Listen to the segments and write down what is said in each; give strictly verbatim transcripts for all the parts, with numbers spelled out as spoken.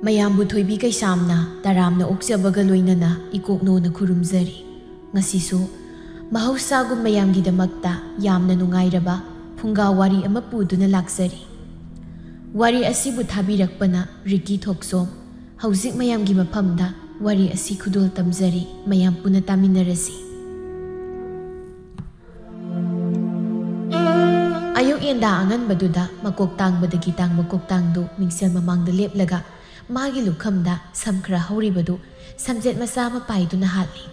ꯃꯌꯥꯝꯕꯨ ꯊꯣꯏꯕꯤ ꯀꯩꯁꯥꯝꯅ ꯇꯔꯥꯝꯅ ꯑꯣꯛꯆꯕꯒ ꯂꯣꯏꯅꯅ ꯏꯀꯣꯛꯅꯣꯅ ꯈꯨꯔꯨꯝꯖꯔꯤ꯫ ꯉꯁꯤꯁꯨ ꯃꯍꯧꯁꯥꯒꯨꯝ ꯃꯌꯥꯝꯒꯤꯗꯃꯛꯇ ꯌꯥꯝꯅ ꯅꯨꯡꯉꯥꯏꯔꯕ ꯐꯨꯡꯒꯥ ꯋꯥꯔꯤ ꯑꯃ ꯄꯨꯗꯨꯅ ꯂꯥꯛꯆꯔꯤ꯫ ꯋꯥꯔꯤ ꯑꯁꯤꯕꯨ ꯊꯥꯕꯤꯔꯛꯄꯅ ꯔꯤꯀꯤ ꯊꯣꯛꯆꯣꯝ꯫ ꯍꯧꯖꯤꯛ ꯃꯌꯥꯝꯒꯤ ꯃꯐꯝꯗ ꯋꯥꯔꯤ ꯑꯁꯤ ꯈꯨꯗꯣꯜ ꯇꯝꯖꯔꯤ, ꯃꯌꯥꯝ ꯄꯨꯟꯅ ꯇꯥꯃꯤꯟꯅꯔꯁꯤ꯫ ꯑꯌꯨꯛ ꯌꯦꯟꯗꯥ ꯑꯉꯟꯕꯗꯨꯗ ꯃꯀꯣꯛ ꯇꯥꯡꯕꯗꯒꯤ ꯇꯥꯡꯕ ꯀꯣꯛꯇꯥꯡꯗꯨ ꯃꯤꯡꯁꯦꯜ ꯃꯃꯥꯡꯗ ꯂꯦꯞꯂꯒ ꯃꯥꯒꯤ ꯂꯨꯈꯝꯗ ꯁꯝ ꯈꯔ ꯍꯧꯔꯤꯕꯗꯨ ꯁꯝꯖꯦꯠ ꯃꯆꯥ ꯑꯃ ꯄꯥꯏꯗꯨꯅ ꯍꯥꯠꯂꯤ꯫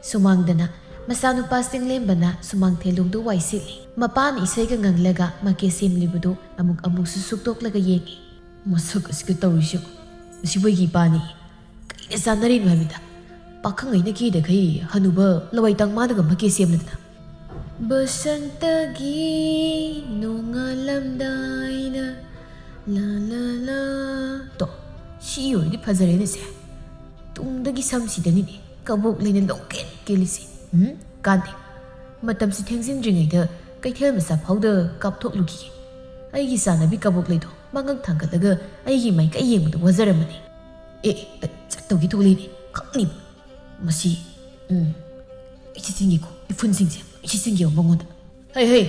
ꯁꯨꯃꯥꯡꯗꯅ ꯃꯆꯥꯅꯨꯄꯥ ꯆꯤꯡꯂꯦꯝꯕꯅ ꯁꯨꯃꯥꯡ ꯊꯦꯂꯣꯡꯗꯨ ꯋꯥꯏ ꯁꯤꯠꯂꯤ꯫ ꯃꯄꯥꯅ ꯏꯁꯩꯒ ꯉꯪꯂꯒ ꯃꯀꯦ ꯁꯦꯝꯂꯤꯕꯗꯨ ꯑꯃꯨꯛ ꯑꯃꯨꯛꯁꯨ ꯁꯨꯛꯇꯣꯛꯂꯒ ꯌꯦꯡꯏ꯫ "ꯃꯁꯛ ꯑꯁꯤꯒ ꯇꯧꯔꯤꯁꯤꯕꯨ, ꯃꯁꯤꯕꯨ ꯑꯩꯒꯤ ꯏꯄꯥꯅꯤ꯫ ꯀꯩꯅ ꯆꯥꯟꯅꯔꯤꯅꯣ ꯍꯥꯏꯕꯗ, ꯄꯥꯈꯪꯉꯩꯅ ꯀꯦꯗꯈꯩ ꯍꯅꯨꯕ ꯂꯋꯥꯏ ꯇꯥꯡ ꯃꯥꯅꯒ ꯃꯀꯦ ꯁꯦꯝꯂꯗꯅ꯫ ꯕꯁꯟꯇꯒꯤ ꯅꯣꯡꯉꯥꯜꯂꯝꯗꯥꯏꯅ ꯂꯥ ꯂꯥ ꯂꯥ꯫ ꯇꯣ, ꯁꯤ ꯑꯣꯏꯔꯗꯤ ꯐꯖꯔꯦꯅꯦ ꯁꯦ꯫ ꯇꯨꯡꯗꯒꯤ ꯁꯝꯁꯤꯗꯅꯤꯅꯦ ꯀꯕꯣꯛ ꯂꯩꯅ ꯂꯣꯡꯀꯦꯟ ꯀꯦꯜꯂꯤꯁꯦ꯫ ꯎꯝ, ꯀꯥꯟꯗꯦ꯫ ꯃꯇꯝꯁꯤ ꯊꯦꯡꯖꯤꯟꯗ꯭ꯔꯤꯉꯩꯗ ꯀꯩꯊꯦꯜ ꯃꯆꯥ ꯐꯥꯎꯗ ꯀꯥꯞꯊꯣꯛꯂꯨꯈꯤꯒꯦ꯫ ꯑꯩꯒꯤ ꯆꯥꯟꯅꯕꯤ ꯀꯕꯣꯛ ꯂꯩꯗꯣ ꯃꯉꯛ ꯊꯥꯡꯒꯠꯂꯒ ꯑꯩꯒꯤ ꯃꯥꯏꯀꯩ ꯌꯦꯡꯕꯗ ꯋꯥꯖꯔꯝꯃꯅꯤ꯫ ꯑꯦ, ꯑꯦ, ꯆꯠꯇꯧꯒꯤ ꯊꯣꯛꯂꯛꯏꯅꯦ, ꯈꯪꯅꯤꯕ꯫ ꯃꯁꯤ, ꯎꯝ, ꯂꯣꯏ ꯁꯤꯠꯆꯤꯟꯒꯦꯀꯣ, ꯏꯐꯨꯟꯁꯤꯡꯁꯦ ꯂꯣꯏ ꯁꯤꯠꯆꯤꯟꯒꯦꯕ ꯃꯉꯣꯟꯗ꯫ ꯍꯩ, ꯍꯩ,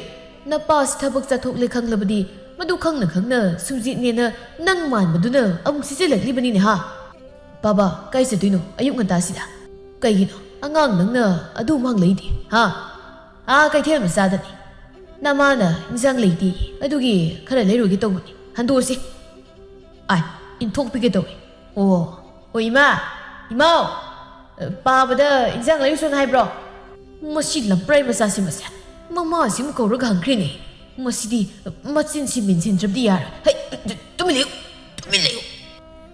ꯅꯄꯥꯁꯤ ꯊꯕꯛ ꯆꯠꯊꯣꯛꯂꯦ ꯈꯪꯂꯕꯗꯤ, ꯃꯗꯨ ꯈꯪꯅ ꯈꯪꯅ ꯁꯨꯝꯖꯤꯠꯅꯦꯅ ꯅꯪ ꯃꯥꯟꯕꯗꯨꯅ ꯑꯃꯨꯛ ꯁꯤꯠꯆꯤꯜꯂꯛꯂꯤꯕꯅꯤꯅꯦ ꯍꯥ? ꯕꯥꯕꯥ, ꯀꯥꯏ ꯆꯠꯇꯣꯏꯅꯣ ꯑꯌꯨꯛ ꯉꯟꯇꯥꯁꯤꯗ? ꯀꯩꯒꯤꯅꯣ ꯑꯉꯥꯡ ꯅꯪꯅ ꯑꯗꯨ ꯍꯪꯂꯛꯏꯗꯤ ꯍꯥ? ꯑꯥ ꯀꯩꯊꯦꯜ ꯃꯆꯥꯗꯅꯤ꯫ ꯅꯃꯥꯅ ꯏꯟꯖꯥꯡ ꯂꯩꯇꯦ, ꯑꯗꯨꯒꯤ ꯈꯔ ꯂꯩꯔꯨꯒꯦ ꯇꯧꯕꯅꯤ꯫ ꯍꯟꯗꯣꯛꯑꯁꯤ꯫ ꯑꯥꯏ, ꯏꯟꯊꯣꯛꯄꯤꯒꯦ ꯇꯧꯏ꯫ ꯑꯣ, ꯑꯣ, ꯏꯃꯥ, ꯏꯃꯥꯎ, ꯄꯥꯕꯗ ꯏꯟꯖꯥꯡ ꯂꯩꯔꯨꯁꯣꯅ ꯍꯥꯏꯕ꯭ꯔꯣ? ꯃꯁꯤ ꯂꯝꯄ꯭ꯔꯥꯏ ꯃꯆꯥꯁꯤ ꯃꯁꯦ꯫ ꯃꯃꯥꯁꯤ ꯑꯃꯨꯛ ꯀꯧꯔꯒ ꯍꯪꯈ꯭ꯔꯦꯅꯦ꯫ ꯃꯁꯤꯗꯤ ꯃꯆꯤꯟꯁꯤ ꯃꯦꯟꯁꯤꯟꯗ꯭ꯔꯕꯗꯤ ꯌꯥꯔꯣꯏ꯫ ꯍꯩ, ꯇꯨꯃꯤꯟ ꯂꯩꯌꯨ, ꯇꯨꯃꯤꯟ ꯂꯩꯌꯨ꯫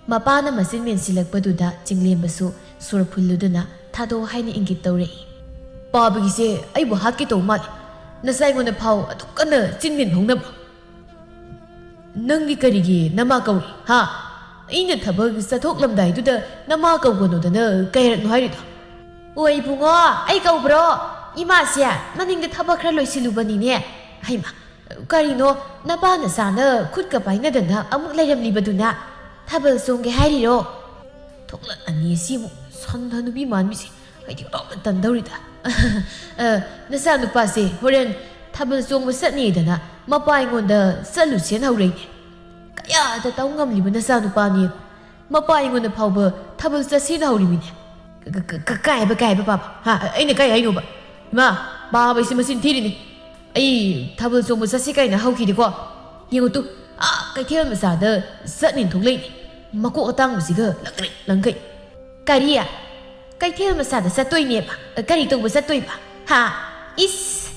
ꯃꯄꯥꯅ ꯃꯆꯤꯟ ꯃꯦꯟꯁꯤꯜꯂꯛꯄꯗꯨꯗ ꯆꯤꯡꯂꯦꯝꯕꯁꯨ ꯁꯣꯔ ꯐꯨꯜꯂꯨꯗꯨꯅ ꯊꯥꯗꯣꯛꯑꯣ ꯍꯥꯏꯅ ꯏꯪꯒꯤꯠ ꯇꯧꯔꯛꯏ꯫ ꯄꯥꯕꯒꯤꯁꯦ ꯑꯩꯕꯨ ꯍꯥꯠꯀꯦ ꯇꯧꯕ ꯃꯥꯜꯂꯦ꯫ ꯅꯆꯥ ꯑꯩꯉꯣꯟꯗ ꯐꯥꯎ ꯑꯗꯨꯛ ꯀꯟꯅ ꯆꯤꯟ ꯃꯦꯟ ꯐꯥꯎꯅꯕ꯭ꯔꯣ? ꯅꯪꯗꯤ ꯀꯔꯤꯒꯤ ꯅꯃꯥ ꯀꯧꯔꯤ, ꯍꯥ? ꯑꯩꯅ ꯊꯕꯛ ꯆꯠꯊꯣꯛꯂꯝꯗꯥꯏꯗꯨꯗ ꯅꯃꯥ ꯀꯧꯒꯅꯨꯗꯅ ꯀꯌꯥꯔꯛꯅꯣ ꯍꯥꯏꯔꯤꯗꯣ? ꯑꯣ ꯏꯕꯨꯡꯉꯣ, ꯑꯩ ꯀꯧꯕ꯭ꯔꯣ? ꯏꯃꯥꯁꯦ ꯃꯅꯤꯡꯗ ꯊꯕꯛ ꯈꯔ ꯂꯣꯏꯁꯤꯜꯂꯨꯕꯅꯤꯅꯦ꯫ ꯍꯩꯃꯥ, ꯀꯔꯤꯅꯣ ꯅꯄꯥ ꯅꯆꯥꯅ ꯈꯨꯠꯀ ꯄꯥꯏꯅꯗꯅ ꯑꯃꯨꯛ ꯂꯩꯔꯝꯂꯤꯕꯗꯨꯅ? ꯊꯥꯕꯜ ꯆꯣꯡꯒꯦ ꯍꯥꯏꯔꯤꯔꯣ? ꯊꯣꯛꯂꯛꯑꯅꯤ ꯁꯤꯕꯨ, ꯁꯟ ꯍꯅꯨꯕꯤ ꯃꯥꯟꯕꯤꯁꯦ꯫ ꯑꯩꯗꯤ ꯑꯣꯟꯊꯣꯛꯅ ꯇꯟꯗꯧꯔꯤꯗ꯫ ꯑ, ꯅꯆꯥꯅꯨꯄꯥꯁꯦ ꯍꯣꯔꯦꯟ ꯊꯥꯕꯜ ꯆꯣꯡꯕ ꯆꯠꯅꯤꯗꯅ ꯃꯄꯥ ꯑꯩꯉꯣꯟꯗ ꯆꯠꯂꯨꯁꯦꯅ ꯍꯧꯔꯛꯏꯅꯦ꯫ ꯀꯌꯥꯗ ꯇꯧ ꯉꯝꯂꯤꯕ ꯅꯆꯥꯅꯨꯄꯥꯅꯤ? ꯃꯄꯥ ꯑꯩꯉꯣꯟꯗ ꯐꯥꯎꯕ ꯊꯥꯕꯜ ꯆꯠꯁꯦꯅ ꯍꯧꯔꯤꯃꯤꯅꯦ꯫ ꯀ-, ꯀ-, ꯀ-, ꯀꯥꯏ ꯍꯥꯏꯕ, ꯀꯥꯏ ꯍꯥꯏꯕ, ꯄꯥꯕ? ꯍꯥ? ꯑꯩꯅ ꯀꯥꯏ ꯍꯥꯏꯅꯣꯕ? ꯏꯃꯥ, ꯄꯥꯕ ꯑꯩꯁꯦ ꯃꯆꯤꯟ ꯊꯤꯔꯤꯅꯤ꯫ ꯑꯩ ꯊꯥꯕꯜ ꯆꯣꯡꯕ ꯆꯠꯁꯤ ꯀꯥꯏꯅ ꯍꯧꯈꯤꯗꯦꯀꯣ꯫ ꯌꯦꯡꯉꯨ ꯇꯨ, ꯑꯥ ꯀꯩꯊꯦꯜ ꯃꯆꯥꯗ ꯆꯠꯅꯤꯅ ꯊꯣꯛꯂꯛꯏꯅꯤ꯫ ꯃꯀꯣꯛ ꯑꯇꯥꯡꯕꯁꯤꯒ ꯂꯪꯇ꯭ꯔꯤꯛ ꯂꯪꯈꯩ꯫ ꯀꯔꯤ? ꯀꯩꯊꯦꯜ ꯃꯆꯥꯗ ꯆꯠꯇꯣꯏꯅꯦꯕ? ꯀꯔꯤ ꯇꯧꯕ ꯆꯠꯇꯣꯏꯕ? ꯍꯥ? ꯏꯁ!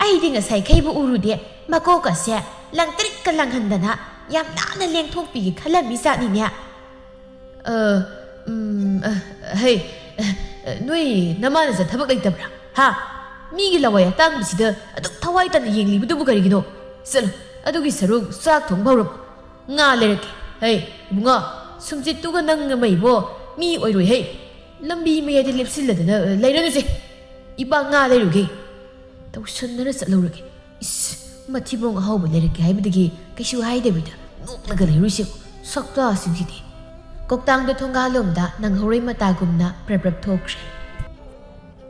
ꯑꯩꯗꯤ ꯉꯁꯥꯏꯈꯩꯕꯨ ꯎꯔꯨꯗꯦ꯫ ꯃꯀꯣꯛ ꯑꯁꯦ ꯂꯪꯇ꯭ꯔꯤꯛꯀ ꯂꯪꯍꯟꯗꯅ ꯌꯥꯝ ꯅꯥꯟꯅ ꯂꯦꯡꯊꯣꯛꯄꯤꯒꯦ ꯈꯜꯂꯝꯃꯤ ꯖꯥꯠꯅꯤꯅꯦ꯫ ꯑ, ꯎꯝ, ꯑ, ꯍꯩ, ꯑ, ꯅꯣꯏ ꯅꯃꯥꯅꯁꯦ ꯊꯕꯛ ꯂꯩꯇꯕ꯭ꯔꯥ? ꯍꯥ? ꯃꯤꯒꯤ ꯂꯋꯥꯏ ꯑꯇꯥꯡꯕꯁꯤꯗ ꯑꯗꯨꯛ ꯊꯋꯥꯏ ꯇꯥꯅ ꯌꯦꯡꯂꯤꯕꯗꯨꯕꯨ ꯀꯔꯤꯒꯤꯅꯣ? ꯆꯠꯂꯣ, ꯑꯗꯨꯒꯤ ꯁꯔꯨꯛ ꯆꯥꯛ ꯊꯣꯡꯕ ꯍꯧꯔꯝꯃꯣ꯫ ꯉꯥ ꯂꯩꯔꯛꯀꯦ꯫ ꯍꯩ, ꯏꯕꯨꯡꯉꯣ, ꯁꯨꯝꯆꯤꯠꯇꯨꯒ ꯅꯪ ꯑꯃ ꯏꯕꯣ, ꯃꯤ ꯑꯣꯏꯔꯣꯏ ꯍꯩ꯫ ꯂꯝꯕꯤ ꯃꯌꯥꯏꯗ ꯂꯦꯞꯁꯤꯜꯂꯗꯅ, ꯑ, ꯂꯩꯔꯅꯨꯁꯦ꯫ ꯏꯄꯥ ꯉꯥ ꯂꯩꯔꯨꯒꯦ꯫ ꯇꯧꯁꯟꯅꯔ ꯆꯠꯍꯧꯔꯒꯦ꯫ ꯏꯁ, ꯃꯊꯤꯕꯣꯡ ꯑꯍꯥꯎꯕ ꯂꯩꯔꯛꯀꯦ ꯍꯥꯏꯕꯗꯒꯤ ꯀꯩꯁꯨ ꯍꯥꯏꯗꯕꯤꯗ ꯅꯣꯛꯂꯒ ꯂꯩꯔꯨꯁꯦ꯫ ꯁꯛꯇꯥꯁꯤꯡꯁꯤꯗꯤ꯫ ꯀꯧꯇꯥꯡꯗꯣ ꯊꯣꯡꯒꯥꯜꯂꯣꯝꯗ ꯅꯪꯍꯧꯔꯣꯏ ꯃꯇꯥꯒꯨꯝꯅ ꯄ꯭ꯔꯞ ꯄ꯭ꯔꯞ ꯊꯣꯛꯈ꯭ꯔꯦ꯫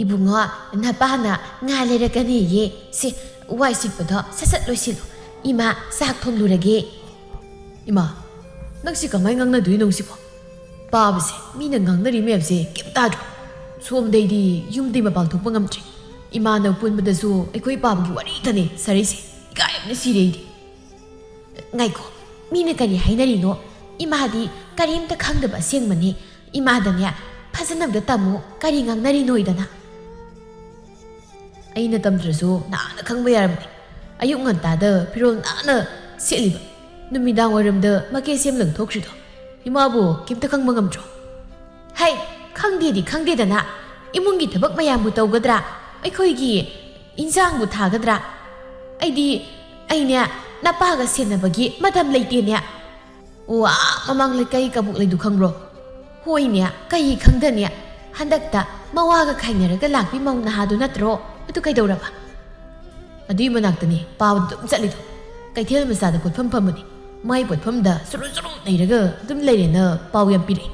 ꯏꯕꯨꯡꯉꯣ, ꯅꯄꯥꯅ ꯉꯥ ꯂꯩꯔꯛꯀꯅꯤꯌꯦ꯫ ꯁꯦ, ꯋꯥꯏ ꯁꯤꯠꯄꯗꯣ ꯁꯠ ꯁꯠ ꯂꯣꯏꯁꯤꯜꯂꯨ꯫ ꯏꯃꯥ ꯆꯥꯛ ꯊꯣꯡꯂꯨꯔꯒꯦ꯫ ꯏꯃꯥ, ꯅꯪꯁꯤ ꯀꯃꯥꯏ ꯉꯥꯡꯅꯗꯣꯏꯅꯣ ꯁꯤꯕꯣ? ꯄꯥꯕꯁꯦ, ꯃꯤꯅ ꯉꯥꯡꯅꯔꯤ ꯃꯌꯥꯝꯁꯦ ꯀꯩꯝ ꯇꯥꯗ꯭ꯔꯣ? ꯁꯣꯝꯗꯩꯗꯤ ꯌꯨꯝꯗꯩ ꯃꯄꯥꯟ ꯊꯣꯛꯄ ꯉꯝꯗ꯭ꯔꯦ꯫ ꯏꯃꯥꯅ ꯄꯨꯟꯕꯗꯁꯨ ꯑꯩꯈꯣꯏ ꯄꯥꯕꯒꯤ ꯋꯥꯔꯤꯗꯅꯦ ꯁꯥꯔꯩꯁꯦ꯫ ꯏꯀꯥꯏꯕꯅ ꯁꯤꯔꯦ ꯑꯩꯗꯤ꯫ ꯉꯥꯏꯈꯣ, ꯃꯤꯅ ꯀꯔꯤ ꯍꯥꯏꯅꯔꯤꯅꯣ? ꯏꯃꯥꯗꯤ ꯀꯔꯤꯝꯇ ꯈꯪꯗꯕ ꯑꯁꯦꯡꯕꯅꯦ꯫ ꯏꯃꯥꯗꯅꯦ ꯐꯖꯅ ꯑꯝꯇ ꯇꯝꯃꯨ, ꯀꯔꯤ ꯉꯥꯡꯅꯔꯤꯅꯣꯏꯗꯅ꯫ ꯑꯩꯅ ꯇꯝꯗ꯭ꯔꯁꯨ ꯅꯥꯟꯅ ꯈꯪꯕ ꯌꯥꯔꯕꯅꯦ꯫ ꯑꯌꯨꯛ ꯉꯟꯇꯥꯗ ꯐꯤꯔꯣꯜ ꯅꯥꯟꯅ ꯁꯦꯠꯂꯤꯕ, ꯅꯨꯃꯤꯗꯥꯡ ꯋꯥꯏꯔꯝꯗ ꯃꯀꯦ ꯁꯦꯝꯂꯒ ꯊꯣꯛꯈ꯭ꯔꯤꯗꯣ ꯏꯃꯥꯕꯨ ꯀꯩꯝꯇ ꯈꯪꯕ ꯉꯝꯗ꯭ꯔꯣ? ꯍꯩ, ꯈꯪꯗꯦꯗꯤ ꯈꯪꯗꯦꯗꯅ, ꯏꯃꯨꯡꯒꯤ ꯊꯕꯛ ꯃꯌꯥꯝꯕꯨ ꯇꯧꯒꯗ꯭ꯔꯥ? ꯑꯩꯈꯣꯏꯒꯤ ꯏꯟꯁꯥꯡꯕꯨ ꯊꯥꯒꯗ꯭ꯔꯥ? ꯑꯩꯗꯤ, ꯑꯩꯅꯦ ꯅꯄꯥꯒ ꯁꯦꯟꯅꯕꯒꯤ ꯃꯇꯝ ꯂꯩꯇꯦꯅꯦ꯫ ꯑꯣ, ꯑꯥ ꯃꯃꯥꯡ ꯂꯩꯀꯥꯏ ꯀꯕꯣꯛ ꯂꯩꯗꯨ ꯈꯪꯕ꯭ꯔꯣ? ꯍꯣꯏꯅꯦ, ꯀꯩ ꯈꯪꯗꯅꯦ? ꯍꯟꯗꯛꯇ ꯃꯋꯥꯒ ꯈꯥꯏꯅꯔꯒ ꯂꯥꯛꯄꯤ ꯃꯧ ꯅꯍꯥꯗꯨ ꯅꯠꯇ꯭ꯔꯣ? ꯑꯗꯨ ꯀꯩꯗꯧꯔꯕ? ꯑꯗꯨꯏ ꯃꯅꯥꯛꯇꯅꯦ ꯄꯥꯕꯗ ꯑꯗꯨꯝ ꯆꯠꯂꯤꯗꯣ꯫ ꯀꯩꯊꯦꯜ ꯃꯆꯥꯗ ꯄꯣꯠꯐꯝ ꯐꯝꯕꯅꯤ꯫ ꯃꯥꯏ ꯄꯣꯠꯐꯝꯗ ꯁꯨꯔꯨ ꯁꯨꯔꯨ ꯅꯩꯔꯒ ꯑꯗꯨꯝ ꯂꯩꯔꯦꯅ ꯄꯥꯎ ꯌꯥꯝ ꯄꯤꯔꯛꯏ꯫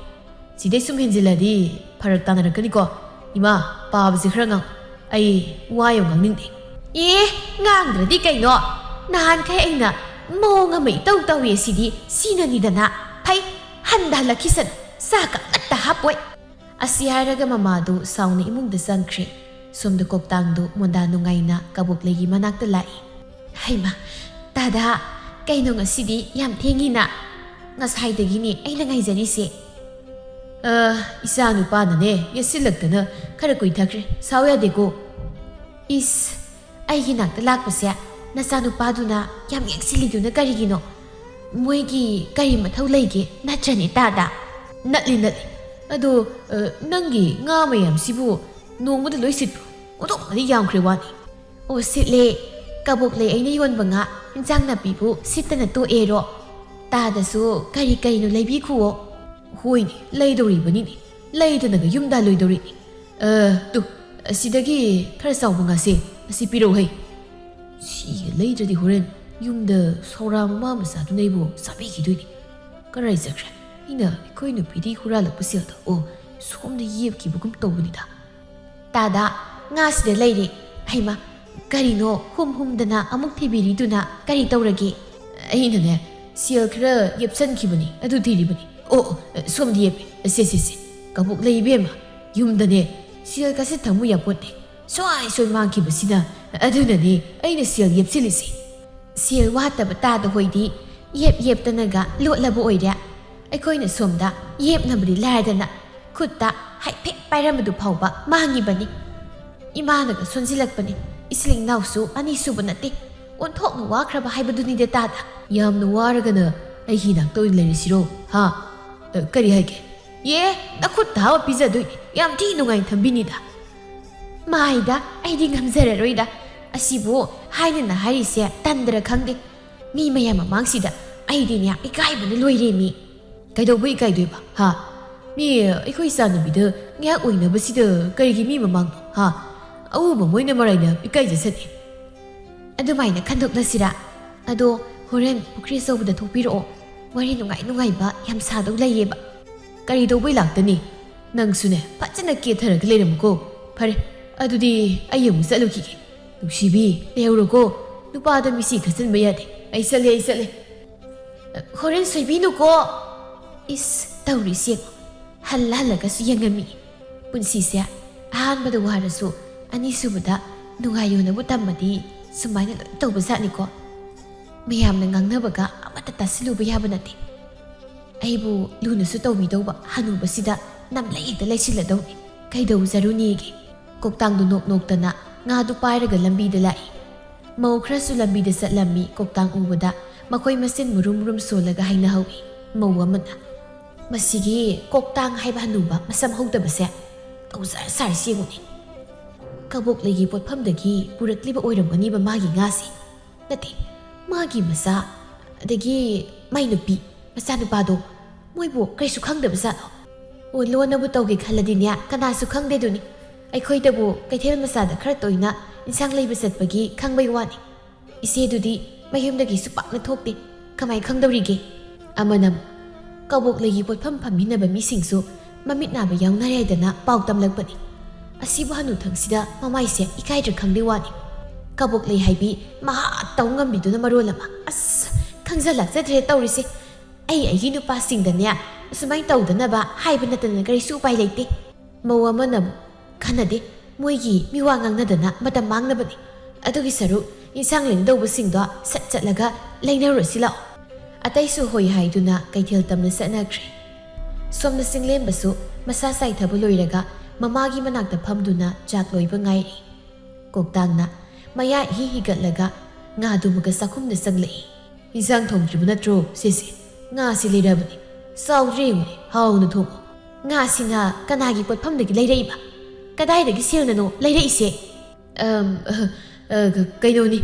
ꯁꯤꯗꯩ ꯁꯨꯝ ꯍꯦꯟꯖꯤꯜꯂꯗꯤ ꯐꯔꯛ ꯇꯥꯅꯔꯛꯀꯅꯤꯀꯣ꯫ ꯏꯃꯥ, ꯄꯥꯕꯁꯦ ꯈꯔ ꯉꯥꯡ꯫ ꯑꯩ ꯋꯥ ꯌꯥꯝ ꯉꯥꯡꯅꯤꯡꯗꯦ꯫ ꯑꯦ, ꯉꯥꯡꯗ꯭ꯔꯗꯤ ꯀꯩꯅꯣ? ꯅꯍꯥꯟꯈꯩ ꯑꯩꯅ ꯃꯑꯣꯡ ꯑꯃ ꯏꯇꯧ ꯇꯧꯏ ꯁꯤꯗꯤ ꯁꯤꯅꯅꯤꯗꯅ꯫ ꯐꯩ, ꯍꯟꯗ ꯍꯜꯂꯛꯈꯤꯁꯅꯨ꯫ ꯆꯥꯛꯀ ꯑꯃꯠꯇ ꯍꯥꯞꯄꯣꯏ꯫ ꯑꯁꯤ ꯍꯥꯏꯔꯒ ꯃꯃꯥꯗꯨ ꯁꯥꯎꯅ ꯏꯃꯨꯡꯗ ꯆꯪꯈ꯭ꯔꯦ꯫ ꯁꯣꯝꯗ ꯀꯣꯛꯇꯥꯡꯗꯨ ꯃꯣꯟꯗꯥ ꯅꯨꯡꯉꯥꯏꯅ ꯀꯕꯣꯛꯂꯩꯒꯤ ꯃꯅꯥꯛꯇ ꯂꯥꯛꯏ꯫ ꯍꯩꯃꯥ, ꯇꯥꯗꯥ, ꯀꯩꯅꯣ ꯉꯁꯤꯗꯤ ꯌꯥꯝ ꯊꯦꯡꯉꯤꯅ? ꯉꯁꯥꯏꯗꯒꯤꯅꯦ ꯑꯩꯅ ꯉꯥꯏꯖꯔꯤꯁꯦ꯫ ꯑ, ꯏꯆꯥ ꯅꯨꯄꯥꯅꯅꯦ ꯌꯦꯠꯁꯤꯜꯂꯛꯇꯅ ꯈꯔ ꯀꯨꯏꯊꯈ꯭ꯔꯦ꯫ ꯁꯥꯎ ꯌꯥꯗꯦꯀꯣ꯫ ꯏꯁ, ꯑꯩꯒꯤ ꯅꯥꯛꯇ ꯂꯥꯛꯄꯁꯦ ꯅꯆꯥꯅꯨꯄꯥꯗꯨꯅ ꯌꯥꯝ ꯌꯦꯡꯁꯤꯜꯂꯤꯗꯨꯅ ꯀꯔꯤꯒꯤꯅꯣ? ꯃꯣꯏꯒꯤ ꯀꯔꯤ ꯃꯊꯧ ꯂꯩꯒꯦ ꯅꯠꯇ꯭ꯔꯅꯦ ꯇꯥꯗꯥ? ꯅꯠꯂꯤ, ꯅꯠꯂꯤ꯫ ꯑꯗꯣ, ꯑ, ꯅꯪꯒꯤ ꯉꯥ ꯃꯌꯥꯝꯁꯤꯕꯨ ꯅꯣꯡꯃꯗ ꯂꯣꯏ ꯁꯤꯠꯄ꯭ꯔꯣ? ꯑꯣꯟꯊꯣꯛꯅꯗꯤ ꯌꯥꯝꯈ꯭ꯔꯦ ꯋꯥꯅꯤ꯫ ꯑꯣ, ꯁꯤꯠꯂꯦ꯫ ꯀꯕꯣꯛꯂꯩ ꯑꯩꯅ ꯌꯣꯟꯕ ꯉꯥ, ꯏꯟꯖꯥꯡ ꯅꯥꯄꯤꯕꯨ ꯁꯤꯠꯇꯅ ꯇꯣꯛꯑꯦꯔꯣ? ꯇꯥꯗꯁꯨ ꯀꯔꯤ ꯀꯔꯤꯅꯣ ꯂꯩꯕꯤꯈꯨꯑꯣ꯫ ꯍꯣꯏꯅꯦ, ꯂꯩꯗꯧꯔꯤꯕꯅꯤꯅꯦ꯫ ꯂꯩꯗꯅꯒ ꯌꯨꯝꯗ ꯂꯣꯏꯗꯧꯔꯤꯅꯦ꯫ ꯑ, ꯇꯨ, ꯑꯁꯤꯗꯒꯤ ꯈꯔ ꯆꯥꯎꯕ ꯉꯥꯁꯦ, ꯑꯁꯤ ꯄꯤꯔꯛꯎ ꯍꯩ꯫ ꯁꯤꯒ ꯂꯩꯗ꯭ꯔꯗꯤ ꯍꯣꯔꯦꯟ ꯌꯨꯝꯗ ꯁꯧꯔꯥ ꯃꯃꯥ ꯃꯆꯥꯗꯨꯅ ꯑꯩꯕꯨ ꯆꯥꯕꯤꯈꯤꯗꯣꯏꯅꯤ꯫ ꯀꯔꯥꯏ ꯆꯠꯈ꯭ꯔꯦ? ꯑꯩꯅ ꯑꯩꯈꯣꯏ ꯅꯨꯄꯤꯗꯤ ꯍꯨꯔꯥꯜꯂꯛꯄ ꯁꯦꯜꯗꯣ꯫ ꯑꯣ, ꯁꯣꯝꯗ ꯌꯦꯞꯈꯤꯕꯒꯨꯝ ꯇꯧꯕꯅꯤꯗ꯫ ꯇꯥꯗꯥ, ꯉꯥꯁꯤꯗ ꯂꯩꯔꯦ꯫ ꯍꯩꯃꯥ, ꯀꯔꯤꯅꯣ ꯍꯨꯝ ꯍꯨꯝꯗꯅ ꯑꯃꯨꯛ ꯊꯤꯕꯤꯔꯤꯗꯨꯅ? ꯀꯔꯤ ꯇꯧꯔꯒꯦ? ꯑꯩꯅꯅꯦ, ꯁꯦꯜ ꯈꯔ ꯌꯦꯞꯁꯟꯈꯤꯕꯅꯤ, ꯑꯗꯨ ꯊꯤꯔꯤꯕꯅꯤ꯫ ꯑꯣ, ꯑꯣ, ꯁꯣꯝꯗ ꯌꯦꯞꯄꯦ꯫ ꯁꯦ, ꯁꯦ, ꯁꯦ, ꯀꯕꯣꯛꯂꯩ ꯏꯕꯦꯝꯃ, ꯌꯨꯝꯗꯅꯦ ꯁꯦꯜ ꯀꯥꯁꯦ ꯊꯝꯃꯨ ꯌꯥꯄꯣꯠꯇꯦ꯫ ꯁꯣꯏ ꯁꯣꯏ ꯃꯥꯡꯈꯤꯕꯁꯤꯅ꯫ ꯑꯗꯨꯅꯅꯦ ꯑꯩꯅ ꯁꯦꯜ ꯌꯦꯞꯁꯤꯜꯂꯤꯁꯦ꯫ ꯁꯦꯜ ꯋꯥꯠꯇꯕ ꯇꯥꯗ ꯍꯣꯏꯗꯤ ꯌꯦꯞ ꯌꯦꯞꯇꯅꯒ ꯂꯣꯠꯂꯕ ꯑꯣꯏꯔꯦ꯫ ꯑꯩꯈꯣꯏꯅ ꯁꯣꯝꯗ ꯌꯦꯞꯅꯕꯗꯤ ꯂꯥꯏꯔꯗꯅ ꯈꯨꯠꯇ ꯍꯥꯏꯐꯦꯠ ꯄꯥꯏꯔꯝꯕꯗꯨ ꯐꯥꯎꯕ ꯃꯥꯡꯉꯤꯕꯅꯤ꯫ ꯏꯃꯥꯅꯒ ꯁꯣꯟꯖꯤꯜꯂꯛꯄꯅꯤ꯫ ꯏꯆꯤꯜ ꯏꯅꯥꯎꯁꯨ ꯑꯅꯤ ꯁꯨꯕ ꯅꯠꯇꯦ꯫ ꯑꯣꯟꯊꯣꯛꯅ ꯋꯥꯈ꯭ꯔꯕ ꯍꯥꯏꯕꯗꯨꯅꯤꯗ ꯇꯥꯗ꯫ ꯌꯥꯝꯅ ꯋꯥꯔꯒꯅ ꯑꯩꯒꯤ ꯅꯥꯛꯇ ꯑꯣꯏꯅ ꯂꯩꯔꯁꯤꯔꯣ? ꯍꯥ? ꯑ, ꯀꯔꯤ ꯍꯥꯏꯒꯦ? ꯌꯦ, ꯅꯈꯨꯠ ꯊꯥꯕ ꯄꯤꯖꯗꯣꯏꯅꯤ꯫ ꯌꯥꯝ ꯊꯤ ꯅꯨꯡꯉꯥꯏꯅ ꯊꯝꯕꯤꯅꯤꯗ꯫ ꯃꯥꯏꯗ, ꯑꯩꯗꯤ ꯉꯝꯖꯔꯔꯣꯏꯗ꯫ ꯑꯁꯤꯕꯨ ꯍꯥꯏꯅꯅ ꯍꯥꯏꯔꯤꯁꯦ ꯇꯟꯗ꯭ꯔ ꯈꯪꯗꯦ꯫ ꯃꯤ ꯃꯌꯥꯝ ꯃꯃꯥꯡꯁꯤꯗ ꯑꯩꯗꯤꯅꯦ ꯏꯀꯥꯏꯕꯅ ꯂꯣꯏꯔꯦ ꯃꯤ꯫ ꯀꯩꯗꯧꯕ ꯏꯀꯥꯏꯗꯣꯏꯕ? ꯍꯥ? ꯃꯤ ꯑꯩꯈꯣꯏ ꯏꯆꯥꯅꯨꯄꯤꯗ ꯉꯥꯏꯍꯥꯛ ꯑꯣꯏꯅꯕꯁꯤꯗ ꯀꯔꯤꯒꯤ ꯃꯤ ꯃꯃꯥꯡꯅꯣ? ꯍꯥ? ꯑꯎꯕ ꯃꯣꯏꯅ ꯃꯔꯥꯏꯅ ꯏꯀꯥꯏꯖꯁꯅꯤ꯫ ꯑꯗꯨꯃꯥꯏꯅ ꯈꯟꯗꯣꯛꯅꯁꯤꯔꯥ? ꯑꯗꯣ ꯍꯣꯔꯦꯟ ꯄꯨꯈ꯭ꯔꯤ ꯑꯆꯧꯕꯗ ꯊꯣꯛꯄꯤꯔꯛꯑꯣ꯫ ꯋꯥꯔꯤ ꯅꯨꯡꯉꯥꯏ ꯅꯨꯡꯉꯥꯏꯕ ꯌꯥꯝ ꯁꯥꯗꯧ ꯂꯩꯌꯦꯕ꯫ ꯀꯔꯤ ꯇꯧꯕꯩ ꯂꯥꯛꯇꯅꯤ? ꯅꯪꯁꯨꯅꯦ, ꯐꯖꯅ ꯀꯦꯊꯔꯒ ꯂꯩꯔꯝꯃꯨꯀꯣ꯫ ꯐꯔꯦ, ꯑꯗꯨꯗꯤ ꯑꯩ ꯑꯃꯨꯛ ꯆꯠꯂꯨꯈꯤꯒꯦ꯫ ꯅꯨꯡꯁꯤꯕꯤ, ꯂꯩꯍꯧꯔꯣꯀꯣ꯫ ꯅꯨꯄꯥꯗ ꯃꯤꯁꯤ ꯈꯠꯆꯟꯕ ꯌꯥꯗꯦ꯫ ꯑꯩ ꯆꯠꯂꯦ, ꯑꯩ ꯆꯠꯂꯦ꯫ ꯍꯣꯔꯦꯟ ꯁꯣꯏꯕꯤꯅꯨꯀꯣ꯫ ꯏꯁ, ꯇꯧꯔꯤꯁꯦ ꯌꯦꯡꯉꯣ꯫ ꯍꯜꯂ ꯍꯜꯂꯒꯁꯨ ꯌꯦꯡꯉꯝꯃꯤ꯫ ꯄꯨꯟꯁꯤꯁꯦ ꯑꯍꯥꯟꯕꯗ ꯋꯥꯔꯁꯨ ꯑꯅꯤꯁꯨꯕꯗ ꯅꯨꯡꯉꯥꯏꯌꯣꯅꯕꯨ ꯇꯝꯃꯗꯤ ꯁꯨꯃꯥꯏꯅ ꯂꯣꯏ ꯇꯧꯕꯖꯥꯠꯅꯤꯀꯣ꯫ ꯃꯌꯥꯝꯅ ꯉꯥꯡꯅꯕꯒ ꯑꯃꯠꯇ ꯇꯥꯁꯤꯜꯂꯨꯕ ꯌꯥꯕ ꯅꯠꯇꯦ꯫ ꯑꯩꯕꯨ ꯂꯨꯅꯁꯨ ꯇꯧꯕꯤꯗꯧꯕ ꯍꯅꯨꯕꯁꯤꯗ ꯅꯝꯂꯩ ꯍꯦꯛꯇ ꯂꯩꯁꯤꯜꯂꯗꯧꯅꯤ꯫ ꯀꯩꯗꯧꯖꯔꯨꯅꯤꯒꯦ? ꯀꯣꯛꯇꯥꯡꯗꯨ ꯅꯣꯛ ꯅꯣꯛꯇꯅ ꯉꯥꯗꯨ ꯄꯥꯏꯔꯒ ꯂꯝꯕꯤꯗ ꯂꯥꯛꯏ꯫ ꯃꯧ ꯈꯔꯁꯨ ꯂꯝꯕꯤꯗ ꯆꯠꯂꯝꯃꯤ꯫ ꯀꯣꯛꯇꯥꯡ ꯎꯕꯗ ꯃꯈꯣꯏ ꯃꯁꯦꯟ ꯃꯨꯔꯨꯝ ꯃꯨꯔꯨꯝ ꯁꯣꯜꯂꯒ ꯍꯥꯏꯅꯍꯧꯏ꯫ ꯃꯧ ꯑꯃꯅ, "ꯃꯁꯤꯒꯤ ꯀꯣꯛꯇꯥꯡ ꯍꯥꯏꯕ ꯍꯅꯨꯕ ꯃꯁꯝ ꯍꯧꯗꯕꯁꯦ ꯇꯧꯖ ꯁꯥꯔꯤꯁꯤ ꯌꯦꯡꯉꯨꯅꯦ꯫ ꯀꯕꯣꯛꯂꯩꯒꯤ ꯄꯣꯠꯐꯝꯗꯒꯤ ꯄꯨꯔꯛꯂꯤꯕ ꯑꯣꯏꯔꯝꯒꯅꯤꯕ ꯃꯥꯒꯤ ꯉꯥꯁꯤ꯫ ꯅꯠꯇꯦ, ꯃꯥꯒꯤ ꯃꯆꯥ, ꯑꯗꯒꯤ ꯃꯥꯏ ꯅꯨꯄꯤ, ꯃꯆꯥꯅꯨꯄꯥꯗꯣ, ꯃꯣꯏꯕꯨ ꯀꯔꯤꯁꯨ ꯈꯪꯗꯕ ꯖꯥꯠꯂꯣ? ꯑꯣ, ꯂꯣꯟꯅꯕꯨ ꯇꯧꯒꯦ ꯈꯜꯂꯗꯤꯅꯦ, ꯀꯅꯥꯁꯨ ꯈꯪꯗꯦꯗꯨꯅꯤ꯫ ꯑꯩꯈꯣꯏꯗꯕꯨ ꯀꯩꯊꯦꯜ ꯃꯆꯥꯗ ꯈꯔ ꯇꯣꯏꯅ ꯏꯟꯁꯥꯡ ꯂꯩꯕ ꯆꯠꯄꯒꯤ ꯈꯪꯕꯩ ꯋꯥꯅꯤ꯫ ꯏꯆꯦꯗꯨꯗꯤ ꯃꯌꯨꯝꯗꯒꯤꯁꯨ ꯄꯥꯛꯅ ꯊꯣꯛꯇꯦ꯫ ꯀꯃꯥꯏ ꯈꯪꯗꯧꯔꯤꯒꯦ?" ꯑꯃꯅ ꯑꯃꯨꯛ, "ꯀꯕꯣꯛꯂꯩꯒꯤ ꯄꯣꯠꯐꯝ ꯐꯝꯃꯤꯟꯅꯕ ꯃꯤꯁꯤꯡꯁꯨ ꯃꯃꯤꯠ ꯅꯥꯕ ꯌꯥꯎꯅꯔꯦ" ꯍꯥꯏꯗꯅ ꯄꯥꯎ ꯇꯝꯂꯛꯄꯅꯤ꯫ ꯑꯁꯤꯕꯨ ꯍꯅꯨꯊꯪꯁꯤꯗ ꯃꯃꯥꯏꯁꯦ ꯏꯀꯥꯏꯗ꯭ꯔꯥ ꯈꯪꯗꯦ ꯋꯥꯅꯤ꯫ ꯀꯕꯣꯛꯂꯩ ꯍꯥꯏꯕꯤ ꯃꯍꯥ ꯇꯧ ꯉꯝꯕꯤꯗꯨꯅ ꯃꯔꯣꯜ ꯑꯃ꯫ ꯑꯁ, ꯈꯪꯖ ꯂꯥꯛꯆꯗ꯭ꯔꯦ ꯇꯧꯔꯤꯁꯦ꯫ ꯑꯩ ꯑꯩꯒꯤ ꯅꯨꯄꯥꯁꯤꯡꯗꯅꯦ ꯑꯁꯨꯃꯥꯏꯅ ꯇꯧꯗꯅꯕ ꯍꯥꯏꯕ ꯅꯠꯇꯅ ꯀꯔꯤꯁꯨ ꯎꯄꯥꯏ ꯂꯩꯇꯦ꯫ ꯃꯧ ꯑꯃꯅ ꯑꯃꯨꯛ, "ꯈꯟꯅꯗꯦ, ꯃꯣꯏꯒꯤ ꯃꯤꯋꯥ ꯉꯥꯡꯅꯗꯅ ꯃꯇꯝ ꯃꯥꯡꯅꯕꯅꯤ꯫ ꯑꯗꯨꯒꯤ ꯁꯔꯨꯛ ꯏꯟꯁꯥꯡ ꯂꯩꯅꯗꯧꯕꯁꯤꯡꯗꯣ ꯁꯠ ꯆꯠꯂꯒ ꯂꯩꯅꯔꯨꯔꯁꯤ ꯂꯥꯛꯑꯣ꯫" ꯑꯇꯩꯁꯨ ꯍꯣꯏ ꯍꯥꯏꯗꯨꯅ ꯀꯩꯊꯦꯜ ꯇꯝꯅ ꯆꯠꯅꯈ꯭ꯔꯦ꯫ ꯁꯣꯝꯗ ꯆꯤꯡꯂꯦꯝꯕꯁꯨ ꯃꯁꯥ ꯆꯥꯏꯊꯕ ꯂꯣꯏꯔꯒ ꯃꯃꯥꯒꯤ ꯃꯅꯥꯛꯇ ꯐꯝꯗꯨꯅ ꯆꯥꯛ ꯂꯣꯏꯕ ꯉꯥꯏꯔꯤ꯫ ꯀꯣꯛꯇꯥꯡꯅ ꯃꯌꯥ ꯏꯍꯤ ꯍꯤꯒꯠꯂꯒ ꯉꯥꯗꯨꯃꯒ ꯆꯥꯛꯈꯨꯝꯗ ꯆꯪꯂꯛꯏ꯫ "ꯏꯟꯁꯥꯡ ꯊꯣꯡꯗ꯭ꯔꯤꯕ ꯅꯠꯇ꯭ꯔꯣ, ꯁꯦꯁꯦ? ꯉꯥꯁꯤ ꯂꯩꯔꯕꯅꯤ꯫ ꯆꯥꯎꯗ꯭ꯔꯦ ꯌꯦꯡꯉꯨꯅꯦ, ꯍꯥꯎꯅ ꯊꯣꯡꯉꯨ꯫" "ꯉꯥꯁꯤꯅ ꯀꯅꯥꯒꯤ ꯄꯣꯠꯐꯝꯗꯒꯤ ꯂꯩꯔꯛꯏꯕ? ꯀꯗꯥꯏꯗꯒꯤ ꯁꯦꯜꯅꯅꯣ ꯂꯩꯔꯛꯏꯁꯦ?" "ꯑꯝ, ꯑ, ꯑ, ꯀ-, ꯀꯩꯅꯣꯅꯤ,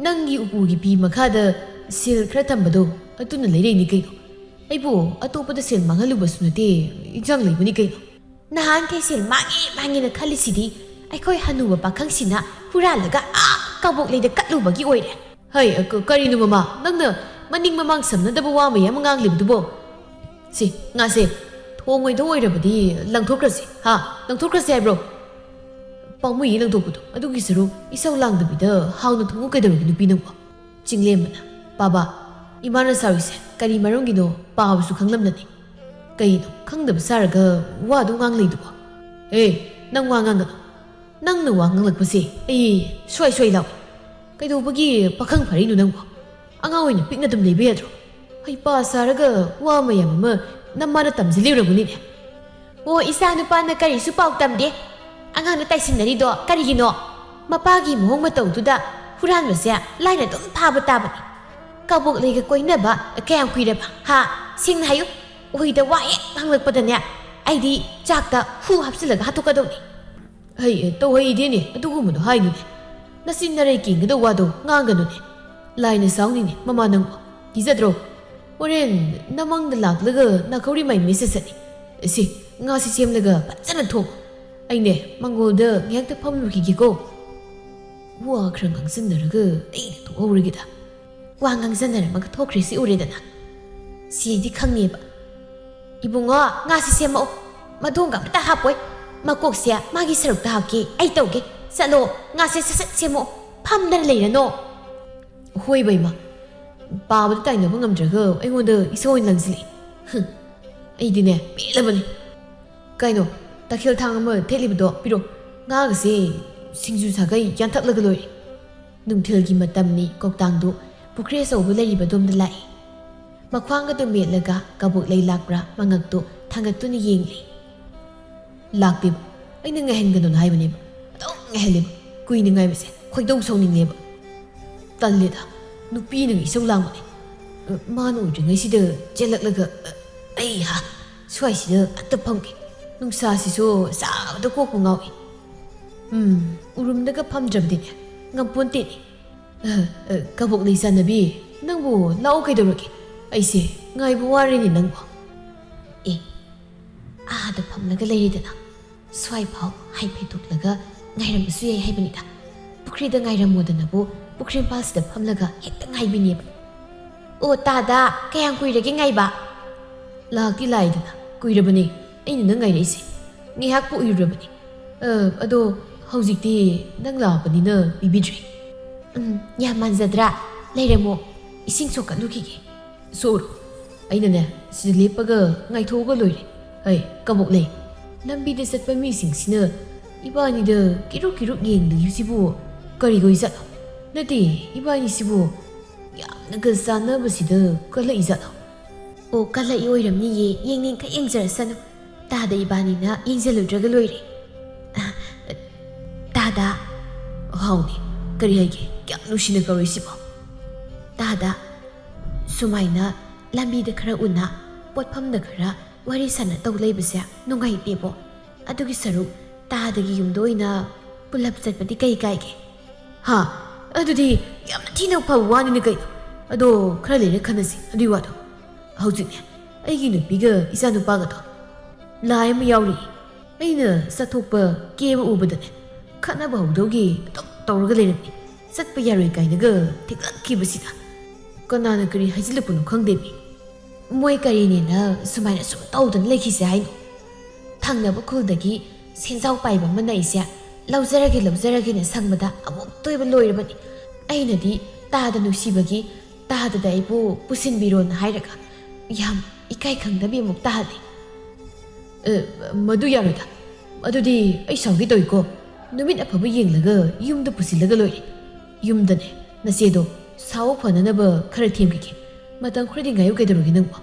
ꯅꯪꯒꯤ ꯎꯄꯨꯒꯤ ꯐꯤ ꯃꯈꯥꯗ ꯁꯦꯜ ꯈꯔ ꯊꯝꯕꯗꯣ, ꯑꯗꯨꯅ ꯂꯩꯔꯛꯏꯅꯤ ꯀꯩꯅꯣ꯫ ꯑꯩꯕꯨ ꯑꯇꯣꯞꯄꯗ ꯁꯦꯜ ꯃꯥꯡꯍꯜꯂꯨꯕꯁꯨ ꯅꯠꯇꯦ, ꯏꯟꯁꯥꯡ ꯂꯩꯕꯅꯤ ꯀꯩꯅꯣ꯫" "ꯅꯍꯥꯟꯈꯩ ꯁꯦꯜ ꯃꯥꯡꯉꯦ ꯃꯥꯡꯉꯦꯅ ꯈꯜꯂꯤꯁꯤꯗꯤ ꯑꯩꯈꯣꯏ ꯍꯅꯨꯕ ꯄꯥꯈꯪꯁꯤꯅ ꯍꯨꯔꯥꯜꯂꯒ ꯑꯥ ꯀꯕꯣꯛꯂꯩꯗ ꯀꯠꯂꯨꯕꯒꯤ ꯑꯣꯏꯔꯦ꯫ ꯍꯩ, ꯑ, ꯀ-, ꯀꯔꯤꯅꯣ ꯃꯃꯥ? ꯅꯪꯅ ꯃꯅꯤꯡ ꯃꯃꯥꯡ ꯁꯝꯅꯗꯕ ꯋꯥ ꯃꯌꯥꯝ ꯉꯥꯡꯂꯤꯕꯗꯨꯕꯣ? ꯁꯤ, ꯉꯥꯁꯦ ꯊꯣꯡꯉꯣꯏꯗꯧ ꯑꯣꯏꯔꯕꯗꯤ ꯂꯪꯊꯣꯛꯈ꯭ꯔꯁꯤ, ꯍꯥ? ꯂꯪꯊꯣꯛꯈ꯭ꯔꯁꯤ ꯍꯥꯏꯕ꯭ꯔꯣ? ꯄꯥꯝꯃꯨꯏꯌꯦ ꯂꯪꯊꯣꯛꯄꯗꯣ꯫ ꯑꯗꯨꯒꯤ ꯁꯔꯨꯛ ꯏꯁꯧ ꯂꯥꯡꯗꯕꯤꯗ ꯍꯥꯎꯅ ꯊꯣꯡꯉꯨ ꯀꯩꯗꯧꯔꯒꯦ ꯅꯨꯄꯤ ꯅꯪꯕꯣ? ꯆꯤꯡꯂꯦꯝꯕꯅ, ꯄꯥꯕ, ꯏꯃꯥꯅ ꯁꯥꯎꯔꯤꯁꯦ ꯀꯔꯤ ꯃꯔꯝꯒꯤꯅꯣ ꯄꯥꯕꯁꯨ ꯈꯪꯂꯝꯂꯅꯤ꯫ ꯀꯩꯅꯣ ꯈꯪꯗꯕ ꯁꯥꯔꯒ ꯋꯥꯗꯨ ꯉꯥꯡꯂꯩꯗꯨꯕꯣ? ꯑꯦ, ꯅꯪ ꯋꯥ ꯉꯥꯡꯒꯅꯨ꯫ ꯅꯪꯅ ꯋꯥ ꯉꯥꯡꯂꯛꯄꯁꯦ ꯑꯩ ꯁ꯭ꯋꯥꯏ ꯁ꯭ꯋꯥꯏ ꯂꯥꯎꯏ꯫ ꯀꯩꯗꯧꯕꯒꯤ ꯄꯥꯈꯪ ꯐꯔꯛꯏꯅꯣ ꯅꯪꯕꯣ? ꯑꯉꯥꯡ ꯑꯣꯏꯅ ꯄꯤꯛꯅ ꯑꯗꯨꯝ ꯂꯩꯕ ꯌꯥꯗ꯭ꯔꯣ? ꯍꯩꯄꯥ ꯁꯥꯔꯒ ꯋꯥ ꯃꯌꯥꯝ ꯑꯃ ꯅꯃꯥꯅ ꯇꯝꯖꯤꯜꯂꯤꯔꯝꯒꯅꯤꯅꯦ꯫ ꯑꯣ, ꯏꯆꯥ ꯅꯨꯄꯥꯅ ꯀꯔꯤꯁꯨ ꯄꯥꯎ ꯇꯝꯗꯦ꯫ ꯑꯉꯥꯡꯅ ꯇꯥꯏꯁꯤꯟꯅꯔꯤꯗꯣ ꯀꯔꯤꯒꯤꯅꯣ? ꯃꯄꯥꯒꯤ ꯃꯑꯣꯡ ꯃꯇꯧꯗꯨꯗ ꯍꯨꯔꯥꯟꯕꯁꯦ ꯂꯥꯏꯅ ꯑꯗꯨꯝ ꯐꯥꯕ ꯇꯥꯕꯅꯤ꯫ ꯀꯕꯣꯛꯂꯩꯒ ꯀꯣꯏꯅꯕ ꯀꯌꯥꯝ ꯀꯨꯏꯔꯕ? ꯍꯥ? ꯁꯦꯡꯅ ꯍꯥꯏꯌꯨ꯫ ꯎꯍꯩꯗ ꯋꯥ ꯍꯦꯛ ꯉꯥꯡꯂꯛꯄꯗꯅꯦ, ꯑꯩꯗꯤ ꯆꯥꯛꯇ ꯍꯨ ꯍꯥꯞꯆꯤꯜꯂꯒ ꯍꯥꯠꯇꯣꯛꯀꯗꯧꯅꯤ꯫ ꯍꯩ, ꯇꯧꯍꯩꯗꯦꯅꯦ, ꯑꯗꯨꯒꯨꯝꯕꯗꯣ ꯍꯥꯏꯅꯨꯅꯦ꯫ ꯅꯆꯤꯟ ꯅꯔꯩ ꯀꯦꯟꯒꯗꯧ ꯋꯥꯗꯣ ꯉꯥꯡꯒꯅꯨꯅꯦ꯫ ꯂꯥꯏꯅ ꯁꯥꯎꯅꯤꯅꯦ, ꯃꯃꯥ ꯅꯪꯕꯣ꯫ ꯀꯤꯖꯗ꯭ꯔꯣ? ꯍꯣꯔꯦꯟ ꯅꯃꯪꯗ ꯂꯥꯛꯂꯒ ꯅꯥꯈꯧꯔꯤ ꯃꯥꯏ ꯃꯤꯠꯁꯦ ꯁꯠꯅꯤ꯫ ꯁꯤ, ꯉꯥꯁꯤ ꯁꯦꯝꯂꯒ ꯐꯖꯅ ꯊꯣꯡ꯫ ꯑꯩꯅꯦ, ꯃꯪꯒꯣꯜꯗ ꯉꯥꯏꯍꯥꯛꯇ ꯐꯝꯂꯨꯈꯤꯒꯦꯀꯣ꯫ ꯋꯥ ꯈꯔ ꯉꯥꯡꯁꯤꯟꯅꯔꯒ ꯑꯩꯅ ꯊꯣꯛꯍꯧꯔꯒꯦꯗ꯫ ꯋꯥ ꯉꯥꯡꯖꯅꯔꯝꯃꯒ ꯊꯣꯛꯈ꯭ꯔꯤꯁꯤ ꯎꯔꯦꯗꯅ꯫ ꯁꯤꯗꯤ ꯈꯪꯉꯦꯕ꯫ ꯏꯕꯨꯡꯉꯣ, ꯉꯥꯁꯤ ꯁꯦꯝꯃꯛꯑꯣ꯫ ꯃꯗꯣꯡꯒ ꯑꯝꯇ ꯍꯥꯞꯄꯣꯏ꯫ ꯃꯀꯣꯛꯁꯦ ꯃꯥꯒꯤ ꯁꯔꯨꯛꯇ ꯍꯥꯞꯀꯦ ꯑꯩ ꯇꯧꯒꯦ꯫ ꯆꯠꯂꯣ, ꯉꯥꯁꯦ ꯁꯠ ꯁꯠ ꯁꯦꯝꯃꯛꯑꯣ꯫ ꯐꯝꯗꯅ ꯂꯩꯔꯅꯣ꯫ ꯍꯣꯏꯕ ꯏꯃꯥ꯫ ꯄꯥꯕꯗ ꯇꯥꯏꯅꯕ ꯉꯝꯗ꯭ꯔꯒ ꯑꯩꯉꯣꯟꯗ ꯏꯁꯧ ꯑꯣꯏꯅ ꯂꯪꯁꯤꯜꯂꯛꯏ꯫ ꯍꯨꯝ, ꯑꯩꯗꯤꯅꯦ ꯄꯦꯜꯂꯕꯅꯤ꯫ ꯀꯩꯅꯣ, ꯇꯈꯦꯜ ꯊꯥꯡ ꯑꯃ ꯊꯦꯠꯂꯤꯕꯗꯣ ꯄꯤꯔꯣ꯫ ꯉꯥꯒꯁꯦ ꯁꯤꯡꯖꯨ ꯁꯥꯒꯩ ꯌꯥꯟꯊꯠꯂꯒ ꯂꯣꯏꯔꯦ꯫ ꯅꯨꯡꯊꯤꯜꯒꯤ ꯃꯇꯝꯅꯤ꯫ ꯀꯧꯇꯥꯡꯗꯨ ꯄꯨꯈ꯭ꯔꯤ ꯑꯆꯧꯕ ꯂꯩꯔꯤꯕꯗꯣꯝꯗ ꯂꯥꯛꯏ꯫ ꯃꯈ꯭ꯋꯥꯡꯒꯗꯨ ꯃꯦꯠꯂꯒ ꯀꯕꯣꯛꯂꯩ ꯂꯥꯛꯄ꯭ꯔꯥ ꯃꯉꯛꯇꯨ ꯊꯥꯡꯒꯠꯇꯨꯅ ꯌꯦꯡꯂꯤ꯫ ꯂꯥꯛꯇꯦꯕ꯫ ꯑꯩꯅ ꯉꯥꯏꯍꯟꯒꯅꯨꯅ ꯍꯥꯏꯕꯅꯦꯕ꯫ ꯑꯗꯨꯝ ꯉꯥꯏꯍꯜꯂꯦꯕ꯫ ꯀꯨꯏꯅ ꯉꯥꯏꯕꯁꯦ ꯈꯣꯏꯗꯧ ꯁꯥꯎꯅꯤꯡꯉꯦꯕ꯫ ꯇꯜꯂꯦꯗ꯫ ꯅꯨꯄꯤꯅꯒ ꯏꯁꯧ ꯂꯥꯡꯕꯅꯦ꯫ ꯑ, ꯃꯥꯅ ꯑꯣꯏꯗ꯭ꯔꯤꯉꯩꯁꯤꯗ ꯆꯦꯜꯂꯛꯂꯒ, ꯑ, ꯑꯩ ꯍꯥ, ꯁ꯭ꯋꯥꯏꯁꯤꯗ ꯑꯝꯇ ꯐꯝꯒꯦ꯫ ꯅꯨꯡꯁꯥꯁꯤꯁꯨ ꯁꯥꯕꯗ ꯀꯣꯛꯄꯨ ꯉꯥꯎꯏ꯫ ꯎꯝ, ꯎꯔꯨꯝꯗꯒ ꯐꯝꯗ꯭ꯔꯕꯗꯤꯅꯦ ꯉꯝꯄꯣꯟꯇꯦꯅꯦ꯫ ꯑ, ꯑ, ꯀꯕꯣꯛꯂꯩ ꯆꯥꯟꯅꯕꯤ, ꯅꯪꯕꯨ ꯂꯥꯛꯑꯣ ꯀꯩꯗꯧꯔꯒꯦ? ꯑꯩꯁꯦ ꯉꯥꯏꯕ ꯋꯥꯔꯦꯅꯦ ꯅꯪꯕꯨ꯫ ꯑꯦ, ꯑꯥꯗ ꯐꯝꯂꯒ ꯂꯩꯔꯦꯗꯅ, ꯁ꯭ꯋꯥꯏꯐꯥꯎ ꯍꯥꯏꯐꯦꯠ ꯊꯣꯛꯂꯒ ꯉꯥꯏꯔꯝꯕꯁꯨ ꯌꯥꯏ ꯍꯥꯏꯕꯅꯤꯗ꯫ ꯄꯨꯈ꯭ꯔꯤꯗ ꯉꯥꯏꯔꯝꯃꯣꯗꯅꯕꯨ ꯄꯨꯈ꯭ꯔꯤ ꯃꯄꯥꯜꯁꯤꯗ ꯐꯝꯂꯒ ꯍꯦꯛꯇ ꯉꯥꯏꯕꯤꯅꯦꯕ꯫ "ꯑꯣ ꯇꯥꯗ, ꯀꯌꯥꯝ ꯀꯨꯏꯔꯒꯦ ꯉꯥꯏꯕ?" "ꯂꯥꯛꯇꯤ ꯂꯥꯛꯏꯗꯅ, ꯀꯨꯏꯔꯕꯅꯦ ꯑꯩꯅ ꯅꯪ ꯉꯥꯏꯔꯛꯏꯁꯦ꯫ ꯉꯥꯏꯍꯥꯛꯄꯨ ꯎꯏꯔꯨꯔꯕꯅꯦ꯫ ꯑ, ꯑꯗꯣ ꯍꯧꯖꯤꯛꯇꯤ ꯅꯪ ꯂꯥꯛꯄꯅꯤꯅ ꯄꯤꯕꯤꯗ꯭ꯔꯦ꯫" "ꯎꯝ, ꯌꯥꯝ ꯃꯥꯟꯖꯗ꯭ꯔꯥ? ꯂꯩꯔꯝꯃꯣ, ꯏꯁꯤꯡ ꯁꯣꯛꯀꯠꯂꯨꯈꯤꯒꯦ꯫" "ꯁꯣꯛꯎꯔꯣ, ꯑꯩꯅꯅꯦ ꯁꯤꯗ ꯂꯦꯞꯄꯒ ꯉꯥꯏꯊꯣꯛꯑꯒ ꯂꯣꯏꯔꯦ꯫" "ꯍꯩ, ꯀꯕꯣꯛꯂꯩ, ꯂꯝꯕꯤꯗ ꯆꯠꯄ ꯃꯤꯁꯤꯡꯁꯤꯅ ꯏꯕꯥꯅꯤꯗ ꯀꯤꯔꯨꯛ ꯀꯤꯔꯨꯛ ꯌꯦꯡꯂꯤꯕꯁꯤꯕꯨ ꯀꯔꯤꯒꯣꯏꯖꯠꯅꯣ? ꯅꯠꯇꯦ, ꯏꯕꯥꯅꯤꯁꯤꯕꯨ ꯌꯥꯝꯅꯒ ꯆꯥꯟꯅꯕꯁꯤꯗ ꯀꯜꯂꯛꯏꯖꯥꯠꯂꯣ?" "ꯑꯣ, ꯀꯜꯂꯛꯏ ꯑꯣꯏꯔꯝꯅꯤꯌꯦ, ꯌꯦꯡꯅꯤꯡꯈꯩ ꯌꯦꯡꯖꯔꯁꯅꯨ꯫ ꯇꯥꯗ ꯏꯕꯥꯅꯤꯅ ꯌꯦꯡꯖꯜꯂꯨꯗ꯭ꯔꯒ ꯂꯣꯏꯔꯦ꯫" "ꯇꯥꯗ꯫" "ꯍꯥꯎꯅꯦ, ꯀꯔꯤ ꯍꯥꯏꯒꯦ? ꯀꯌꯥꯝ ꯅꯨꯡꯁꯤꯅ ꯀꯧꯔꯤꯁꯤꯕꯣ?" "ꯇꯥꯗ, ꯁꯨꯃꯥꯏꯅ ꯂꯝꯕꯤꯗ ꯈꯔ ꯎꯅ, ꯄꯣꯠꯐꯝꯗ ꯈꯔ ꯋꯥꯔꯤ ꯁꯥꯟꯅ ꯇꯧ ꯂꯩꯕꯁꯦ ꯅꯨꯡꯉꯥꯏꯇꯦꯕꯣ꯫ ꯑꯗꯨꯒꯤ ꯁꯔꯨꯛ ꯇꯥꯗꯒꯤ ꯌꯨꯝꯗ ꯑꯣꯏꯅ ꯄꯨꯂꯞ ꯆꯠꯄꯗꯤ ꯀꯩ ꯀꯥꯏꯒꯦ?" "ꯍꯥ? ꯑꯗꯨꯗꯤ ꯌꯥꯝꯅ ꯊꯤꯅ ꯐꯕ ꯋꯥꯅꯤꯅꯦ ꯀꯩꯅꯣ꯫ ꯑꯗꯣ ꯈꯔ ꯂꯩꯔ ꯈꯟꯅꯁꯤ ꯑꯗꯨꯏ ꯋꯥꯗꯣ꯫ ꯍꯧꯖꯤꯛꯅꯦ ꯑꯩꯒꯤ ꯅꯨꯄꯤꯒ ꯏꯆꯥꯅꯨꯄꯥꯒꯗꯣ ꯂꯥꯏ ꯑꯃ ꯌꯥꯎꯔꯤ꯫ ꯑꯩꯅ ꯆꯠꯊꯣꯛꯄ ꯀꯦꯕ ꯎꯕꯗꯅꯦ ꯈꯠꯅꯕ ꯍꯧꯗꯧꯒꯤ ꯑꯗꯨꯝ ꯇꯧꯔꯒ ꯂꯩꯔꯝꯃꯤ꯫ ꯆꯠꯄ ꯌꯥꯔꯣꯏ ꯀꯥꯏꯅꯒ ꯊꯤꯡꯂꯛꯈꯤꯕꯁꯤꯗ ꯀꯅꯥꯅ ꯀꯔꯤ ꯍꯥꯏꯖꯤꯜꯂꯛꯄꯅꯣ ꯈꯪꯗꯦꯃꯤ꯫ ꯃꯣꯏ ꯀꯔꯤꯅꯦꯅ ꯁꯨꯃꯥꯏꯅ ꯁꯨꯝ ꯇꯧꯗꯅ ꯂꯩꯈꯤꯁꯦ ꯍꯥꯏꯅꯣ? ꯊꯪꯅꯕ ꯈꯨꯜꯗꯒꯤ ꯁꯦꯟꯖꯥꯎ ꯄꯥꯏꯕ ꯑꯃꯅ ꯑꯩꯁꯦ ꯂꯧꯖꯔꯒꯦ, ꯂꯧꯖꯔꯒꯦꯅ ꯁꯪꯕꯗ ꯑꯃꯨꯛꯇ ꯑꯣꯏꯕ ꯂꯣꯏꯔꯕꯅꯤ꯫ ꯑꯩꯅꯗꯤ ꯇꯥꯗ ꯅꯨꯡꯁꯤꯕꯒꯤ ꯇꯥꯗꯗ ꯑꯩꯕꯨ ꯄꯨꯁꯤꯟꯕꯤꯔꯣꯅ ꯍꯥꯏꯔꯒ ꯌꯥꯝ ꯏꯀꯥꯏ ꯈꯪꯗꯕꯤ ꯑꯃꯨꯛ ꯇꯥꯍꯜꯂꯤ꯫ "ꯑꯦ, ꯃꯗꯨ ꯌꯥꯔꯣꯏꯗ꯫ ꯑꯗꯨꯗꯤ ꯑꯩ ꯁꯥꯎꯒꯦ ꯇꯧꯏꯀꯣ꯫ ꯅꯨꯃꯤꯠ ꯑꯐꯕ ꯌꯦꯡꯂꯒ ꯌꯨꯝꯗ ꯄꯨꯁꯤꯜꯂꯒ ꯂꯣꯏꯔꯦ꯫ ꯌꯨꯝꯗꯅꯦ ꯅꯆꯦꯗꯣ ꯁꯥꯎ ꯐꯅꯅꯕ ꯈꯔ ꯊꯦꯝꯈꯤꯒꯦ꯫ ꯃꯇꯝ ꯈꯔꯗꯤ ꯉꯥꯏꯌꯨ ꯀꯩꯗꯧꯔꯒꯦ ꯅꯪꯕꯣ?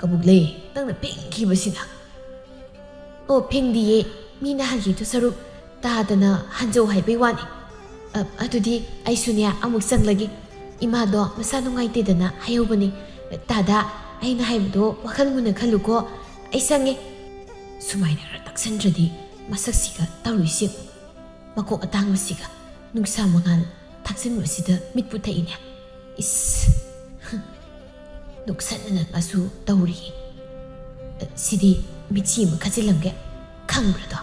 ꯀꯕꯣꯛꯂꯩ, ꯅꯪꯅ ꯐꯦꯡꯈꯤꯕꯁꯤꯅ꯫" "ꯑꯣ, ꯐꯦꯡꯗꯤꯌꯦ꯫ ꯃꯤꯅ ꯍꯟꯈꯤꯗꯨ ꯁꯔꯨꯛ ꯇꯥꯗꯅ ꯍꯟꯖꯧ ꯍꯥꯏꯕꯩ ꯋꯥꯅꯤ꯫ ꯑ, ꯑꯗꯨꯗꯤ ꯑꯩꯁꯨꯅꯦ ꯑꯃꯨꯛ ꯆꯪꯂꯒꯦ꯫ ꯏꯃꯥꯗꯣ ꯃꯁꯥ ꯅꯨꯡꯉꯥꯏꯇꯦꯗꯅ ꯍꯥꯏꯍꯧꯕꯅꯤ꯫ ꯇꯥꯗ, ꯑꯩꯅ ꯍꯥꯏꯕꯗꯣ ꯋꯥꯈꯜ ꯃꯨꯟꯅ ꯈꯜꯂꯨꯀꯣ꯫ ꯑꯩ ꯆꯪꯉꯦ꯫" ꯁꯨꯃꯥꯏꯅ ꯈꯔ ꯇꯛꯁꯟꯗ꯭ꯔꯗꯤ ꯃꯁꯛꯁꯤꯒ ꯇꯧꯔꯤꯁꯤ ꯌꯦꯡꯉꯨ꯫ ꯃꯀꯣꯛ ꯑꯇꯥꯡꯕꯁꯤꯒ ꯅꯨꯡꯁꯥ ꯃꯉꯥꯜ ꯊꯥꯛꯆꯤꯟꯕꯁꯤꯗ ꯃꯤꯠꯄꯨ ꯊꯛꯏꯅꯦ꯫ ꯏꯁ! ꯅꯣꯛꯁꯟꯅꯅꯕꯁꯨ ꯇꯧꯔꯤ꯫ ꯁꯤꯗꯤ ꯃꯤꯠꯆꯤ ꯑꯃ ꯈꯠꯆꯤꯜꯂꯝꯒꯦ꯫ ꯈꯪꯕ꯭ꯔꯥꯗꯣ?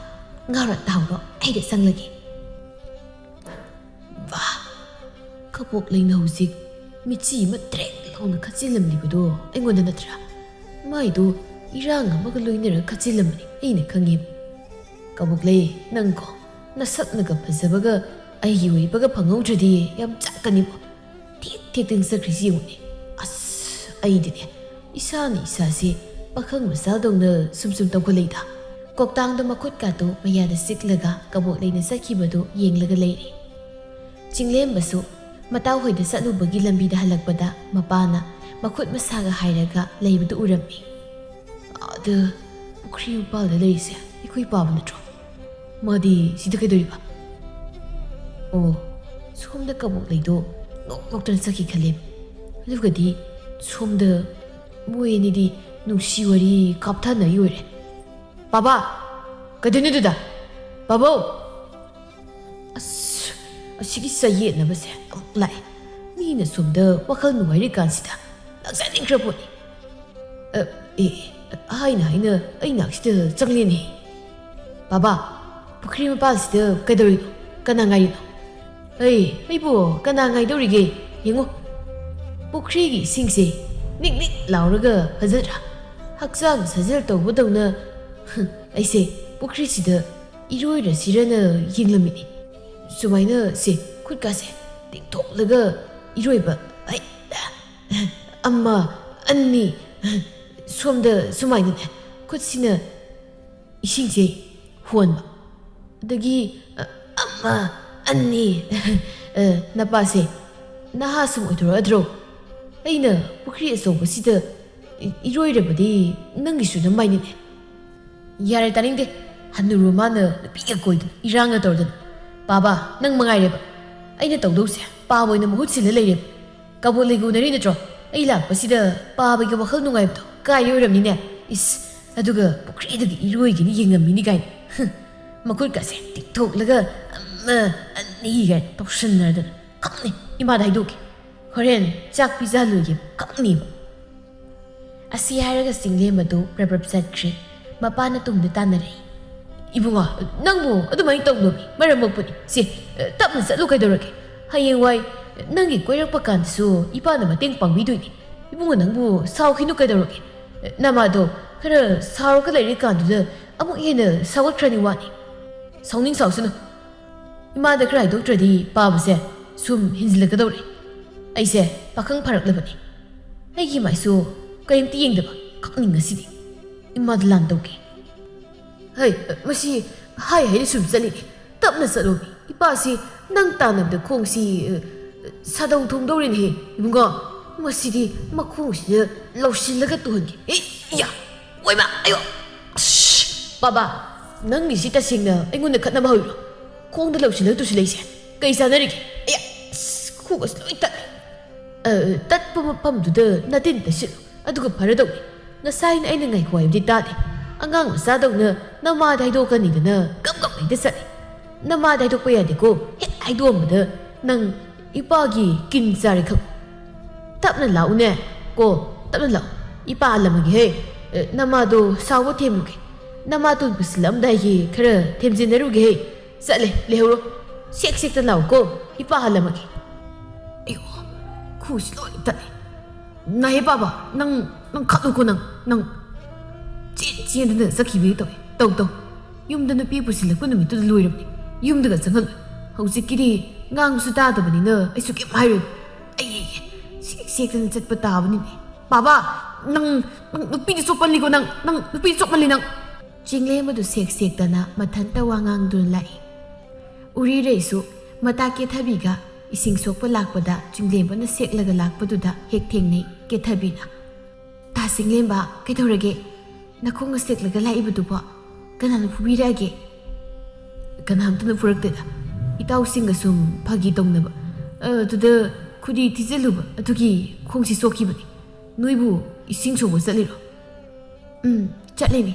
ꯉꯥꯎꯔ ꯇꯥꯎꯔꯣ, ꯑꯩꯗ ꯆꯪꯂꯒꯦ꯫ ꯋꯥ! ꯀꯕꯣꯛꯂꯩꯅ ꯍꯧꯖꯤꯛ ꯃꯤꯠꯆꯤ ꯑꯃ ꯇ꯭ꯔꯦꯛ ꯂꯥꯎꯅ ꯈꯠꯆꯤꯜꯂꯝꯂꯤꯕꯗꯣ ꯑꯩꯉꯣꯟꯗ ꯅꯠꯇ꯭ꯔꯥ? ꯃꯥꯏꯗꯣ ꯏꯔꯥꯡ ꯑꯃꯒ ꯂꯣꯏꯅꯔ ꯈꯠꯆꯤꯜꯂꯝꯕꯅꯤ, ꯑꯩꯅ ꯈꯪꯉꯦꯕ꯫ ꯀꯕꯣꯛꯂꯩ, ꯅꯪꯀꯣ, ꯅꯁꯛꯅꯒ ꯐꯖꯕꯒ ꯑꯩꯒꯤ ꯑꯣꯏꯕꯒ ꯐꯪꯍꯧꯗ꯭ꯔꯗꯤ ꯌꯥꯝ ꯆꯥꯛꯀꯅꯤꯕꯣ꯫ ꯊꯦꯛ ꯊꯦꯛꯇꯅ ꯆꯠꯈ꯭ꯔꯤꯁꯤ ꯌꯦꯡꯉꯨꯅꯦ꯫ ꯑꯁ, ꯑꯩꯗꯤꯅꯦ, ꯏꯁꯥꯅ ꯏꯁꯥꯁꯦ ꯄꯥꯈꯪ ꯃꯆꯥꯗꯧꯅ ꯁꯨꯝ ꯁꯨꯝ ꯇꯧꯈꯠꯂꯛꯏꯗ꯫ ꯀꯣꯛꯇꯥꯡꯗ ꯃꯈꯨꯠꯀꯥꯗꯣ ꯃꯌꯥꯗ ꯆꯤꯛꯂꯒ ꯀꯕꯣꯛꯂꯩꯅ ꯆꯠꯈꯤꯕꯗꯨ ꯌꯦꯡꯂꯒ ꯂꯩꯔꯦ꯫ ꯆꯤꯡꯂꯦꯝꯕꯁꯨ ꯃꯇꯥꯎ ꯍꯣꯏꯗ ꯆꯠꯂꯨꯕꯒꯤ ꯂꯝꯕꯤꯗ ꯍꯜꯂꯛꯄꯗ ꯃꯄꯥꯅ ꯃꯈꯨꯠ ꯃꯁꯥꯒ ꯍꯥꯏꯔꯒ ꯂꯩꯕꯗꯨ ꯎꯔꯝꯃꯤ꯫ "ꯑꯗ ꯄꯨꯈ꯭ꯔꯤ ꯃꯄꯥꯜꯗ ꯂꯩꯔꯤꯁꯦ ꯑꯩꯈꯣꯏ ꯄꯥꯕ ꯅꯠꯇ꯭ꯔꯣ? ꯃꯥꯗꯤ ꯁꯤꯗ ꯀꯩꯗꯧꯔꯤꯕ?" ꯑꯣ, ꯁꯣꯝꯗ ꯀꯕꯣꯛꯂꯩꯗꯣ ꯅꯣꯛ ꯅꯣꯛꯇꯅ ꯆꯠꯈꯤ ꯈꯜꯂꯦꯕ꯫ ꯑꯗꯨꯒꯗꯤ ꯁꯣꯝꯗ ꯃꯣꯏ ꯑꯅꯤꯗꯤ ꯅꯨꯡꯁꯤ ꯋꯥꯔꯤ ꯀꯥꯞꯊꯅꯔꯤ ꯑꯣꯏꯔꯦ꯫ "ꯄꯥꯕ, ꯀꯩꯗꯧꯅꯣ ꯑꯗꯨꯗ? ꯄꯥꯕꯧ!" ꯑꯁ, ꯑꯁꯤꯒꯤ ꯆꯌꯦꯠꯅꯕꯁꯦ ꯑꯃꯨꯛ ꯂꯥꯛꯑꯦ꯫ ꯃꯤꯅ ꯁꯣꯝꯗ ꯋꯥꯈꯜ ꯅꯨꯡꯉꯥꯏꯔꯤꯀꯥꯟꯁꯤꯗ ꯂꯥꯛꯆꯅꯤꯡꯈ꯭ꯔ ꯄꯣꯠꯅꯤ꯫ ꯑ, ꯑꯦ, ꯑꯦ, ꯍꯥꯏꯅ ꯍꯥꯏꯅ ꯑꯩ ꯅꯥꯛꯁꯤꯗ ꯆꯪꯂꯦꯅꯦ꯫ "ꯄꯥꯕ, ꯄꯨꯈ꯭ꯔꯤ ꯃꯄꯥꯜꯁꯤꯗ ꯀꯩꯗꯧꯔꯤꯅꯣ? ꯀꯅꯥ ꯉꯥꯏꯔꯤꯅꯣ?" "ꯑꯩ, ꯑꯩꯕꯨ ꯀꯅꯥ ꯉꯥꯏꯗꯧꯔꯤꯒꯦ? ꯌꯦꯡꯉꯨ, ꯄꯨꯈ꯭ꯔꯤꯒꯤ ꯏꯁꯤꯡꯁꯦ ꯅꯤꯛ ꯅꯤꯛ ꯂꯥꯎꯔꯒ ꯐꯖꯗ꯭ꯔꯥ? ꯍꯛꯆꯥꯡ ꯁꯥꯖꯦꯜ ꯇꯧꯕꯗꯧꯅ ꯑꯩꯁꯦ ꯄꯨꯈ꯭ꯔꯤꯁꯤꯗ ꯏꯔꯣꯏꯔꯁꯤꯔꯅ ꯌꯦꯡꯂꯝꯃꯤꯅꯤ꯫ ꯁꯨꯃꯥꯏꯅ ꯁꯦ, ꯈꯨꯠꯀꯥꯁꯦ ꯇꯤꯡꯊꯣꯛꯂꯒ ꯏꯔꯣꯏꯕ꯫ ꯑꯩ, ꯑꯃ, ꯑꯅꯤ, ꯁꯣꯝꯗ ꯁꯨꯃꯥꯏꯅꯅꯦ, ꯈꯨꯠꯁꯤꯅ ꯏꯁꯤꯡꯁꯦ ꯍꯣꯟꯕ꯫ ꯑꯗꯒꯤ, ꯑ, ꯑꯃ, ꯑꯅꯤ, ꯑ, ꯅꯄꯥꯁꯦ ꯅꯍꯥ ꯁꯨꯝ ꯑꯣꯏꯊꯣꯔꯛꯑꯗ꯭ꯔꯣ? ꯑꯩꯅ ꯄꯨꯈ꯭ꯔꯤ ꯑꯆꯧꯕꯁꯤꯗ ꯏ-, ꯏꯔꯣꯏꯔꯕꯗꯤ ꯅꯪꯒꯤꯁꯨ ꯅꯃꯥꯏꯅꯤꯅꯦ꯫ ꯌꯥꯔꯦ, ꯇꯥꯅꯤꯡꯗꯦ꯫ ꯍꯟꯅꯨꯔꯕ ꯃꯥꯅ ꯅꯨꯄꯤꯒ ꯀꯣꯏꯗꯅ ꯏꯔꯥꯡꯒ ꯇꯧꯗꯅ꯫ ꯄꯥꯕ, ꯅꯪ ꯃꯉꯥꯏꯔꯦꯕ꯫ ꯑꯩꯅ ꯇꯧꯗꯧꯁꯦ ꯄꯥꯕ ꯑꯣꯏꯅ ꯃꯍꯨꯠ ꯁꯤꯜꯂ ꯂꯩꯔꯦꯕ꯫ ꯀꯕꯣꯛꯂꯩꯒ ꯎꯅꯔꯤ ꯅꯠꯇ꯭ꯔꯣ? ꯑꯩ ꯂꯥꯛꯄꯁꯤꯗ ꯄꯥꯕꯒꯤ ꯋꯥꯈꯜ ꯅꯨꯡꯉꯥꯏꯕꯗꯣ ꯀꯥꯏꯔꯦ ꯑꯣꯏꯔꯝꯅꯤꯅꯦ꯫ ꯏꯁ, ꯑꯗꯨꯒ ꯄꯨꯈ꯭ꯔꯤꯗꯒꯤ ꯏꯔꯣꯏꯒꯦꯅ ꯌꯦꯡꯉꯝꯃꯤꯅꯤ ꯀꯥꯏꯅ꯫ ꯍꯨꯝ, ꯃꯈꯨꯠꯀꯥꯁꯦ ꯇꯤꯡꯊꯣꯛꯂꯒ ꯑꯃ, ꯑꯅꯤ ꯀꯥꯏꯅ ꯇꯧꯁꯟꯅꯗꯅ꯫ ꯈꯪꯅꯤ, ꯏꯃꯥꯗ ꯍꯥꯏꯗꯣꯛꯀꯦ꯫ ꯍꯣꯔꯦꯟ ꯆꯥꯛ ꯄꯤꯖꯍꯜꯂꯣꯏꯒꯦ, ꯈꯪꯅꯤꯕ꯫ ꯑꯁꯤ ꯍꯥꯏꯔꯒ ꯆꯤꯡꯂꯦꯝꯕꯗꯨ ꯄ꯭ꯔꯞ ꯄ꯭ꯔꯞ ꯆꯠꯈ꯭ꯔꯦ꯫ ꯃꯄꯥꯅ ꯇꯨꯡꯗ ꯇꯥꯟꯅꯔꯛꯏ꯫ "ꯏꯕꯨꯡꯉꯣ, ꯅꯪꯕꯨ ꯑꯗꯨꯃꯥꯏꯅ ꯇꯧꯅꯣꯃꯤ, ꯃꯔꯝ ꯃꯣꯛꯄꯅꯤ꯫ ꯁꯦ, ꯇꯞꯅ ꯆꯠꯂꯨ ꯀꯩꯗꯧꯔꯒꯦ? ꯍꯌꯦꯡꯋꯥꯏ ꯅꯪꯒꯤ ꯀꯣꯏꯔꯛꯄ ꯀꯥꯟꯗꯁꯨ ꯏꯄꯥꯅ ꯃꯇꯦꯡ ꯄꯥꯡꯕꯤꯗꯣꯏꯅꯤ꯫ ꯏꯕꯨꯡꯉꯣ, ꯅꯪꯕꯨ ꯁꯥꯎꯈꯤꯅꯨ ꯀꯩꯗꯧꯔꯒꯦ? ꯅꯃꯥꯗꯣ ꯈꯔ ꯁꯥꯎꯔꯒ ꯂꯩꯔꯤꯀꯥꯟꯗꯨꯗ ꯑꯃꯨꯛ ꯍꯦꯟꯅ ꯁꯥꯎꯒꯠꯈ꯭ꯔꯅꯤ ꯋꯥꯅꯤ꯫ ꯁꯥꯎꯅꯤꯡ ꯁꯥꯎꯁꯅꯨ꯫ ꯏꯃꯥꯗ ꯈꯔ ꯍꯥꯏꯗꯣꯛꯇ꯭ꯔꯗꯤ ꯄꯥꯕꯁꯦ ꯁꯨꯝ ꯍꯦꯟꯖꯤꯜꯂꯛꯀꯗꯧꯔꯦ꯫ ꯑꯩꯁꯦ ꯄꯥꯈꯪ ꯐꯥꯔꯛꯂꯕꯅꯤ꯫ ꯑꯩꯒꯤ ꯃꯥꯏꯁꯨ ꯀꯔꯤꯝꯇ ꯌꯦꯡꯗꯕ ꯀꯞꯅꯤꯡ ꯉꯁꯤꯗꯤ꯫ ꯏꯃꯥꯗ ꯂꯥꯟ ꯇꯧꯒꯦ꯫ ꯍꯩ, ꯃꯁꯤ ꯍꯥꯏ ꯍꯥꯏꯅ ꯁꯨꯝ ꯆꯠꯂꯤꯅꯦ꯫ ꯇꯞꯅ ꯆꯠꯂꯣꯃꯤ꯫ ꯏꯄꯥꯁꯤ ꯅꯪ ꯇꯥꯟꯅꯕꯗ ꯈꯣꯡꯁꯤ, ꯑ, ꯁꯥꯗꯧ ꯊꯣꯡꯗꯧꯔꯤꯅꯦꯍꯦ꯫ ꯏꯕꯨꯡꯉꯣ, ꯃꯁꯤꯗꯤ ꯃꯈꯣꯡꯁꯤꯗ ꯂꯧꯁꯤꯜꯂꯒ ꯇꯨꯍꯟꯒꯦ꯫ ꯑꯦ, ꯏꯌꯥ! ꯑꯣꯏꯃ! ꯑꯌꯣ! ꯑꯁ! ꯕꯥꯕꯥ, ꯅꯪꯒꯤꯁꯤ ꯇꯁꯦꯡꯅ ꯑꯩꯉꯣꯟꯗ ꯈꯠꯅꯕ ꯍꯧꯔꯤꯔꯣ? ꯈꯣꯡꯗ ꯂꯧꯁꯤꯜꯂꯒ ꯇꯨꯁꯤꯜꯂꯛꯏꯁꯦ ꯀꯩ ꯆꯥꯟꯅꯔꯤꯒꯦ? ꯑꯌꯥ! ꯑꯁ! ꯈꯨꯒꯁꯦ ꯂꯣꯏ ꯇꯠꯂꯦ꯫ ꯑ, ꯇꯠꯄ ꯃꯐꯝꯗꯨꯗ ꯅꯇꯤꯟ ꯇꯩꯁꯤꯜꯂꯨ, ꯑꯗꯨꯒ ꯐꯔꯗꯧꯅꯤ꯫ ꯉꯁꯥꯏꯅ ꯑꯩꯅ ꯉꯥꯏꯈꯣ ꯍꯥꯏꯕꯗꯤ ꯇꯥꯗꯦ꯫ ꯑꯉꯥꯡ ꯃꯆꯥꯗꯧꯅ ꯅꯃꯥꯗ ꯍꯥꯏꯗꯣꯛꯀꯅꯤꯗꯅ ꯒꯝ ꯒꯝ ꯍꯦꯛꯇ ꯆꯠꯂꯤ꯫ ꯅꯃꯥꯗ ꯍꯥꯏꯗꯣꯛꯄ ꯌꯥꯗꯦꯀꯣ꯫ ꯍꯦꯛ ꯍꯥꯏꯗꯣꯛꯑꯝꯕꯗ ꯅꯪ ꯏꯄꯥꯒꯤ ꯀꯤꯟ ꯆꯥꯔꯦ ꯈꯪꯉꯨ꯫ ꯇꯞꯅ ꯂꯥꯛꯎꯅꯦ꯫ ꯀꯣ, ꯇꯞꯅ ꯂꯥꯛꯎ꯫ ꯏꯄꯥ ꯍꯜꯂꯝꯃꯒꯦ ꯍꯦ꯫ ꯑꯦ, ꯅꯃꯥꯗꯣ ꯁꯥꯎꯕ ꯊꯦꯝꯂꯨꯒꯦ꯫ ꯅꯃꯥꯇꯣꯟ ꯄꯨꯁꯤꯜꯂꯛꯑꯝꯗꯥꯏꯒꯤ ꯈꯔ ꯊꯦꯝꯖꯤꯟꯅꯔꯨꯒꯦ ꯍꯦ꯫ ꯆꯠꯂꯦ, ꯂꯩꯍꯧꯔꯣ꯫ ꯁꯦꯛ ꯁꯦꯛꯇ ꯂꯥꯛꯎꯀꯣ, ꯏꯄꯥ ꯍꯜꯂꯝꯃꯒꯦ꯫ ꯑꯌꯣ, ꯈꯨꯁꯤ ꯂꯣꯏ ꯇꯠꯂꯦ꯫ ꯅꯥꯍꯦ ꯄꯥꯕ, ꯅꯪ, ꯅꯪ ꯈꯠꯂꯨꯀꯣ ꯅꯪ, ꯅꯪ꯫ ꯆꯦꯟ ꯆꯦꯟꯗꯅ ꯆꯠꯈꯤꯕꯒꯤ ꯇꯧꯋꯦ꯫ ꯇꯧ, ꯇꯧ꯫ ꯌꯨꯝꯗ ꯅꯨꯄꯤ ꯄꯨꯁꯤꯜꯂꯛꯄ ꯅꯨꯃꯤꯠꯇꯨꯗ ꯂꯣꯏꯔꯕꯅꯤ꯫ ꯌꯨꯝꯗꯒ ꯆꯪꯍꯜꯂꯣꯏ꯫ ꯍꯧꯖꯤꯛꯀꯤꯗꯤ ꯉꯥꯡꯕꯁꯨ ꯇꯥꯗꯕꯅꯤꯅ ꯑꯩꯁꯨ ꯀꯩꯝ ꯍꯥꯏꯔꯣꯏ꯫ ꯑꯩ ꯁꯦꯛ ꯁꯦꯛꯇꯅ ꯆꯠꯄ ꯇꯥꯕꯅꯤꯅꯦ꯫ ꯄꯥꯕ, ꯅꯪ, ꯅꯪ ꯅꯨꯄꯤꯗꯤ ꯆꯣꯞꯄꯜꯂꯤꯀꯣ ꯅꯪ, ꯅꯪ ꯅꯨꯄꯤꯗꯤ ꯆꯣꯞꯃꯜꯂꯤ ꯅꯪ꯫ ꯆꯤꯡꯂꯦꯝꯕꯗꯨ ꯁꯦꯛ ꯁꯦꯛꯇꯅ ꯃꯊꯟꯇ ꯋꯥ ꯉꯥꯡꯗꯨꯅ ꯂꯥꯛꯏ꯫ ꯎꯔꯤꯔꯩꯁꯨ ꯃꯇꯥ ꯀꯦꯊꯕꯤꯒ ꯏꯁꯤꯡ ꯁꯣꯛꯄ ꯂꯥꯛꯄꯗ ꯆꯤꯡꯂꯦꯝꯕꯅ ꯁꯦꯛꯂꯒ ꯂꯥꯛꯄꯗꯨꯗ ꯍꯦꯛ ꯊꯦꯡꯅꯩ ꯀꯦꯊꯕꯤꯅ꯫ "ꯇꯥ ꯆꯤꯡꯂꯦꯝꯕ, ꯀꯩꯗꯧꯔꯒꯦ? ꯅꯈꯣꯡꯅ ꯁꯦꯛꯂꯒ ꯂꯥꯛꯏꯕꯗꯨꯕꯣ? ꯀꯅꯥꯅ ꯐꯨꯕꯤꯔꯛꯑꯒꯦ?" "ꯀꯅꯥꯝꯇꯅ ꯐꯨꯔꯛꯇꯦꯗ꯫ ꯏꯇꯥꯎꯁꯤꯡꯒ ꯁꯨꯝ ꯐꯥꯒꯤ ꯇꯧꯅꯕ꯫ ꯑꯗꯨꯗ ꯈꯨꯗꯤ ꯊꯤꯖꯤꯜꯂꯨꯕ ꯑꯗꯨꯒꯤ ꯈꯣꯡꯁꯤ ꯁꯣꯛꯈꯤꯕꯅꯤ꯫ ꯅꯣꯏꯕꯨ ꯏꯁꯤꯡ ꯁꯣꯛꯄ ꯆꯠꯂꯤꯔꯣ?" "ꯎꯝ, ꯆꯠꯂꯤꯅꯤ꯫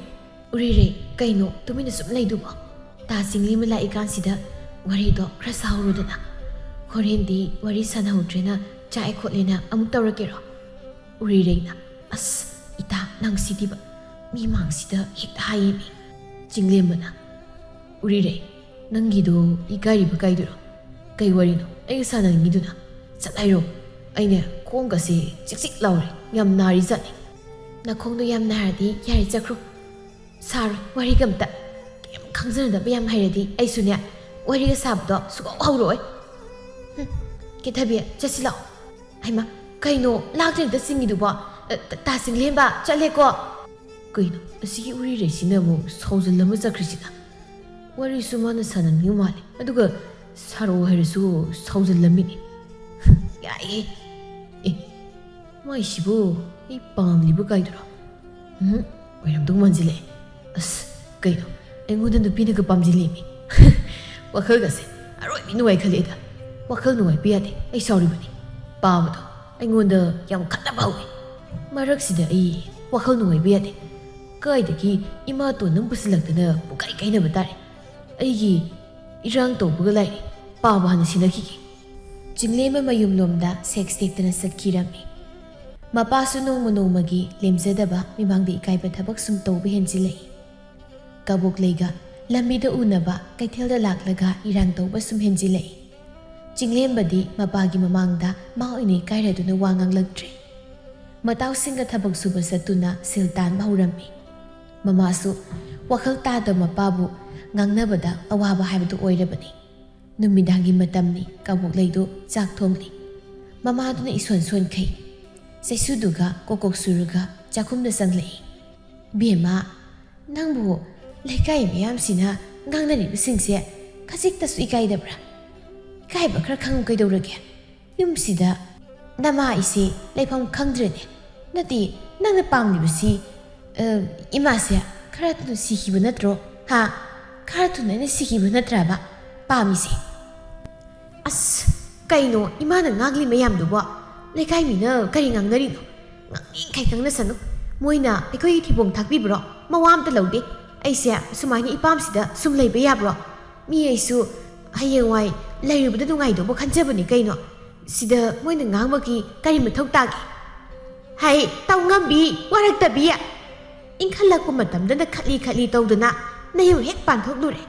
ꯎꯔꯤꯔꯩ, ꯀꯩꯅꯣ ꯇꯨꯃꯤꯟꯅ ꯁꯨꯝ ꯂꯩꯗꯨꯕꯣ? ꯇꯥ ꯆꯤꯡꯂꯦꯝꯕ ꯂꯥꯛꯏꯀꯥꯟꯁꯤꯗ ꯋꯥꯔꯤꯗꯣ ꯈꯔ ꯁꯥꯍꯧꯔꯣꯗꯅ꯫ ꯍꯣꯔꯦꯟꯗꯤ ꯋꯥꯔꯤ ꯁꯥꯟꯅꯍꯧꯗ꯭ꯔꯦꯅ ꯆꯥꯛꯑꯦ ꯈꯣꯠꯂꯦꯅ ꯑꯃꯨꯛ ꯇꯧꯔꯛꯀꯦꯔꯣ?" ꯎꯔꯤꯔꯩꯅ, "ꯑꯁ, ꯏꯇꯥ, ꯅꯪꯁꯤꯗꯤꯕ, ꯃꯤ ꯃꯥꯡꯁꯤꯗ ꯍꯦꯛꯇ ꯍꯥꯏꯌꯦꯃꯤ꯫" ꯆꯤꯡꯂꯦꯝꯕꯅ, "ꯎꯔꯤꯔꯩ, ꯅꯪꯒꯤꯗꯣ ꯏꯀꯥꯏꯔꯤꯕ ꯀꯥꯏꯗꯨꯔꯣ? ꯀꯩ ꯋꯥꯔꯤꯅꯣ ꯑꯩꯒ ꯁꯥꯟꯅꯅꯤꯡꯉꯤꯗꯨꯅ?" "ꯆꯠ ꯍꯥꯏꯔꯣ? ꯑꯩꯅꯦ ꯈꯣꯡꯒꯁꯦ ꯆꯤꯛ ꯆꯤꯛ ꯂꯥꯎꯔꯦ, ꯌꯥꯝ ꯅꯥꯔꯤ ꯖꯥꯠꯅꯤ꯫" "ꯅꯈꯣꯡꯗꯣ ꯌꯥꯝ ꯅꯥꯔꯗꯤ ꯌꯥꯔꯦ, ꯆꯠꯈ꯭ꯔꯣ꯫ ꯁꯥꯔꯣꯏ ꯋꯥꯔꯤꯒ ꯑꯝꯇ꯫ ꯀꯩꯝ ꯈꯪꯖꯅꯗꯕ ꯌꯥꯝ ꯍꯩꯔꯗꯤ ꯑꯩꯁꯨꯅꯦ ꯋꯥꯔꯤꯒ ꯁꯥꯕꯗꯣ ꯁꯨꯡꯍꯧ ꯍꯧꯔꯛꯑꯣꯏ꯫ ꯍꯨꯝ, ꯀꯦꯊꯕꯤ, ꯆꯠꯁꯤ ꯂꯥꯛꯑꯣ꯫" "ꯍꯩꯃꯥ, ꯀꯩꯅꯣ ꯂꯥꯛꯇ꯭ꯔꯤꯉꯩꯗ ꯆꯤꯡꯉꯤꯗꯨꯕꯣ? ꯑ, ꯇ-, ꯇꯥ ꯆꯤꯡꯂꯦꯝꯕ ꯆꯠꯂꯦꯀꯣ꯫" ꯀꯩꯅꯣ ꯑꯁꯤꯒꯤ ꯎꯔꯤꯔꯩꯁꯤꯅ ꯑꯃꯨꯛ ꯁꯥꯎꯖꯜꯂꯝꯃ ꯆꯠꯈ꯭ꯔꯤꯁꯤꯅ? ꯋꯥꯔꯤꯁꯨ ꯃꯥꯅ ꯁꯥꯟꯅꯅꯤꯡ ꯃꯥꯜꯂꯦ, ꯑꯗꯨꯒ ꯁꯥꯔꯛꯑꯣ ꯍꯥꯏꯔꯁꯨ ꯁꯥꯎꯖꯜꯂꯝꯃꯤꯅꯦ꯫ ꯍꯨꯝ, ꯌꯥꯏꯍꯦ꯫ ꯑꯦ, ꯃꯥꯏꯁꯤꯕꯨ ꯑꯩ ꯄꯥꯝꯂꯤꯕ ꯀꯥꯏꯗꯨꯔꯣ? ꯎꯝ, ꯑꯣꯏꯔꯝꯗꯧ ꯃꯥꯟꯁꯤꯜꯂꯛꯑꯦ꯫ ꯑꯁ, ꯀꯩꯅꯣ, ꯑꯩꯉꯣꯟꯗ ꯅꯨꯄꯤꯅꯒ ꯄꯥꯝꯁꯤꯜꯂꯦꯃꯤ꯫ ꯋꯥꯈꯜꯒꯁꯦ ꯑꯔꯣꯏꯕꯤ ꯅꯨꯡꯉꯥꯏꯈꯠꯂꯛꯑꯦꯗ꯫ ꯋꯥꯈꯜ ꯅꯨꯡꯉꯥꯏꯕ ꯌꯥꯗꯦ, ꯑꯩ ꯁꯥꯎꯔꯤꯕꯅꯤ꯫ ꯄꯥꯕꯗꯣ ꯑꯩꯉꯣꯟꯗ ꯌꯥꯝ ꯈꯠꯅꯕ ꯍꯧꯋꯦ꯫ ꯃꯔꯛꯁꯤꯗ ꯑꯩ ꯋꯥꯈꯜ ꯅꯨꯡꯉꯥꯏꯕ ꯌꯥꯗꯦ꯫ ꯀꯥꯏꯗꯒꯤ ꯏꯃꯥꯇꯣꯟ ꯑꯃ ꯄꯨꯁꯤꯜꯂꯛꯇꯅ ꯄꯨꯀꯥꯏ ꯀꯥꯏꯅꯕ ꯇꯥꯔꯦ꯫ ꯑꯩꯒꯤ ꯏꯔꯥꯡ ꯇꯧꯕꯒ ꯂꯥꯏꯔꯤ, ꯄꯥꯕ ꯍꯥꯟꯅ ꯁꯤꯟꯅꯈꯤꯒꯦ꯫ ꯆꯤꯡꯂꯦꯝꯕ ꯃꯌꯨꯝꯂꯣꯝꯗ ꯁꯦꯛꯁ ꯇꯦꯛꯇꯅ ꯆꯠꯈꯤꯔꯝꯃꯤ꯫ ꯃꯄꯥꯁꯨ ꯅꯣꯡꯃ ꯅꯣꯡꯃꯒꯤ ꯂꯦꯝꯖꯗꯕ, ꯃꯤꯃꯥꯡꯗ ꯏꯀꯥꯏꯕ ꯊꯕꯛ ꯁꯨꯝ ꯇꯧꯕ ꯍꯦꯟꯖꯤꯜꯂꯛꯏ꯫ ꯀꯕꯣꯛꯂꯩꯒ ꯂꯝꯕꯤꯗ ꯎꯅꯕ ꯀꯩꯊꯦꯜꯗ ꯂꯥꯛꯂꯒ ꯏꯔꯥꯡ ꯇꯧꯕ ꯁꯨꯝ ꯍꯦꯟꯖꯤꯜꯂꯛꯏ꯫ ꯆꯤꯡꯂꯦꯝꯕꯗꯤ ꯃꯄꯥꯒꯤ ꯃꯃꯥꯡꯗ ꯃꯥ ꯑꯣꯏꯅ ꯏꯀꯥꯏꯔꯗꯨꯅ ꯋꯥ ꯉꯥꯡꯂꯛꯇ꯭ꯔꯦ꯫ ꯃꯇꯥꯎꯁꯤꯡꯒ ꯊꯕꯛ ꯁꯨꯕ ꯆꯠꯇꯨꯅ ꯁꯦꯜ ꯇꯥꯟꯕ ꯍꯧꯔꯝꯃꯤ꯫ ꯃꯃꯥꯁꯨ ꯋꯥꯈꯜ ꯇꯥꯗꯕ ꯃꯄꯥꯕꯨ ꯉꯥꯡꯅꯕꯗ ꯑꯋꯥꯕ ꯍꯥꯏꯕꯗꯨ ꯑꯣꯏꯔꯕꯅꯤ꯫ ꯅꯨꯃꯤꯗꯥꯡꯒꯤ ꯃꯇꯝꯅꯤ, ꯀꯕꯣꯛꯂꯩꯗꯨ ꯆꯥꯛ ꯊꯣꯡꯂꯤ꯫ ꯃꯃꯥꯗꯨꯅ ꯏꯁꯣꯟ ꯁꯣꯟꯈꯩ ꯆꯩꯁꯨꯗꯨꯒ ꯀꯣꯛ ꯀꯣꯛ ꯁꯨꯔꯒ ꯆꯥꯛꯈꯨꯝꯗ ꯆꯪꯂꯛꯏ꯫ "ꯕꯦꯝꯃ, ꯅꯪꯕꯨ ꯂꯩꯀꯥꯏ ꯃꯌꯥꯝꯁꯤꯅ ꯉꯥꯡꯅꯔꯤꯕꯁꯤꯡꯁꯦ ꯈꯖꯤꯛꯇꯁꯨ ꯏꯀꯥꯏꯗꯕ꯭ꯔꯥ? ꯏꯀꯥꯏꯕ ꯈꯔ ꯈꯪꯉꯨ ꯀꯩꯗꯧꯔꯒꯦ? ꯌꯨꯝꯁꯤꯗ ꯅꯃꯥ ꯏꯆꯦ ꯂꯩꯐꯝ ꯈꯪꯗ꯭ꯔꯦꯅꯦ꯫ ꯅꯠꯇꯦ, ꯅꯪꯅ ꯄꯥꯝꯂꯤꯕꯁꯤ, ꯑ, ꯏꯃꯥꯁꯦ ꯈꯔ ꯊꯨꯅ ꯁꯤꯈꯤꯕ ꯅꯠꯇ꯭ꯔꯣ? ꯍꯥ? ꯈꯔ ꯊꯨꯅ ꯑꯩꯅ ꯁꯤꯈꯤꯕ ꯅꯠꯇ꯭ꯔꯕ ꯄꯥꯝꯃꯤꯁꯦ?" ꯑꯁ, ꯀꯩꯅꯣ ꯏꯃꯥꯅ ꯉꯥꯡꯂꯤ ꯃꯌꯥꯝꯗꯨꯕꯣ? ꯂꯩꯀꯥꯏ ꯃꯤꯅ ꯀꯔꯤ ꯉꯥꯡꯅꯔꯤꯅꯣ? ꯉꯥꯡꯅꯤꯡꯈꯩ ꯉꯥꯡꯅꯁꯅꯨ꯫ ꯃꯣꯏꯅ ꯑꯩꯈꯣꯏꯒꯤ ꯊꯤꯕꯣꯡ ꯊꯥꯛꯄꯤꯕ꯭ꯔꯣ? ꯃꯋꯥ ꯑꯝꯇ ꯂꯧꯗꯦ꯫ ꯑꯩꯁꯦ ꯁꯨꯃꯥꯏꯅ ꯏꯄꯥꯝꯁꯤꯗ ꯁꯨꯝ ꯂꯩꯕ ꯌꯥꯕ꯭ꯔꯣ? ꯃꯤ ꯑꯩꯁꯨ ꯍꯌꯦꯡꯋꯥꯏ ꯂꯩꯔꯨꯕꯗ ꯅꯨꯡꯉꯥꯏꯗꯧꯕ ꯈꯟꯖꯕꯅꯤ ꯀꯩꯅꯣ꯫ ꯁꯤꯗ ꯃꯣꯏꯅ ꯉꯥꯡꯕꯒꯤ ꯀꯔꯤ ꯃꯊꯧ ꯇꯥꯒꯦ? ꯍꯩ, ꯇꯧꯉꯝꯕꯤ, ꯋꯥꯔꯛꯇꯕꯤ꯫ ꯏꯪꯈꯠꯂꯛꯄ ꯃꯇꯝꯗꯅ ꯈꯠꯂꯤ ꯈꯠꯂꯤ ꯇꯧꯗꯅ ꯅꯌꯨꯝ ꯍꯦꯛ ꯄꯥꯟꯊꯣꯛꯂꯨꯔꯦ꯫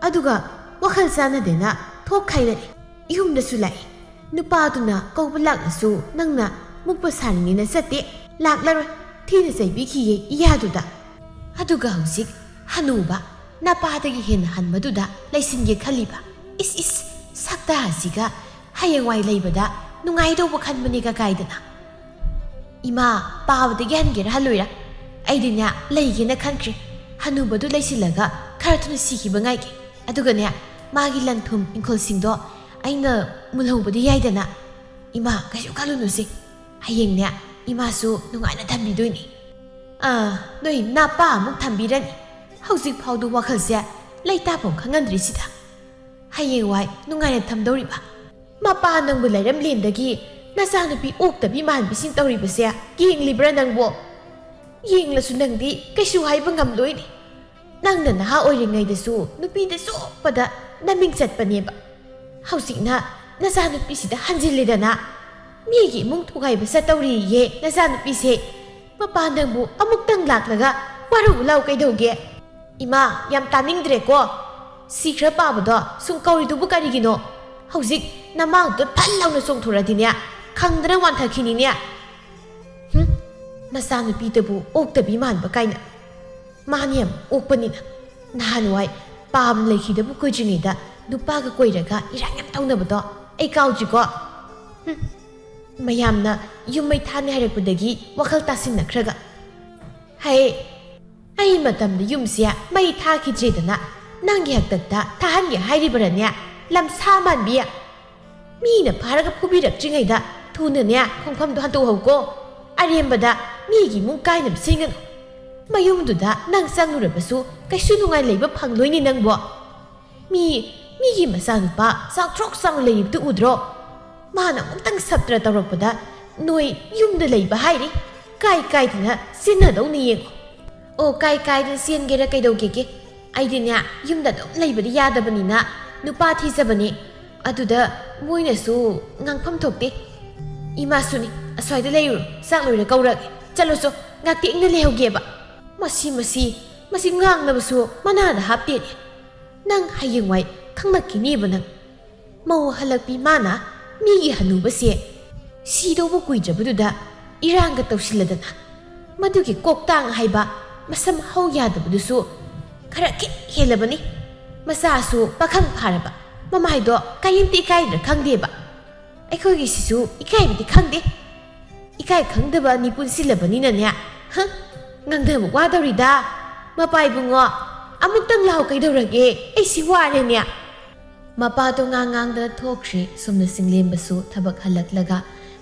ꯑꯗꯨꯒ ꯋꯥꯈꯜ ꯆꯥꯟꯅꯗꯦꯅ ꯊꯣꯛ ꯈꯥꯏꯅꯔꯦ꯫ ꯏꯍꯨꯝꯗꯁꯨ ꯂꯥꯛꯏ꯫ ꯅꯨꯄꯥꯗꯨꯅ ꯀꯧꯕ ꯂꯥꯛꯂꯁꯨ ꯅꯪꯅ ꯃꯨꯛꯄ ꯁꯥꯔꯤꯅꯦꯅ ꯆꯠꯇꯦ, ꯂꯥꯛꯂꯔꯣꯏ, ꯊꯤꯅ ꯆꯩꯕꯤꯈꯤꯌꯦ ꯏꯌꯥꯗꯨꯗ꯫ ꯑꯗꯨꯒ ꯍꯧꯖꯤꯛ ꯍꯅꯨꯕ ꯅꯄꯥꯗꯒꯤ ꯍꯦꯟꯅ ꯍꯟꯕꯗꯨꯗ ꯂꯩꯁꯤꯟꯒꯦ ꯈꯜꯂꯤꯕ꯫ ꯏꯁ ꯏꯁ, ꯁꯛꯇꯥ ꯑꯁꯤꯒ ꯍꯌꯦꯡꯋꯥꯏ ꯂꯩꯕꯗ ꯅꯨꯡꯉꯥꯏꯗꯧꯕ ꯈꯟꯕꯅꯦ ꯀꯀꯥꯏꯗꯅ꯫ ꯏꯃꯥ, ꯄꯥꯕꯗꯒꯤ ꯍꯟꯒꯦꯔꯥ ꯍꯜꯂꯣꯏꯔꯥ, ꯑꯩꯗꯤꯅꯦ ꯂꯩꯒꯦꯅ ꯈꯟꯈ꯭ꯔꯦ꯫ ꯍꯅꯨꯕꯗꯨ ꯂꯩꯁꯤꯜꯂꯒ ꯈꯔ ꯊꯨꯅ ꯁꯤꯈꯤꯕ ꯉꯥꯏꯒꯦ꯫ ꯑꯗꯨꯒꯅꯦ, ꯃꯥꯒꯤ ꯂꯟ ꯊꯨꯝ ꯏꯪꯈꯣꯜꯁꯤꯡꯗꯣ ꯑꯩꯅ ꯃꯨꯜꯍꯧꯕꯗꯤ ꯌꯥꯏꯗꯅ꯫ ꯏꯃꯥ, ꯀꯩꯁꯨ ꯈꯜꯂꯨꯅꯨꯁꯦ, ꯍꯌꯦꯡꯅꯦ ꯏꯃꯥꯁꯨ ꯅꯨꯡꯉꯥꯏꯅ ꯊꯝꯕꯤꯗꯣꯏꯅꯤ꯫ ꯑꯥ, ꯅꯣꯏ ꯅꯄꯥ ꯑꯃꯨꯛ ꯊꯝꯕꯤꯔꯅꯤ꯫ ꯍꯧꯖꯤꯛ ꯐꯥꯎꯗꯨ ꯋꯥꯈꯜꯁꯦ ꯂꯩꯇꯥꯐꯝ ꯈꯪꯍꯟꯗ꯭ꯔꯤꯁꯤꯗ꯫ ꯍꯌꯦꯡꯋꯥꯏ ꯅꯨꯡꯉꯥꯏꯅ ꯊꯝꯗꯧꯔꯤꯕ꯫ ꯃꯄꯥ ꯅꯪꯕꯨ ꯂꯩꯔꯝꯂꯦꯟꯗꯒꯤ ꯅꯆꯥꯅꯨꯄꯤ ꯑꯣꯛꯇꯕꯤ ꯃꯥꯟꯕꯤꯁꯤꯡ ꯇꯧꯔꯤꯕꯁꯦ ꯌꯦꯡꯂꯤꯕ꯭ꯔꯥ ꯅꯪꯕꯣ? ꯌꯦꯡꯂꯁꯨ ꯅꯪꯗꯤ ꯀꯩꯁꯨ ꯍꯥꯏꯕ ꯉꯝꯂꯣꯏꯅꯦ꯫ ꯅꯪꯅ ꯅꯍꯥ ꯑꯣꯏꯔꯤꯉꯩꯗꯁꯨ ꯅꯨꯄꯤꯗ ꯆꯣꯞꯄꯗ ꯅꯃꯤꯡ ꯆꯠꯄꯅꯦꯕ꯫ ꯍꯧꯖꯤꯛꯅ ꯅꯆꯥꯅꯨꯄꯤꯁꯤꯗ ꯍꯟꯖꯤꯜꯂꯦꯗꯅ꯫ ꯃꯤꯒꯤ ꯏꯃꯨꯡ ꯊꯨꯒꯥꯏꯕ ꯆꯠꯇꯧꯔꯤꯌꯦ ꯅꯆꯥꯅꯨꯄꯤꯁꯦ꯫ ꯃꯄꯥ ꯅꯪꯕꯨ ꯑꯃꯨꯛꯇꯪ ꯂꯥꯛꯂꯒ ꯋꯥꯔꯧ ꯂꯥꯎ ꯀꯩꯗꯧꯒꯦ? ꯏꯃꯥ, ꯌꯥꯝ ꯇꯥꯅꯤꯡꯗ꯭ꯔꯦꯀꯣ꯫ ꯁꯤꯈ꯭ꯔ ꯄꯥꯕꯗꯣ ꯁꯨꯝ ꯀꯧꯔꯤꯗꯨꯕꯨ ꯀꯔꯤꯒꯤꯅꯣ? ꯍꯧꯖꯤꯛ ꯅꯃꯥꯡꯗꯨꯗ ꯐꯠ ꯂꯥꯎꯅ ꯆꯣꯡꯊꯣꯔꯛꯑꯗꯤꯅꯦ, ꯈꯪꯗꯅ ꯋꯥꯟꯊꯈꯤꯅꯤꯅꯦ꯫ ꯍꯨꯝ, ꯅꯆꯥꯅꯨꯄꯤꯗꯕꯨ ꯑꯣꯛꯇꯕꯤ ꯃꯥꯟꯕ ꯀꯥꯏꯅ꯫ ꯃꯥꯅ ꯌꯥꯝ ꯑꯣꯛꯄꯅꯤꯅ꯫ ꯅꯍꯥꯟꯋꯥꯏ ꯄꯥꯕ ꯂꯩꯈꯤꯗꯕꯨ ꯀꯨꯏꯗ꯭ꯔꯤꯉꯩꯗ ꯅꯨꯄꯥꯒ ꯀꯣꯏꯔꯒ ꯏꯔꯥꯡ ꯌꯥꯝ ꯇꯧꯅꯕꯗꯣ ꯑꯩ ꯀꯥꯎꯗ꯭ꯔꯤꯀꯣ꯫ ꯍꯨꯝ, ꯃꯌꯥꯝꯅ ꯌꯨꯝ ꯃꯩ ꯊꯥꯅꯤ ꯍꯥꯏꯔꯛꯄꯗꯒꯤ ꯋꯥꯈꯜ ꯇꯥꯁꯤꯟꯅꯈ꯭ꯔꯒ꯫ ꯍꯩ, ꯑꯩ ꯃꯇꯝꯗ ꯌꯨꯝꯁꯦ ꯃꯩ ꯊꯥꯈꯤꯗ꯭ꯔꯦꯗꯅ, ꯅꯪꯒꯤ ꯍꯥꯛꯇꯛꯇ ꯊꯥꯍꯟꯒꯦ ꯍꯥꯏꯔꯤꯕꯔꯅꯦ, ꯂꯝꯁꯥ ꯃꯥꯟꯕꯤ? ꯃꯤꯅ ꯐꯥꯔꯒ ꯐꯨꯕꯤꯔꯛꯇ꯭ꯔꯤꯉꯩꯗ ꯊꯨꯅꯅꯦ ꯈꯣꯡꯐꯝꯗꯣ ꯍꯟꯗꯣꯛꯍꯧꯀꯣ꯫ ꯑꯔꯦꯝꯕꯗ ꯃꯤꯒꯤ ꯏꯃꯨꯡ ꯀꯥꯏꯅꯕ ꯁꯤꯡꯒꯅꯨ꯫ ꯃꯌꯨꯝꯗꯨꯗ ꯅꯪ ꯆꯪꯂꯨꯔꯕꯁꯨ ꯀꯩꯁꯨ ꯅꯨꯡꯉꯥꯏ ꯂꯩꯕ ꯐꯪꯂꯣꯏꯅꯦ ꯅꯪꯕꯣ꯫ ꯃꯤ, ꯃꯤꯒꯤ ꯃꯆꯥꯅꯨꯄꯥ ꯆꯥꯎꯊ꯭ꯔꯣꯛ ꯆꯥꯎꯅ ꯂꯩꯔꯤꯕꯗꯨ ꯎꯗ꯭ꯔꯣ? ꯃꯥꯅ ꯑꯃꯨꯛꯇꯪ ꯁꯞꯇ꯭ꯔ ꯇꯧꯔꯛꯄꯗ ꯅꯣꯏ ꯌꯨꯝꯗ ꯂꯩꯕ ꯍꯥꯏꯔꯤ꯫ ꯀꯥꯏ ꯀꯥꯏꯗꯅ ꯆꯦꯟꯅꯗꯧꯅꯤ ꯌꯦꯡꯉꯣ꯫ ꯑꯣ, ꯀꯥꯏ ꯀꯥꯏꯗꯅ ꯆꯦꯟꯒꯦꯔꯥ ꯀꯩꯗꯧꯒꯦꯒꯦ? ꯑꯩꯗꯤꯅꯦ, ꯌꯨꯝꯗ ꯑꯗꯨꯝ ꯂꯩꯕꯗꯤ ꯌꯥꯗꯕꯅꯤꯅ ꯅꯨꯄꯥ ꯊꯤꯖꯕꯅꯤ꯫ ꯑꯗꯨꯗ ꯃꯣꯏꯅꯁꯨ ꯉꯥꯡꯐꯝ ꯊꯣꯛꯇꯦ꯫ ꯏꯃꯥꯁꯨꯅꯤ, ꯑꯁ꯭ꯋꯥꯏꯗ ꯂꯩꯔꯨꯔꯣ, ꯆꯥꯛ ꯂꯣꯏꯔ ꯀꯧꯔꯛꯑꯒꯦ꯫ ꯆꯠꯂꯣꯆꯣ, ꯉꯥꯛꯇ ꯏꯪꯅ ꯂꯩꯍꯧꯒꯦꯕ꯫ ꯃꯁꯤ, ꯃꯁꯤ, ꯃꯁꯤ ꯉꯥꯡꯅꯕꯁꯨ ꯃꯅꯥꯗ ꯍꯥꯞꯇꯦꯅꯦ꯫ ꯅꯪ ꯍꯌꯦꯡꯋꯥꯏ ꯈꯪꯂꯛꯈꯤꯅꯦꯕ ꯅꯪ꯫ ꯃꯧ ꯍꯜꯂꯛꯄꯤ ꯃꯥꯅ ꯃꯤꯒꯤ ꯍꯅꯨꯕꯁꯦ ꯁꯤꯗꯧꯕ ꯀꯨꯏꯗ꯭ꯔꯕꯗꯨꯗ ꯏꯔꯥꯡꯒ ꯇꯧꯁꯤꯜꯂꯗꯅ, ꯃꯗꯨꯒꯤ ꯀꯣꯛꯇꯥꯡ ꯍꯥꯏꯕ ꯃꯁꯝ ꯍꯧ ꯌꯥꯗꯕꯗꯨꯁꯨ ꯈꯔ ꯈꯤꯠ ꯍꯦꯜꯂꯕꯅꯤ꯫ ꯃꯆꯥꯁꯨ ꯄꯥꯈꯪ ꯐꯥꯔꯕ, ꯃꯃꯥꯏꯗꯣ ꯀꯔꯤꯝꯇ ꯏꯀꯥꯏꯗ꯭ꯔꯥ ꯈꯪꯗꯦꯕ꯫ ꯑꯩꯈꯣꯏꯒꯤꯁꯤꯁꯨ ꯏꯀꯥꯏꯕꯗꯤ ꯈꯪꯗꯦ꯫ ꯏꯀꯥꯏ ꯈꯪꯗꯕ ꯑꯅꯤ ꯄꯨꯟꯁꯤꯜꯂꯕꯅꯤꯅꯅꯦ꯫ ꯍ? ꯉꯥꯡꯅꯕ ꯋꯥꯗꯧꯔꯤꯗ꯫ ꯃꯄꯥ ꯏꯕꯨꯡꯉꯣ, ꯑꯃꯨꯛꯇꯪ ꯂꯥꯎ ꯀꯩꯗꯧꯔꯒꯦ? ꯑꯩꯁꯤ ꯋꯥꯔꯦꯅꯦ꯫ ꯃꯄꯥꯗꯣ ꯉꯥꯡ ꯉꯥꯡꯗꯅ ꯊꯣꯛꯈ꯭ꯔꯦ꯫ ꯁꯣꯝꯅ ꯆꯤꯡꯂꯦꯝꯕꯁꯨ ꯊꯕꯛ ꯍꯜꯂꯛꯂꯒ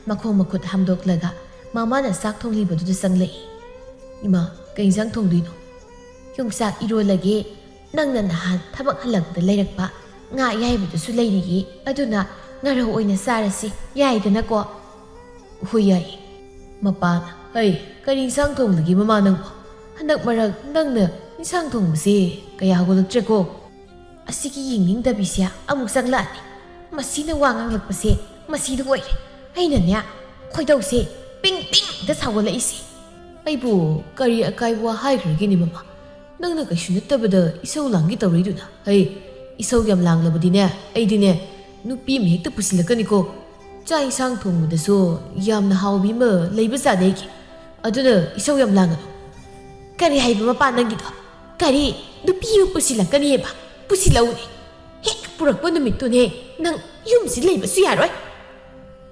ꯃꯈꯣꯡ ꯃꯈꯨꯠ ꯍꯥꯝꯗꯣꯛꯂꯒ ꯃꯃꯥꯅ ꯆꯥꯛ ꯊꯣꯡꯂꯤꯕꯗꯨꯗ ꯆꯪꯂꯛꯏ꯫ "ꯏꯃꯥ, ꯀꯩ ꯏꯟꯁꯥꯡ ꯊꯣꯡꯗꯣꯏꯅꯣ?" "ꯌꯣꯡꯆꯥꯛ ꯏꯔꯣꯜꯂꯒꯦ꯫ ꯅꯪꯅ ꯅꯍꯥꯟ ꯊꯕꯛ ꯍꯜꯂꯛꯄꯗ ꯂꯩꯔꯛꯄ ꯉꯥ ꯑꯌꯥꯏꯕꯗꯨꯁꯨ ꯂꯩꯔꯤꯌꯦ, ꯑꯗꯨꯅ ꯉꯥꯔꯧ ꯑꯣꯏꯅ ꯆꯥꯔꯁꯤ, ꯌꯥꯏꯗꯅꯀꯣ?" "ꯍꯣꯏ, ꯌꯥꯏꯌꯦ꯫" ꯃꯄꯥꯅ, "ꯍꯩ, ꯀꯔꯤ ꯏꯟꯁꯥꯡ ꯊꯣꯡꯂꯒꯦ ꯃꯃꯥ ꯅꯪꯕꯣ? ꯍꯟꯗꯛ ꯃꯔꯛ ꯅꯪꯅ ꯏꯟꯁꯥꯡ ꯊꯣꯡꯕꯁꯦ ꯀꯌꯥ ꯍꯧꯒꯠꯂꯛꯇ꯭ꯔꯦꯀꯣ?" ꯑꯁꯤꯒꯤ ꯌꯦꯡꯅꯤꯡꯗꯕꯤꯁꯦ ꯑꯃꯨꯛ ꯆꯪꯂꯛꯑꯅꯤ꯫ ꯃꯁꯤꯅ ꯋꯥ ꯉꯥꯡꯂꯛꯄꯁꯦ ꯃꯁꯤꯗ ꯑꯣꯏꯔꯦ꯫ ꯑꯩꯅꯅꯦ, ꯈꯣꯏꯗꯧꯁꯦ ꯄꯤꯡ ꯄꯤꯡꯗ ꯁꯥꯎꯒꯠꯂꯛꯏꯁꯦ꯫ "ꯑꯩꯕꯨ ꯀꯔꯤ ꯑꯀꯥꯏꯕ ꯋꯥ ꯍꯥꯏꯈ꯭ꯔꯒꯦꯅꯦ ꯃꯃꯥ? ꯅꯪꯅ ꯀꯩꯁꯨ ꯅꯠꯇꯕꯗ ꯏꯁꯧ ꯂꯥꯡꯒꯦ ꯇꯧꯔꯛꯏꯗꯨꯅ? ꯍꯩ, ꯏꯁꯧ ꯌꯥꯝ ꯂꯥꯡꯂꯕꯗꯤꯅꯦ, ꯑꯩꯗꯤꯅꯦ, ꯅꯨꯄꯤ ꯑꯃ ꯍꯦꯛꯇ ꯄꯨꯁꯤꯜꯂꯛꯀꯅꯤꯀꯣ꯫ ꯆꯥꯛ ꯏꯟꯁꯥꯡ ꯊꯣꯡꯕꯗꯁꯨ ꯌꯥꯝꯅ ꯍꯥꯎꯕꯤ ꯑꯃ ꯂꯩꯕ ꯖꯥꯠꯅꯦ ꯑꯩꯒꯤ꯫ ꯑꯗꯨꯅ ꯏꯁꯧ ꯌꯥꯝ ꯂꯥꯡꯒꯅꯨ꯫" "ꯀꯔꯤ ꯍꯥꯏꯕ ꯃꯄꯥ ꯅꯪꯒꯤꯗꯣ? ꯀꯔꯤ? ꯅꯨꯄꯤ ꯑꯃ ꯄꯨꯁꯤꯜꯂꯛꯀꯅꯤꯑꯕ? ꯄꯨꯁꯤꯜꯂꯛꯎꯅꯦ꯫ ꯍꯦꯛ ꯄꯨꯔꯛꯄ ꯅꯨꯃꯤꯠꯇꯨꯅꯦ ꯅꯪ ꯌꯨꯝꯁꯤ ꯂꯩꯕꯁꯨ ꯌꯥꯔꯣꯏ꯫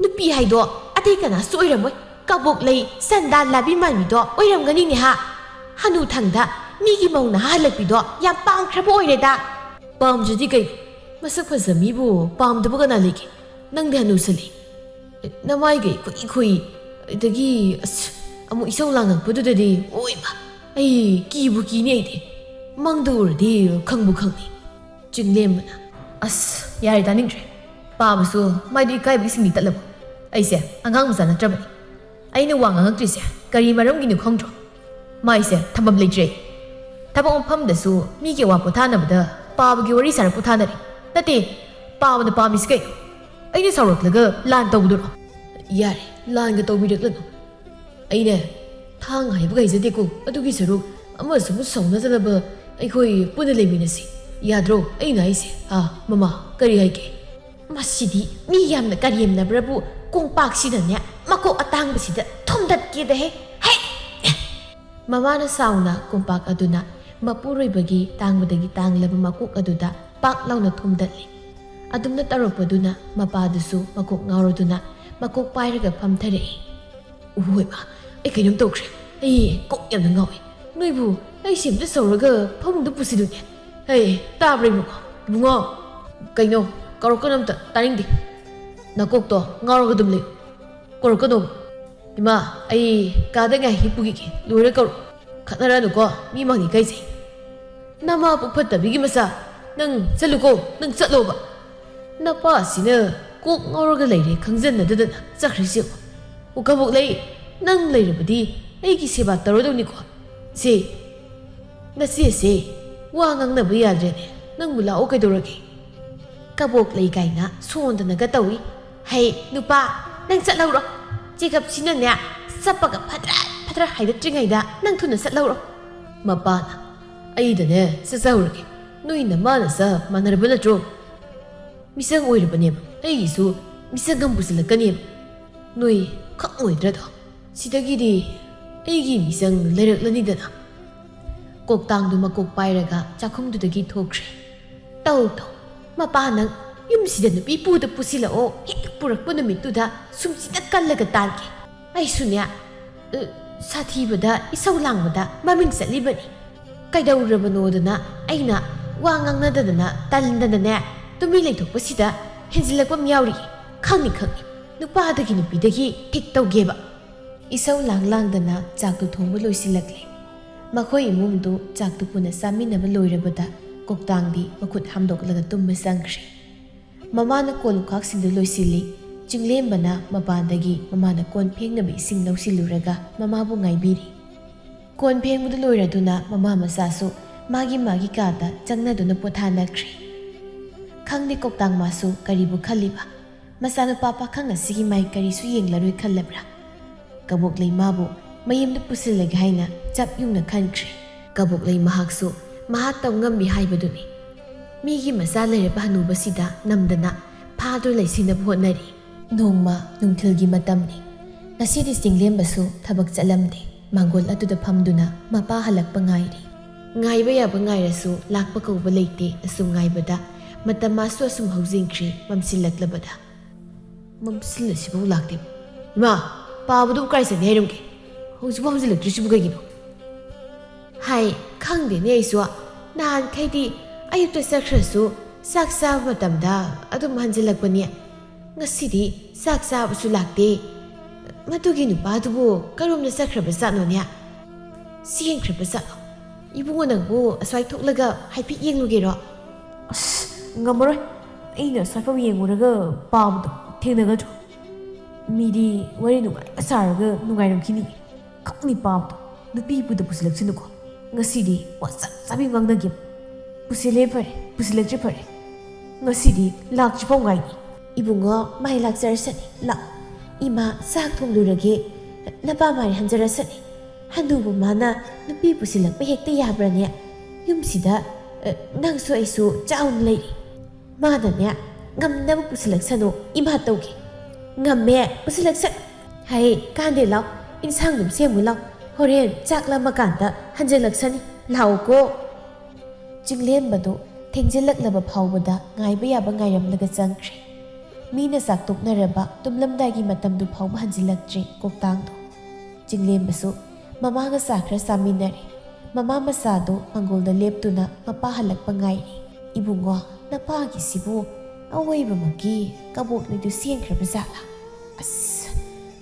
ꯅꯨꯄꯤ ꯍꯥꯏꯗꯣ ꯑꯇꯩ ꯀꯅꯥꯁꯨ ꯑꯣꯏꯔꯝꯃꯣꯏ꯫ ꯀꯕꯣꯛ ꯂꯩ, ꯁꯟꯗꯥ ꯂꯥꯕꯤ ꯃꯥꯟꯕꯤꯗꯣ ꯑꯣꯏꯔꯝꯒꯅꯤꯅꯦ ꯍꯥ? ꯍꯅꯨꯊꯪꯗ ꯃꯤꯒꯤ ꯃꯧ ꯅꯍꯥ ꯍꯜꯂꯛꯄꯤꯗꯣ ꯌꯥꯝ ꯄꯥꯝꯈ꯭ꯔꯕ ꯑꯣꯏꯔꯦꯗ꯫" "ꯄꯥꯝꯗ꯭ꯔꯗꯤ ꯀꯩꯅꯣ? ꯃꯁꯛ ꯐꯖ ꯃꯤꯕꯨ ꯄꯥꯝꯗꯕ ꯀꯅꯥ ꯂꯩꯒꯦ? ꯅꯪꯗꯤ ꯍꯅꯨꯁꯜꯂꯤ꯫ ꯅꯃꯥꯏꯒꯩ ꯈꯨꯏ ꯈꯨꯏ, ꯑꯗꯒꯤ ꯑꯁ, ꯑꯃꯨꯛ ꯏꯁꯧ ꯂꯥꯡꯉꯛꯄꯗꯨꯗꯗꯤ, ꯑꯣꯏꯃ, ꯑꯩ ꯀꯤꯕꯨ ꯀꯤꯅꯤ ꯑꯩꯗꯤ꯫ ꯃꯪꯗ ꯎꯔꯗꯤ ꯈꯪꯕꯨ ꯈꯪꯅꯤ꯫" ꯆꯤꯡꯂꯦꯝꯕꯅ, "ꯑꯁ, ꯌꯥꯔꯦ, ꯇꯥꯅꯤꯡꯗ꯭ꯔꯦ꯫ ꯄꯥꯕꯁꯨ ꯃꯥꯏꯗꯨ ꯏꯀꯥꯏꯕꯒꯤ ꯁꯤꯡꯂꯤ ꯇꯠꯂꯕꯣ? ꯑꯩꯁꯦ ꯑꯉꯥꯡ ꯃꯆꯥ ꯅꯠꯇ꯭ꯔꯕꯅꯤ꯫ ꯑꯩꯅ ꯋꯥ ꯉꯥꯡꯉꯛꯇ꯭ꯔꯤꯁꯦ ꯀꯔꯤ ꯃꯔꯝꯒꯤꯅꯣ ꯈꯪꯗ꯭ꯔꯣ? ꯃꯥꯏꯁꯦ ꯊꯝꯐꯝ ꯂꯩꯇ꯭ꯔꯦ꯫ ꯊꯕꯛ ꯃꯐꯝꯗꯁꯨ ꯃꯤꯒꯤ ꯑꯋꯥ ꯄꯣꯊꯥꯅꯕꯗ ꯄꯥꯕꯒꯤ ꯋꯥꯔꯤ ꯁꯥꯔ ꯄꯣꯊꯥꯅꯔꯦ꯫ ꯅꯠꯇꯦ, ꯄꯥꯕꯅ ꯄꯥꯝꯃꯤꯁꯤ ꯀꯩꯅꯣ? ꯑꯩꯅ ꯁꯥꯎꯔꯛꯂꯒ ꯂꯥꯟ ꯇꯧꯕꯗꯨꯔꯣ?" "ꯌꯥꯔꯦ, ꯂꯥꯟꯒ ꯇꯧꯕꯤꯔꯛꯂꯅꯨ꯫ ꯑꯩꯅꯦ, ꯊꯥꯡ ꯍꯥꯏꯕꯒ ꯍꯩꯖꯗꯦꯀꯣ꯫ ꯑꯗꯨꯒꯤ ꯁꯔꯨꯛ ꯑꯃꯁꯨ ꯑꯃꯁꯨ ꯁꯥꯎꯅꯗꯅꯕ ꯑꯩꯈꯣꯏ ꯄꯨꯟꯅ ꯂꯩꯃꯤꯟꯅꯁꯤ꯫ ꯌꯥꯗ꯭ꯔꯣ ꯑꯩꯅ ꯍꯥꯏꯁꯦ? ꯍꯥ, ꯃꯃꯥ, ꯀꯔꯤ ꯍꯥꯏꯒꯦ?" ꯃꯁꯤꯗꯤ ꯃꯤ ꯌꯥꯝꯅ ꯀꯔꯦꯝꯅꯕ꯭ꯔꯕꯨ ꯀꯣꯝꯄꯥꯛꯁꯤꯗꯅꯦ ꯃꯀꯣꯛ ꯑꯇꯥꯡꯕꯁꯤꯗ ꯊꯣꯝꯗꯠꯀꯦꯗ ꯍꯦ꯫ ꯍꯦ! ꯃꯃꯥꯅ ꯁꯥꯎꯅ ꯀꯣꯝꯄꯥꯛ ꯑꯗꯨꯅ ꯃꯄꯨꯔꯣꯏꯕꯒꯤ ꯇꯥꯡꯕꯗꯒꯤ ꯇꯥꯡꯂꯕ ꯃꯀꯣꯛ ꯑꯗꯨꯗ ꯄꯥꯛ ꯂꯥꯎꯅ ꯊꯣꯝꯗꯠꯂꯤ꯫ ꯑꯗꯨꯝꯅ ꯇꯧꯔꯛꯄꯗꯨꯅ ꯃꯄꯥꯗꯨꯁꯨ ꯃꯀꯣꯛ ꯉꯥꯎꯔꯗꯨꯅ ꯃꯀꯣꯛ ꯄꯥꯏꯔꯒ ꯐꯝꯊꯔꯛꯏ꯫ ꯎꯍꯣꯏꯕ, ꯑꯩ ꯀꯩꯅꯣꯝ ꯇꯧꯈ꯭ꯔꯦ꯫ ꯑꯩ ꯀꯣꯛ ꯌꯥꯝꯅ ꯉꯥꯎꯏ꯫ ꯅꯣꯏꯕꯨ ꯑꯩꯁꯦ ꯑꯝꯇ ꯁꯧꯔꯒ ꯐꯃꯨꯡꯗ ꯄꯨꯁꯤꯜꯂꯨꯅꯦ꯫ ꯍꯩ, ꯇꯥꯕ꯭ꯔꯥ ꯏꯕꯨꯡꯉꯣ? ꯏꯕꯨꯡꯉꯣ, ꯀꯩꯅꯣ? ꯀꯧꯔꯛꯀꯅꯣ ꯑꯝꯇ, ꯇꯥꯅꯤꯡꯗꯦ꯫ ꯅꯀꯣꯛꯇꯣ ꯉꯥꯎꯔꯒ ꯑꯗꯨꯝ ꯂꯩꯌꯨ꯫ ꯀꯧꯔꯛꯀꯅꯣꯕ꯫ ꯏꯃꯥ, ꯑꯩ ꯀꯥꯗ ꯉꯥꯏ ꯍꯤꯞꯄꯨꯈꯤꯒꯦ꯫ ꯂꯣꯏꯔ ꯀꯧꯔꯛꯑꯣ꯫ ꯈꯠꯅꯔꯅꯨꯀꯣ, ꯃꯤ ꯃꯥꯡꯅꯤ ꯀꯩꯁꯦ꯫ ꯅꯃꯥ ꯄꯨꯛ ꯐꯠꯇꯕꯤꯒꯤ ꯃꯆꯥ, ꯅꯪ ꯆꯠꯂꯨꯀꯣ, ꯅꯪ ꯆꯠꯂꯣꯕ꯫ ꯅꯄꯥꯁꯤꯅ ꯀꯣꯛ ꯉꯥꯎꯔꯒ ꯂꯩꯔꯦ ꯈꯪꯖꯟꯅꯗꯗꯅ ꯆꯠꯈ꯭ꯔꯤꯁꯤ ꯌꯦꯡꯉꯨ꯫ ꯎ ꯀꯕꯣꯛ ꯂꯩ, ꯅꯪ ꯂꯩꯔꯕꯗꯤ ꯑꯩꯒꯤ ꯁꯦꯕꯥ ꯇꯧꯔꯗꯧꯅꯤꯀꯣ꯫ ꯁꯦ, ꯅꯆꯦꯁꯦ ꯋꯥ ꯉꯥꯡꯅꯕ ꯌꯥꯗ꯭ꯔꯦꯅꯦ, ꯅꯪꯕꯨ ꯂꯥꯛꯑꯣ ꯀꯩꯗꯧꯔꯒꯦ? ꯀꯕꯣꯛ ꯂꯩ ꯀꯥꯏꯅ ꯁꯣꯟꯗꯅꯒ ꯇꯧꯏ꯫ ꯍꯩ, ꯅꯨꯄꯥ, ꯅꯪ ꯆꯠꯍꯧꯔꯣ꯫ ꯆꯦꯒꯞꯁꯤꯅꯅꯦ, ꯆꯠꯄꯒ ꯐꯗ꯭ꯔꯠ ꯐꯗ꯭ꯔꯠ ꯍꯥꯏꯒꯠꯇ꯭ꯔꯤꯉꯩꯗ ꯅꯪ ꯊꯨꯅ ꯆꯠꯍꯧꯔꯣ꯫ ꯃꯄꯥꯅ, ꯑꯩꯗꯅꯦ ꯆꯠꯆꯍꯧꯔꯒꯦ꯫ ꯅꯣꯏ ꯅꯃꯥꯅ ꯆꯞ ꯃꯥꯟꯅꯔꯕ ꯅꯠꯇ꯭ꯔꯣ? ꯃꯤꯁꯪ ꯑꯣꯏꯔꯕꯅꯦꯕ, ꯑꯩꯒꯤꯁꯨ ꯃꯤꯁꯪ ꯑꯃ ꯄꯨꯁꯤꯜꯂꯛꯀꯅꯦꯕ꯫ ꯅꯣꯏ ꯈꯪꯉꯣꯏꯗ꯭ꯔꯗꯣ? ꯁꯤꯗꯒꯤꯗꯤ ꯑꯩꯒꯤ ꯃꯤꯁꯪ ꯂꯩꯔꯛꯂꯅꯤꯗꯅ꯫ ꯀꯣꯛꯇꯥꯡꯗꯨ ꯃꯀꯣꯛ ꯄꯥꯏꯔꯒ ꯆꯥꯛꯈꯨꯝꯗꯨꯗꯒꯤ ꯊꯣꯛꯈ꯭ꯔꯦ꯫ ꯇꯧ ꯇꯧ, ꯃꯄꯥ ꯅꯪ ꯌꯨꯝꯁꯤꯗ ꯅꯨꯄꯤ ꯄꯨꯗ ꯄꯨꯁꯤꯜꯂꯛꯑꯣ, ꯍꯦꯛ ꯄꯨꯔꯛꯄ ꯅꯨꯃꯤꯠꯇꯨꯗ ꯁꯨꯝꯁꯤꯗ ꯀꯜꯂꯒ ꯇꯥꯟꯒꯦ꯫ ꯑꯩꯁꯨꯅꯦ, ꯑ, ꯁꯥꯊꯤꯕꯗ ꯏꯁꯧ ꯂꯥꯡꯕꯗ ꯃꯃꯤꯡ ꯆꯠꯂꯤꯕꯅꯤ꯫ ꯀꯩꯗꯧꯔꯕꯅꯣꯗꯅ ꯑꯩꯅ ꯋꯥ ꯉꯥꯡꯅꯗꯗꯅ ꯇꯟꯗꯅꯅꯦ ꯇꯨꯃꯤꯟ ꯂꯩꯊꯣꯛꯄꯁꯤꯗ ꯍꯦꯟꯖꯤꯜꯂꯛꯄ ꯑꯃ ꯌꯥꯎꯔꯤ꯫ ꯈꯪꯅꯤ ꯈꯪꯅꯤ, ꯅꯨꯄꯥꯗꯒꯤ ꯅꯨꯄꯤꯗꯒꯤ ꯊꯤꯛ ꯇꯧꯒꯦꯕ꯫ ꯏꯁꯧ ꯂꯥꯡ ꯂꯥꯡꯗꯅ ꯆꯥꯛꯇꯨ ꯊꯣꯡꯕ ꯂꯣꯏꯁꯤꯜꯂꯛꯂꯦ꯫ ꯃꯈꯣꯏ ꯏꯃꯨꯡꯗꯨ ꯆꯥꯛꯇꯨ ꯄꯨꯟꯅ ꯆꯥꯃꯤꯟꯅꯕ ꯂꯣꯏꯔꯕꯗ ꯀꯣꯛꯇꯥꯡꯗꯤ ꯃꯈꯨꯠ ꯍꯥꯝꯗꯣꯛꯂꯒ ꯇꯨꯝꯕ ꯆꯪꯈ꯭ꯔꯦ꯫ ꯃꯃꯥꯅ ꯀꯣꯜ ꯂꯨꯈꯥꯛꯁꯤꯡꯗꯨ ꯂꯣꯏꯁꯤꯜꯂꯤ꯫ ꯆꯤꯡꯂꯦꯝꯕꯅ ꯃꯄꯥꯟꯗꯒꯤ ꯃꯃꯥꯅ ꯀꯣꯟ ꯐꯦꯡꯅꯕ ꯏꯁꯤꯡ ꯂꯧꯁꯤꯜꯂꯨꯔꯒ ꯃꯃꯥꯕꯨ ꯉꯥꯏꯕꯤꯔꯤ꯫ ꯀꯣꯟ ꯐꯦꯡꯕꯗꯨ ꯂꯣꯏꯔꯗꯨꯅ ꯃꯃꯥ ꯃꯆꯥꯁꯨ ꯃꯥꯒꯤ ꯃꯥꯒꯤ ꯀꯥꯗ ꯆꯪꯅꯗꯨꯅ ꯄꯣꯊꯥꯅꯈ꯭ꯔꯦ꯫ ꯈꯪꯗꯦ ꯀꯣꯛꯇꯥꯡ ꯃꯥꯁꯨ ꯀꯔꯤꯕꯨ ꯈꯜꯂꯤꯕ? ꯃꯆꯥꯅꯨꯄꯥ ꯄꯥꯈꯪ ꯑꯁꯤꯒꯤ ꯃꯥꯏ ꯀꯔꯤꯁꯨ ꯌꯦꯡꯂꯔꯣꯏ ꯈꯜꯂꯕ꯭ꯔꯥ? ꯀꯕꯣꯛꯂꯩ ꯃꯥꯕꯨ ꯃꯌꯨꯝꯗ ꯄꯨꯁꯤꯜꯂꯒꯦ ꯍꯥꯏꯅ ꯆꯞ ꯌꯨꯡꯅ ꯈꯟꯈ꯭ꯔꯦ꯫ ꯀꯕꯣꯛꯂꯩ ꯃꯍꯥꯛꯁꯨ ꯃꯍꯥꯛ ꯇꯧ ꯉꯝꯃꯤ ꯍꯥꯏꯕꯗꯨꯅꯤ꯫ ꯃꯤꯒꯤ ꯃꯆꯥ ꯂꯩꯔꯕ ꯍꯅꯨꯕꯁꯤꯗ ꯅꯝꯗꯅ ꯃꯁꯥꯗꯨ ꯂꯩꯁꯤꯟꯅꯕ ꯍꯣꯠꯅꯔꯤ꯫ ꯅꯣꯡꯃ ꯅꯨꯡꯊꯤꯜꯒꯤ ꯃꯇꯝꯅꯤ꯫ ꯉꯁꯤꯗꯤ ꯆꯤꯡꯂꯦꯝꯕꯁꯨ ꯊꯕꯛ ꯆꯠꯂꯝꯗꯦ꯫ ꯃꯥꯡꯒꯣꯜ ꯑꯗꯨꯗ ꯐꯝꯗꯨꯅ ꯃꯄꯥ ꯍꯜꯂꯛꯄ ꯉꯥꯏꯔꯤ꯫ ꯉꯥꯏꯕ ꯌꯥꯕ ꯉꯥꯏꯔꯁꯨ ꯂꯥꯛꯄ ꯀꯧꯕ ꯂꯩꯇꯦ꯫ ꯑꯁꯨꯝ ꯉꯥꯏꯕꯗ ꯃꯇꯝ ꯃꯥꯁꯨ ꯑꯁꯨꯝ ꯍꯧꯖꯤꯟꯈ꯭ꯔꯤ꯫ ꯃꯝꯁꯤꯜꯂꯛꯂꯕꯗ ꯃꯝꯁꯤꯜꯂꯁꯤꯐꯥꯎ ꯂꯥꯛꯇꯦ꯫ "ꯏꯃꯥ, ꯄꯥꯕꯗꯨꯕꯨ ꯀꯥꯏ ꯆꯠꯈ꯭ꯔꯦ ꯍꯥꯏꯔꯝꯒꯦ? ꯍꯧꯖꯤꯛꯐꯥꯎ ꯍꯟꯖꯤꯜꯂꯛꯇ꯭ꯔꯤꯁꯤꯕꯨ ꯀꯩꯒꯤꯅꯣ?" ꯍꯥꯏ, ꯈꯪꯗꯦꯅꯦ ꯑꯩꯁꯨ꯫ ꯅꯍꯥꯟꯈꯩꯗꯤ ꯑꯌꯨꯛꯇ ꯆꯠꯈ꯭ꯔꯁꯨ ꯆꯥꯛ ꯆꯥꯕ ꯃꯇꯝꯗ ꯑꯗꯨꯝ ꯍꯟꯖꯤꯜꯂꯛꯄꯅꯤ꯫ ꯉꯁꯤꯗꯤ ꯆꯥꯛ ꯆꯥꯕꯁꯨ ꯂꯥꯛꯇꯦ꯫ ꯃꯗꯨꯒꯤ ꯅꯨꯄꯥꯗꯨꯕꯨ ꯀꯔꯣꯝꯗ ꯆꯠꯈ꯭ꯔꯕ ꯖꯥꯠꯅꯣꯅꯦ? ꯆꯦꯟꯈ꯭ꯔꯕ ꯖꯥꯠꯂꯣ? ꯏꯕꯨꯡꯉꯣ ꯅꯪꯕꯨ ꯑꯁ꯭ꯋꯥꯏ ꯊꯣꯛꯂꯒ ꯍꯥꯏꯐꯦꯠ ꯌꯦꯡꯂꯨꯒꯦꯔꯣ? ꯑꯁ, ꯉꯝꯃꯔꯣꯏ꯫ ꯑꯩꯅ ꯑꯁ꯭ꯋꯥꯏꯐꯥꯎ ꯌꯦꯡꯉꯨꯔꯒ ꯄꯥꯕꯗꯣ ꯊꯦꯡꯅꯒꯗ꯭ꯔꯣ? ꯃꯤꯗꯤ ꯋꯥꯔꯤ ꯅꯨꯡꯉꯥꯏꯕ ꯁꯥꯔꯒ ꯅꯨꯡꯉꯥꯏꯔꯝꯈꯤꯅꯤ꯫ ꯈꯪꯅꯤ ꯄꯥꯕꯗꯣ꯫ ꯅꯨꯄꯤ ꯄꯨꯗ ꯄꯨꯁꯤꯜꯂꯛꯁꯅꯨꯀꯣ꯫ ꯉꯁꯤꯗꯤ ꯋꯥ ꯆꯞ ꯆꯥꯕꯤ ꯉꯥꯡꯅꯒꯦ꯫ ꯄꯨꯁꯤꯜꯂꯦ ꯐꯔꯦ, ꯄꯨꯁꯤꯜꯂꯛꯇ꯭ꯔꯦ ꯐꯔꯦ꯫ ꯉꯁꯤꯗꯤ ꯂꯥꯛꯇ꯭ꯔꯤꯐꯥꯎ ꯉꯥꯏꯅꯤ꯫ ꯏꯕꯨꯡꯉꯣ, ꯃꯥꯏ ꯂꯥꯛꯆꯔꯁꯅꯤ꯫ ꯂꯥꯛ, ꯏꯃꯥ ꯆꯥꯛ ꯊꯣꯡꯂꯨꯔꯒꯦ꯫ ꯅꯄꯥ ꯃꯥꯏ ꯍꯟꯖꯔꯁꯅꯤ꯫ ꯍꯅꯨꯕ ꯃꯥꯅ ꯅꯨꯄꯤ ꯄꯨꯁꯤꯜꯂꯛꯄ ꯍꯦꯛꯇ ꯌꯥꯕ꯭ꯔꯅꯦ? ꯌꯨꯝꯁꯤꯗ, ꯑ, ꯅꯪꯁꯨ ꯑꯩꯁꯨ ꯆꯥꯎꯅ ꯂꯩꯔꯤ꯫ ꯃꯥꯅꯅꯦ, ꯉꯝꯅꯕ ꯄꯨꯁꯤꯜꯂꯛꯁꯅꯨ, ꯏꯃꯥ ꯇꯧꯒꯦ꯫ ꯉꯝꯃꯦ, ꯄꯨꯁꯤꯜꯂꯛꯁꯅꯨ꯫ ꯍꯩ, ꯀꯥꯟꯗꯦ, ꯂꯥꯎ, ꯏꯟꯁꯥꯡ ꯑꯗꯨꯝ ꯁꯦꯝꯃꯨ ꯂꯥꯎ꯫ ꯍꯣꯔꯦꯟ ꯆꯥꯛ ꯂꯥꯝꯃꯀꯥꯟꯗ ꯍꯟꯖꯤꯜꯂꯛꯁꯅꯤ꯫ ꯂꯥꯛꯎꯀꯣ꯫ ꯆꯤꯡꯂꯦꯝꯕꯗꯨ ꯊꯦꯡꯖꯤꯜꯂꯛꯂꯕ ꯐꯥꯎꯕꯗ ꯉꯥꯏꯕ ꯌꯥꯕ ꯉꯥꯏꯔꯝꯂꯒ ꯆꯪꯈ꯭ꯔꯦ꯫ ꯃꯤꯅ ꯆꯥꯛ ꯇꯣꯛꯅꯔꯕ ꯇꯨꯝꯂꯝꯗꯥꯏꯒꯤ ꯃꯇꯝꯗꯨ ꯐꯥꯎꯕ ꯍꯟꯖꯤꯜꯂꯛꯇ꯭ꯔꯦ ꯀꯣꯛꯇꯥꯡꯗꯣ꯫ ꯆꯤꯡꯂꯦꯝꯕꯁꯨ ꯃꯃꯥꯒ ꯆꯥ ꯈꯔ ꯆꯥꯃꯤꯟꯅꯔꯦ꯫ ꯃꯃꯥ ꯃꯆꯥꯗꯨ ꯃꯥꯡꯒꯣꯜꯗ ꯂꯦꯞꯇꯨꯅ ꯃꯄꯥ ꯍꯜꯂꯛꯄ ꯉꯥꯏꯔꯤ꯫ "ꯏꯕꯨꯡꯉꯣ, ꯅꯄꯥꯒꯤꯁꯤꯕꯨ ꯑꯋꯣꯏꯕꯃꯛꯀꯤ ꯀꯕꯣꯛꯂꯩꯗꯨ ꯆꯦꯟꯈ꯭ꯔꯕ ꯖꯥꯠꯂꯥ? ꯑꯁ,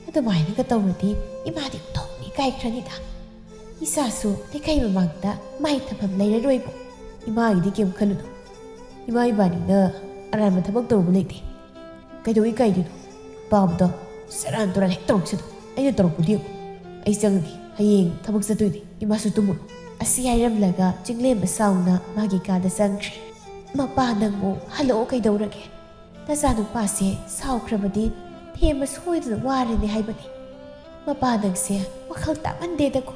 ꯑꯗꯨꯃꯥꯏꯅꯒ ꯇꯧꯔꯗꯤ ꯏꯃꯥꯗꯤ ꯑꯣꯟꯊꯣꯛꯅ ꯏꯀꯥꯏꯈ꯭ꯔꯅꯤꯗ꯫ ꯏꯆꯥꯁꯨ ꯂꯩꯀꯥꯏ ꯃꯃꯥꯡꯗ ꯃꯥꯏ ꯊꯝꯐꯝ ꯂꯩꯔꯔꯣꯏꯕꯨ꯫ ꯏꯃꯥꯒꯤꯗꯤ ꯀꯩꯝ ꯈꯜꯂꯨꯅꯨ꯫ ꯏꯃꯥ ꯏꯕꯥꯅꯤꯅ ꯑꯔꯥꯟꯕ ꯊꯕꯛ ꯇꯧꯔꯨꯕ ꯂꯩꯇꯦ꯫ ꯀꯩꯗꯧ ꯏꯀꯥꯏꯗꯣꯏꯅꯣ? ꯄꯥꯕꯗꯣ ꯁꯦꯔꯥꯟ ꯇꯨꯔꯥꯟ ꯍꯦꯛ ꯇꯧꯔꯛꯁꯅꯨ꯫ ꯑꯩꯅ ꯇꯧꯔꯛꯄꯗꯤ ꯌꯦꯡꯉꯨ꯫ ꯑꯩ ꯆꯪꯉꯒꯦ꯫ ꯍꯌꯦꯡ ꯊꯕꯛ ꯆꯠꯇꯣꯏꯅꯦ꯫ ꯏꯃꯥꯁꯨ ꯇꯨꯝꯃꯨꯔꯣ꯫" ꯑꯁꯤ ꯍꯥꯏꯔꯝꯂꯒ ꯆꯤꯡꯂꯦꯝꯕ ꯁꯥꯎꯅ ꯃꯥꯒꯤ ꯀꯥꯗ ꯆꯪꯈ꯭ꯔꯦ꯫ "ꯃꯄꯥ ꯅꯪꯕꯨ ꯍꯜꯂꯛꯑꯣ ꯀꯩꯗꯧꯔꯒꯦ? ꯅꯆꯥꯅꯨꯄꯥꯁꯦ ꯁꯥꯎꯈ꯭ꯔꯕꯗꯤ ꯊꯦꯝꯕ ꯁꯣꯏꯗꯅ ꯋꯥꯔꯅꯤ ꯍꯥꯏꯕꯅꯤ꯫ ꯃꯄꯥ ꯅꯪꯁꯦ ꯋꯥꯈꯜ ꯇꯥꯃꯟꯗꯦꯗꯀꯣ꯫"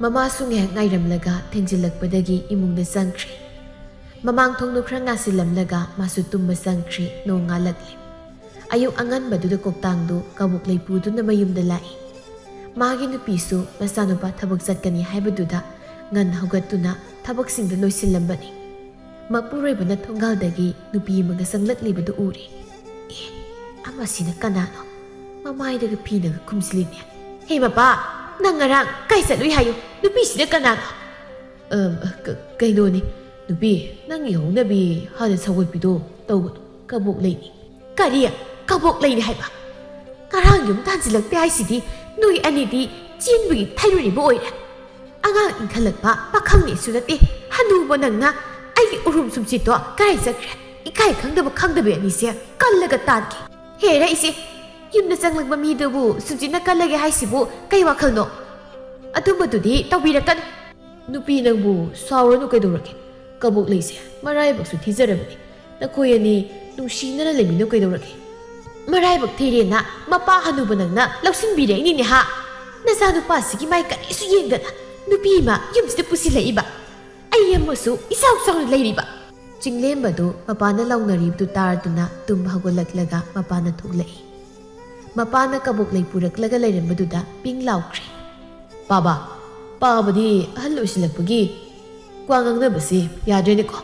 ꯃꯃꯥꯁꯨ ꯉꯥꯏꯍꯥꯛ ꯉꯥꯏꯔꯝꯂꯒ ꯊꯦꯡꯖꯤꯜꯂꯛꯄꯗꯒꯤ ꯏꯃꯨꯡꯗ ꯆꯪꯈ꯭ꯔꯦ꯫ ꯃꯃꯥꯡ ꯊꯣꯡꯗꯨ ꯈꯔ ꯉꯥꯁꯤꯜꯂꯝꯂꯒ ꯃꯥꯁꯨ ꯇꯨꯝꯕ ꯆꯪꯈ꯭ꯔꯤ꯫ ꯅꯣꯡ ꯉꯥꯜꯂꯛꯂꯦ꯫ ꯑꯌꯨꯛ ꯑꯉꯟꯕꯗꯨꯗ ꯀꯣꯛꯇꯥꯡꯗꯨ ꯀꯕꯣꯛ ꯂꯩꯄꯨꯗꯨꯅ ꯃꯌꯨꯝꯗ ꯂꯥꯛꯏ꯫ ꯃꯥꯒꯤ ꯅꯨꯄꯤꯁꯨ ꯃꯆꯥꯅꯨꯄꯥ ꯊꯕꯛ ꯆꯠꯀꯅꯤ ꯍꯥꯏꯕꯗꯨꯗ ꯉꯟꯅ ꯍꯧꯒꯠꯇꯨꯅ ꯊꯕꯛꯁꯤꯡꯗꯨ ꯂꯣꯏꯁꯤꯜꯂꯝꯕꯅꯤ꯫ ꯃꯄꯨꯔꯣꯏꯕꯅ ꯊꯣꯡꯒꯥꯜꯗꯒꯤ ꯅꯨꯄꯤ ꯑꯃꯒ ꯆꯪꯂꯛꯂꯤꯕꯗꯨ ꯎꯔꯦ꯫ "ꯑꯦ, ꯑꯃꯁꯤꯅ ꯀꯅꯥꯅꯣ? ꯃꯃꯥꯏꯗꯒ ꯐꯤꯅꯒ ꯈꯨꯝꯖꯤꯜꯂꯤꯅꯦ꯫ ꯍꯦ ꯃꯄꯥ, ꯅꯪ ꯉꯔꯥꯡ ꯀꯥꯏ ꯆꯠꯂꯨꯏ ꯍꯥꯏꯌꯨ? ꯅꯨꯄꯤꯁꯤꯅ ꯀꯅꯥꯅꯣ?" "ꯑꯝ, ꯀ-, ꯀꯩꯅꯣꯅꯤ, ꯅꯨꯄꯤ, ꯅꯪꯒꯤ ꯍꯧꯅꯕꯤ ꯍꯥꯟꯅ ꯁꯧꯒꯠꯄꯤꯗꯣ ꯇꯧꯒꯅꯨ, ꯀꯕꯣꯛ ꯂꯩꯅꯤ꯫" "ꯀꯔꯤ? ꯀꯕꯣꯛ ꯂꯩꯅꯤ ꯍꯥꯏꯕ? ꯉꯔꯥꯡ ꯌꯨꯝ ꯇꯥꯟꯁꯤꯜꯂꯛꯇꯦ ꯍꯥꯏꯁꯤꯗꯤ ꯅꯣꯏ ꯑꯅꯤꯗꯤ ꯆꯦꯟꯕꯒꯤ ꯊꯩꯔꯨꯔꯤꯕ ꯑꯣꯏꯔꯦ꯫ ꯑꯉꯥꯡ ꯏꯟꯈꯠꯂꯛꯄ ꯄꯥꯈꯪꯅꯤꯁꯨ ꯅꯠꯇꯦ, ꯍꯅꯨꯕ ꯅꯪꯅ ꯑꯩꯒꯤ ꯎꯔꯨꯝ ꯁꯨꯝꯆꯤꯠꯇꯣ ꯀꯗꯥꯏ ꯆꯠꯈ꯭ꯔꯦ? ꯏꯀꯥꯏ ꯈꯪꯗꯕ ꯈꯪꯗꯕꯤ ꯑꯅꯤꯁꯦ ꯀꯜꯂꯒ ꯇꯥꯟꯒꯦ꯫ ꯍꯦꯔ ꯏꯆꯦ, ꯌꯨꯝꯗ ꯆꯪꯂꯛꯄ ꯃꯤꯗꯨꯕꯨ ꯁꯨꯝꯆꯤꯠꯅ ꯀꯜꯂꯒꯦ ꯍꯥꯏꯁꯤꯕꯨ ꯀꯩ ꯋꯥꯈꯜꯅꯣ? ꯑꯗꯨꯝꯕꯗꯨꯗꯤ ꯇꯧꯕꯤꯔꯛꯀꯅꯨ꯫" "ꯅꯨꯄꯤ ꯅꯪꯕꯨ ꯁꯥꯎꯔꯅꯨ ꯀꯩꯗꯧꯔꯒꯦ? ꯀꯕꯣꯛ ꯂꯩꯁꯦ ꯃꯔꯥꯏꯕꯛꯁꯨ ꯊꯤꯖꯔꯕꯅꯤ꯫ ꯅꯈꯣꯏ ꯑꯅꯤ ꯅꯨꯡꯁꯤꯅꯅ ꯂꯩꯃꯤꯟꯅꯧ ꯀꯩꯗꯧꯔꯒꯦ?" "ꯃꯔꯥꯏꯕꯛ ꯊꯤꯔꯦꯅ ꯃꯄꯥ ꯍꯅꯨꯕ ꯅꯪꯅ ꯂꯧꯁꯤꯟꯕꯤꯔꯛꯏꯅꯤꯅꯦ ꯍꯥ? ꯅꯆꯥꯅꯨꯄꯥꯁꯤꯒꯤ ꯃꯥꯏ ꯀꯔꯤꯁꯨ ꯌꯦꯡꯗꯅ ꯅꯨꯄꯤ ꯑꯃ ꯌꯨꯝꯁꯤꯗ ꯄꯨꯁꯤꯜꯂꯛꯏꯕ꯫ ꯑꯩ ꯑꯃꯁꯨ ꯏꯆꯥꯎ ꯆꯥꯎꯅ ꯂꯩꯔꯤꯕ꯫" ꯆꯤꯡꯂꯦꯝꯕꯗꯨ ꯃꯄꯥꯅ ꯂꯥꯎꯅꯔꯤꯕꯗꯨ ꯇꯥꯔꯗꯨꯅ ꯇꯨꯝꯕ ꯍꯧꯒꯠꯂꯛꯂꯒ ꯃꯄꯥꯅ ꯊꯣꯛꯂꯛꯏ꯫ ꯃꯄꯥꯅ ꯀꯕꯣꯛ ꯂꯩ ꯄꯨꯔꯛꯂꯒ ꯂꯩꯔꯝꯕꯗꯨꯗ ꯄꯤꯡ ꯂꯥꯎꯈ꯭ꯔꯦ꯫ "ꯄꯥꯕ, ꯄꯥꯕꯗꯤ ꯑꯍꯜ ꯑꯣꯏꯁꯤꯜꯂꯛꯄꯒꯤ ꯋꯥ ꯉꯥꯡꯅꯕꯁꯤ ꯌꯥꯗ꯭ꯔꯦꯅꯦꯀꯣ꯫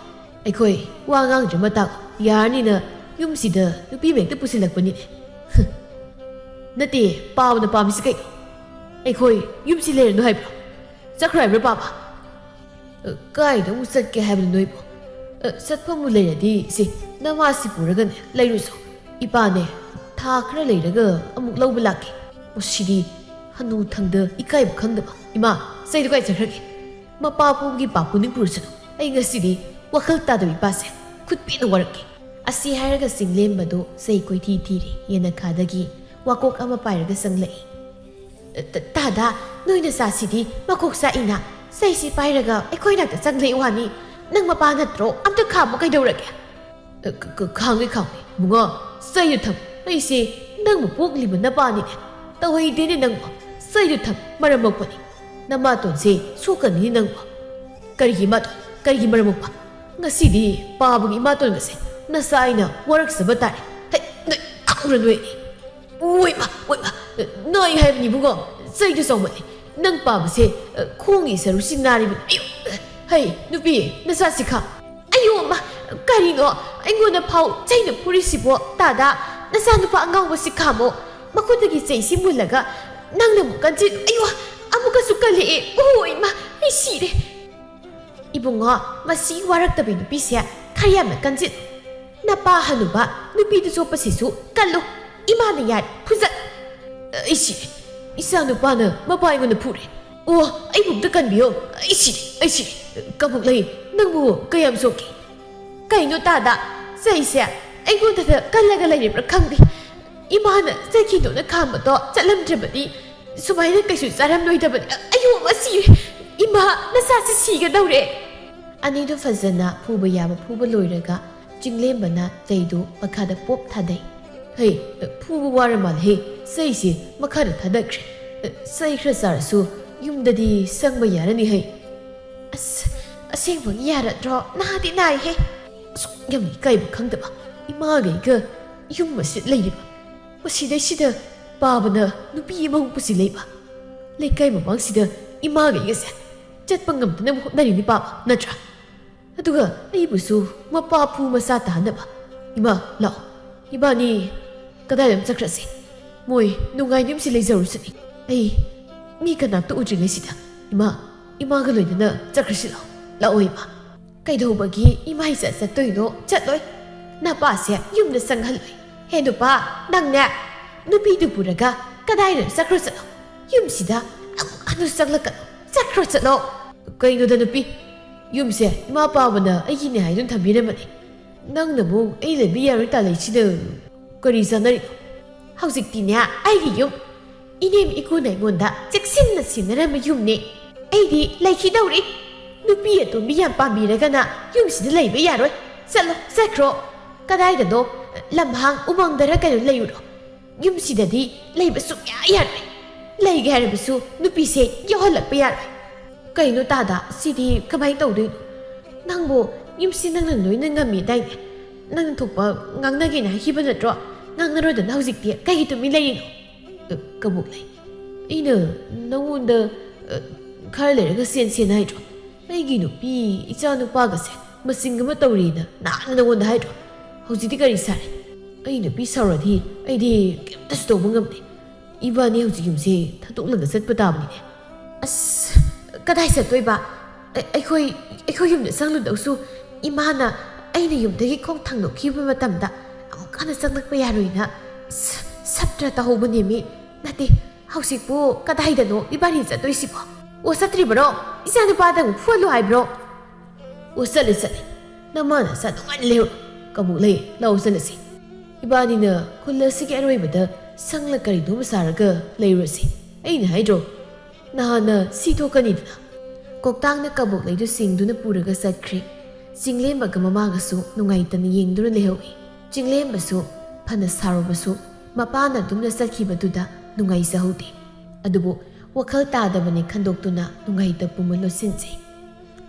ꯑꯩꯈꯣꯏ ꯋꯥ ꯉꯥꯡꯗ꯭ꯔꯦ ꯃꯇꯥꯡ ꯌꯥꯔꯅꯤꯅ ꯌꯨꯝꯁꯤꯗ ꯅꯨꯄꯤ ꯑꯃ ꯍꯦꯛꯇ ꯄꯨꯁꯤꯜꯂꯛꯄꯅꯤꯅꯦ꯫" "ꯅꯠꯇꯦ, ꯄꯥꯕꯅ ꯄꯥꯝꯃꯤꯁꯤ ꯀꯩꯅꯣ? ꯑꯩꯈꯣꯏ ꯌꯨꯝꯁꯤ ꯂꯩꯔꯅꯨ ꯍꯥꯏꯕ꯭ꯔꯣ? ꯆꯠꯈ꯭ꯔꯣ ꯍꯥꯏꯕ꯭ꯔꯣ ꯄꯥꯕ?" "ꯑ, ꯀꯥꯏꯗ ꯑꯃꯨꯛ ꯆꯠꯀꯦ ꯍꯥꯏꯕꯅꯣ ꯅꯣꯏꯕꯣ? ꯑ, ꯆꯠꯐꯝꯕꯨ ꯂꯩꯔꯗꯤ ꯁꯤ ꯅꯃꯥꯁꯤ ꯄꯨꯔꯒꯅꯦ ꯂꯩꯔꯨꯁꯣ꯫ ꯏꯄꯥꯅꯦ ꯊꯥ ꯈꯔ ꯂꯩꯔꯒ ꯑꯃꯨꯛ ꯂꯧꯕ ꯂꯥꯛꯀꯦ꯫ ꯃꯁꯤꯗꯤ ꯍꯅꯨ ꯊꯪꯗ ꯏꯀꯥꯏꯕ ꯈꯪꯗꯕ꯫ ꯏꯃꯥ, ꯆꯩꯗꯨ ꯀꯥꯏ ꯆꯠꯈ꯭ꯔꯒꯦ? ꯃꯄꯥ ꯄꯣꯛꯄꯒꯤ ꯄꯥꯞ ꯄꯨꯅꯤꯡ ꯄꯨꯔꯁꯅꯨ꯫ ꯑꯩ ꯉꯁꯤꯗꯤ ꯋꯥꯈꯜ ꯇꯥꯗꯕ ꯏꯄꯥꯁꯦ ꯈꯨꯠ ꯄꯦꯟꯅ ꯋꯥꯔꯛꯀꯦ꯫" ꯑꯁꯤ ꯍꯥꯏꯔꯒ ꯆꯤꯡꯂꯦꯝꯕꯗꯨ ꯆꯩ ꯀꯣꯏꯊꯤ ꯊꯤꯔꯤ꯫ ꯌꯦꯅꯈꯥꯗꯒꯤ ꯋꯥꯀꯣꯛ ꯑꯃ ꯄꯥꯏꯔꯒ ꯆꯪꯂꯛꯏ꯫ "ꯇ-, ꯇꯥꯗꯥ, ꯅꯣꯏ ꯅꯆꯥꯁꯤꯗꯤ ꯃꯀꯣꯛ ꯆꯥꯛꯏꯅ꯫ ꯆꯩꯁꯤ ꯄꯥꯏꯔꯒ ꯑꯩꯈꯣꯏ ꯅꯥꯛꯇ ꯆꯪꯂꯛꯏ ꯋꯥꯅꯤ꯫ ꯅꯪ ꯃꯄꯥ ꯅꯠꯇ꯭ꯔꯣ? ꯑꯝꯇ ꯈꯥꯝꯃꯨ ꯀꯩꯗꯧꯔꯒꯦ?" "ꯑ, ꯀ-, ꯀ-, ꯈꯥꯡꯒꯦ, ꯈꯥꯡꯒꯦ꯫ ꯏꯕꯨꯡꯉꯣ, ꯆꯩꯗꯨ ꯊꯝ꯫ ꯑꯩꯁꯦ ꯅꯪꯕꯨ ꯄꯣꯛꯂꯤꯕ ꯅꯄꯥꯅꯤꯅꯦ꯫ ꯇꯧꯍꯩꯗꯦꯅꯦ ꯅꯪꯕꯨ꯫ ꯆꯩꯗꯨ ꯊꯝ, ꯃꯔꯝ ꯃꯣꯛꯄꯅꯤ꯫ ꯅꯃꯥꯇꯣꯟꯁꯦ ꯁꯣꯛꯀꯅꯤꯅꯦ ꯅꯪꯕꯨ꯫" "ꯀꯔꯤꯒꯤ ꯏꯃꯥꯇꯣꯟ? ꯀꯔꯤꯒꯤ ꯃꯔꯝ ꯃꯣꯛꯄ? ꯉꯁꯤꯗꯤ ꯄꯥꯕꯒꯤ ꯏꯃꯥꯇꯣꯟꯒꯁꯦ ꯅꯁꯥ ꯑꯩꯅ ꯋꯥꯔꯛꯆꯕ ꯇꯥꯔꯦ꯫ ꯍꯩ, ꯅꯣꯏ ꯈꯪꯕ꯭ꯔꯥ ꯅꯣꯏ? ꯑꯣꯏꯃ, ꯑꯣꯏꯃ, ꯅꯣꯏ ꯍꯥꯏꯕꯅꯤ ꯏꯕꯨꯡꯉꯣ, ꯆꯩꯗꯨ ꯆꯥꯎꯃꯜꯂꯦ꯫ ꯅꯪ ꯄꯥꯕꯁꯦ, ꯑ, ꯈꯣꯡꯒꯤ ꯁꯔꯨꯁꯤ ꯅꯥꯔꯤꯕꯅꯤ꯫ ꯑꯌꯣ, ꯍꯩ, ꯅꯨꯄꯤ, ꯅꯁꯥꯁꯤ ꯈꯥ꯫ ꯑꯌꯣ, ꯑꯃ, ꯀꯔꯤꯅꯣ ꯑꯩꯉꯣꯟꯗ ꯐꯥꯎ ꯆꯩꯅ ꯐꯨꯔꯤꯁꯤꯕꯣ? ꯇꯥꯗ, ꯅꯆꯥꯅꯨꯄꯥ ꯑꯉꯥꯎꯕꯁꯤ ꯈꯥꯝꯃꯣ꯫ ꯃꯈꯨꯠꯇꯒꯤ ꯆꯩꯁꯤ ꯃꯨꯜꯂꯒ ꯅꯪꯅ ꯑꯃꯨꯛ ꯀꯟꯁꯤꯜꯂꯨ꯫ ꯑꯌꯣ, ꯑꯃꯨꯛꯀꯁꯨ ꯀꯜꯂꯛꯑꯦ꯫ ꯑꯣ, ꯏꯃꯥ, ꯑꯩ ꯁꯤꯔꯦ꯫ ꯏꯕꯨꯡꯉꯣ, ꯃꯁꯤ ꯋꯥꯔꯛꯇꯕꯤ ꯅꯨꯄꯤꯁꯦ ꯈꯔ ꯌꯥꯝꯅ ꯀꯟꯖꯤꯜꯂꯨ꯫ ꯅꯄꯥ ꯍꯅꯨꯕ ꯅꯨꯄꯤꯗ ꯆꯣꯞꯄꯁꯤꯁꯨ ꯀꯜꯂꯨ꯫ ꯏꯃꯥꯅ ꯌꯥꯔꯦ, ꯐꯨꯖꯠ꯫ ꯑꯩ ꯁꯤꯔꯦ꯫ ꯏꯆꯥ ꯅꯨꯄꯥꯅ ꯃꯄꯥ ꯑꯩꯉꯣꯟꯗ ꯐꯨꯔꯦ꯫ ꯑꯣ, ꯑꯩꯕꯨ ꯑꯝꯇ ꯀꯟꯕꯤꯌꯣ꯫ ꯑꯩ ꯁꯤꯔꯦ, ꯑꯩ ꯁꯤꯔꯦ꯫ ꯀꯕꯣꯛꯂꯩ, ꯅꯪꯕꯨ ꯀꯌꯥꯝ ꯁꯣꯛꯀꯦ? ꯀꯩꯅꯣ ꯇꯥꯗ, ꯆꯩꯁꯦ ꯑꯩꯉꯣꯟꯗꯗ ꯀꯜꯂꯒ ꯂꯩꯔꯤꯕ꯭ꯔꯥ ꯈꯪꯗꯦ꯫ ꯏꯃꯥꯅ ꯆꯩꯈꯤꯗꯣꯅ ꯈꯥꯝꯕꯗꯣ ꯆꯠꯂꯝꯗ꯭ꯔꯕꯗꯤ ꯁꯨꯃꯥꯏꯅ ꯀꯩꯁꯨ ꯆꯥꯔꯝꯂꯣꯏꯗꯕꯅꯤ꯫ ꯑ-, ꯑꯌꯣ, ꯑꯃ ꯁꯤꯔꯦ꯫ ꯏꯃꯥ, ꯅꯆꯥꯁꯤ ꯁꯤꯒꯗꯧꯔꯦ꯫ ꯑꯅꯤꯗꯨ ꯐꯖꯅ ꯐꯨꯕ ꯌꯥꯕ ꯐꯨꯕ ꯂꯣꯏꯔꯒ ꯆꯤꯡꯂꯦꯝꯕꯅ ꯆꯩꯗꯨ ꯃꯈꯥꯗ ꯄꯣꯞ ꯊꯥꯗꯩ꯫ ꯍꯩ, ꯐꯨꯕ ꯋꯥꯔ ꯃꯥꯜꯂꯦ꯫ ꯆꯩꯁꯦ ꯃꯈꯥꯗ ꯊꯥꯗꯈ꯭ꯔꯦ꯫ ꯆꯩ ꯈꯔ ꯆꯥꯔꯁꯨ ꯌꯨꯝꯗꯗꯤ ꯆꯪꯕ ꯌꯥꯔꯅꯤ ꯍꯩ꯫ ꯑꯁ, ꯑꯁꯦꯡꯕꯒꯤ ꯌꯥꯔꯗ꯭ꯔꯣ? ꯅꯥꯗꯤ ꯅꯥꯏꯍꯦ꯫ ꯑꯁꯨꯛ ꯌꯥꯝꯅ ꯏꯀꯥꯏꯕ ꯈꯪꯗꯕ ꯏꯃꯥꯒ ꯑꯩꯒ ꯌꯨꯝ ꯑꯁꯤꯗ ꯂꯩꯔꯤꯕ꯫ ꯃꯁꯤꯗꯩꯁꯤꯗ ꯄꯥꯕꯅ ꯅꯨꯄꯤ ꯑꯃꯃꯨꯛ ꯄꯨꯁꯤꯜꯂꯛꯏꯕ꯫ ꯂꯩꯀꯥꯏ ꯃꯃꯥꯡꯁꯤꯗ ꯏꯃꯥꯒ ꯑꯩꯒꯁꯦ ꯆꯠꯄ ꯉꯝꯗꯅꯕ ꯍꯣꯠꯅꯔꯤꯅꯤ ꯄꯥꯕ, ꯅꯠꯇ꯭ꯔꯥ? ꯑꯗꯨꯒ ꯑꯩꯕꯨꯁꯨ ꯃꯄꯥ ꯐꯨ ꯃꯆꯥ ꯇꯥꯅꯕ꯫ ꯏꯃꯥ, ꯂꯥꯛꯑꯣ, ꯏꯕꯥꯅꯤ ꯀꯗꯥꯏꯗ ꯑꯃ ꯆꯠꯈ꯭ꯔꯁꯤ? ꯃꯣꯏ ꯅꯨꯡꯉꯥꯏꯅ ꯌꯨꯝꯁꯤ ꯂꯩꯖꯔꯨꯁꯅꯤ꯫ ꯑꯩ ꯃꯤ ꯀꯅꯥꯝꯇ ꯎꯗ꯭ꯔꯤꯉꯩꯁꯤꯗ꯫ ꯏꯃꯥ, ꯏꯃꯥꯒ ꯂꯣꯏꯅꯅ ꯆꯠꯈ꯭ꯔꯁꯤ ꯂꯥꯛꯑꯣ꯫ ꯂꯥꯛꯑꯣ ꯏꯃꯥ꯫ ꯀꯩꯗꯧꯕꯒꯤ ꯏꯃꯥ ꯏꯆꯥ ꯆꯠꯇꯣꯏꯅꯣ? ꯆꯠꯂꯣꯏ꯫ ꯅꯄꯥꯁꯦ ꯌꯨꯝꯗ ꯆꯪꯍꯜꯂꯣꯏ꯫ ꯍꯦ ꯅꯨꯄꯥ, ꯅꯪꯅꯦ ꯅꯨꯄꯤꯗꯨ ꯄꯨꯔꯒ ꯀꯗꯥꯏꯗ ꯆꯠꯈ꯭ꯔꯣ ꯆꯠꯂꯣ꯫ ꯌꯨꯝꯁꯤꯗ ꯑꯃꯨꯛ ꯍꯟꯅ ꯆꯪꯂꯛꯀꯅꯨ꯫ ꯆꯠꯈ꯭ꯔꯣ ꯆꯠꯂꯣ꯫ ꯀꯩꯅꯣꯗ ꯅꯨꯄꯤ, ꯌꯨꯝꯁꯦ ꯏꯃꯥ ꯄꯥꯕꯅ ꯑꯩꯒꯤꯅꯦ ꯍꯥꯏꯗꯨꯅ ꯊꯝꯕꯤꯔꯝꯕꯅꯤ꯫ ꯅꯪꯅ ꯑꯃꯨꯛ ꯑꯩ ꯂꯩꯕ ꯌꯥꯔꯣꯏ ꯇꯥ ꯂꯩꯁꯤꯗ ꯀꯔꯤ ꯆꯥꯟꯅꯔꯤꯅꯣ? ꯍꯧꯖꯤꯛꯇꯤꯅꯦ ꯑꯩꯒꯤ ꯌꯨꯝ꯫ ꯏꯅꯦꯝ ꯏꯀꯨꯅ ꯑꯩꯉꯣꯟꯗ ꯆꯦꯛꯁꯤꯟꯅ ꯁꯦꯟꯅꯔꯝꯕ ꯌꯨꯝꯅꯦ꯫ ꯑꯩꯗꯤ ꯂꯩꯈꯤꯗꯧꯔꯤ꯫ ꯅꯨꯄꯤ ꯑꯇꯣꯝꯕꯤ ꯌꯥꯝ ꯄꯥꯝꯕꯤꯔꯒꯅ ꯌꯨꯝꯁꯤꯗ ꯂꯩꯕ ꯌꯥꯔꯣꯏ꯫ ꯆꯠꯂꯣ, ꯆꯠꯈ꯭ꯔꯣ꯫ ꯀꯗꯥꯏꯗꯅꯣ ꯂꯝꯍꯥꯡ ꯎꯃꯪꯗꯔ ꯀꯩꯅꯣ ꯂꯩꯔꯨꯔꯣ꯫ ꯌꯨꯝꯁꯤꯗꯗꯤ ꯂꯩꯕ ꯁꯨꯡꯌꯥ ꯌꯥꯔꯣꯏ꯫ ꯂꯩꯒꯦ ꯍꯥꯏꯔꯕꯁꯨ ꯅꯨꯄꯤꯁꯦ ꯌꯥꯎꯍꯜꯂꯛꯄ ꯌꯥꯔꯣꯏ꯫ ꯀꯩꯅꯣ ꯇꯥꯗ, ꯁꯤꯗꯤ ꯀꯃꯥꯏꯅ ꯇꯧꯗꯣꯏꯅꯣ? ꯅꯪꯕꯨ ꯌꯨꯝꯁꯤ ꯅꯪꯅ ꯂꯣꯏꯅ ꯉꯝꯃꯤꯗꯥꯏꯅꯦ? ꯅꯪꯅ ꯊꯣꯛꯄ ꯉꯥꯡꯅꯒꯦꯅ ꯍꯥꯏꯈꯤꯕ ꯅꯠꯇ꯭ꯔꯣ? ꯉꯥꯡꯅꯔꯣꯏꯗꯅ ꯍꯧꯖꯤꯛꯇꯤ ꯀꯩꯒꯤ ꯇꯨꯃꯤꯟ ꯂꯩꯔꯤꯅꯣ? ꯑ, ꯀꯕꯣꯛꯂꯩ, ꯑꯩꯅ ꯅꯉꯣꯟꯗ, ꯑ, ꯈꯔ ꯂꯩꯔꯒ ꯁꯦꯟ ꯁꯦꯟ ꯍꯥꯏꯗ꯭ꯔꯣ? ꯑꯩꯒꯤ ꯅꯨꯄꯤ, ꯏꯆꯥ ꯅꯨꯄꯥꯒꯁꯦ ꯃꯁꯤꯡ ꯑꯃ ꯇꯧꯔꯤꯅ ꯅꯍꯥꯟꯅ ꯅꯉꯣꯟꯗ ꯍꯥꯏꯗ꯭ꯔꯣ? ꯍꯧꯖꯤꯛꯇꯤ ꯀꯔꯤ ꯁꯥꯔꯦ? ꯑꯩ ꯅꯨꯄꯤ ꯁꯥꯎꯔꯗꯤ ꯑꯩꯗꯤ ꯀꯩꯝꯇꯁꯨ ꯇꯧꯕ ꯉꯝꯗꯦ꯫ ꯏꯕꯥꯅꯤ ꯍꯧꯖꯤꯛ ꯌꯨꯝꯁꯦ ꯊꯥꯗꯣꯛꯂꯒ ꯆꯠꯄ ꯇꯥꯕꯅꯤꯅꯦ꯫ ꯑꯁ, ꯀꯗꯥꯏ ꯆꯠꯇꯣꯏꯕ? ꯑꯩ-, ꯑꯩꯈꯣꯏ, ꯑꯩꯈꯣꯏ ꯌꯨꯝꯗ ꯆꯪꯂꯨꯗꯧꯁꯨ ꯏꯃꯥꯅ ꯑꯩꯅ ꯌꯨꯝꯗꯒꯤ ꯈꯣꯡ ꯊꯥꯡꯗꯣꯛꯈꯤꯕ ꯃꯇꯝꯗ ꯑꯃꯨꯛ ꯍꯟꯅ ꯆꯪꯂꯛꯄ ꯌꯥꯔꯣꯏꯅ ꯁ-, ꯁꯞꯇ꯭ꯔ ꯇꯧꯍꯧꯕꯅꯦꯃꯤ꯫ ꯅꯠꯇꯦ, ꯍꯧꯖꯤꯛꯄꯨ ꯀꯗꯥꯏꯗꯅꯣ ꯏꯕꯥꯅꯤ ꯆꯠꯇꯣꯏꯁꯤꯕꯣ? ꯑꯣ, ꯆꯠꯇ꯭ꯔꯤꯕꯔꯣ? ꯏꯆꯥꯅꯨꯄꯥꯗ ꯑꯃꯨꯛ ꯐꯨꯍꯜꯂꯨ ꯍꯥꯏꯕ꯭ꯔꯣ? ꯑꯣ, ꯆꯠꯂꯦ, ꯆꯠꯂꯦ꯫ ꯅꯃꯥ ꯅꯆꯥ ꯅꯨꯡꯉꯥꯏꯅ ꯂꯩꯍꯧꯔꯣ꯫ ꯀꯕꯣꯛꯂꯩ, ꯂꯥꯛꯑꯣ ꯆꯠꯂꯁꯤ꯫ ꯏꯕꯥꯅꯤꯅ ꯈꯨꯜ ꯑꯁꯤꯒꯤ ꯑꯔꯣꯏꯕꯗ ꯁꯪꯂ ꯀꯔꯤꯅꯣꯝ ꯁꯥꯔꯒ ꯂꯩꯔꯨꯔꯁꯤ꯫ ꯑꯩꯅ ꯍꯥꯏꯗ꯭ꯔꯣ? ꯅꯍꯥꯟꯅ ꯁꯤ ꯊꯣꯛꯀꯅꯤꯗꯅ꯫ ꯀꯣꯛꯇꯥꯡꯅ ꯀꯕꯣꯛꯂꯩꯗꯨ ꯆꯤꯡꯗꯨꯅ ꯄꯨꯔꯒ ꯆꯠꯈ꯭ꯔꯦ꯫ ꯆꯤꯡꯂꯦꯝꯕꯒ ꯃꯃꯥꯒꯁꯨ ꯅꯨꯡꯉꯥꯏꯇꯅ ꯌꯦꯡꯗꯨꯅ ꯂꯩꯍꯧꯏ꯫ ꯆꯤꯡꯂꯦꯝꯕꯁꯨ ꯐꯅ ꯁꯥꯎꯔꯕꯁꯨ ꯃꯄꯥꯅ ꯑꯗꯨꯝꯅ ꯆꯠꯈꯤꯕꯗꯨꯗ ꯅꯨꯡꯉꯥꯏꯖꯍꯧꯗꯦ꯫ ꯑꯗꯨꯕꯨ ꯋꯥꯈꯜ ꯇꯥꯗꯕꯅꯤ ꯈꯟꯗꯣꯛꯇꯨꯅ ꯅꯨꯡꯉꯥꯏꯇ ꯄꯨꯝꯕ ꯂꯣꯠꯁꯤꯟꯖꯩ꯫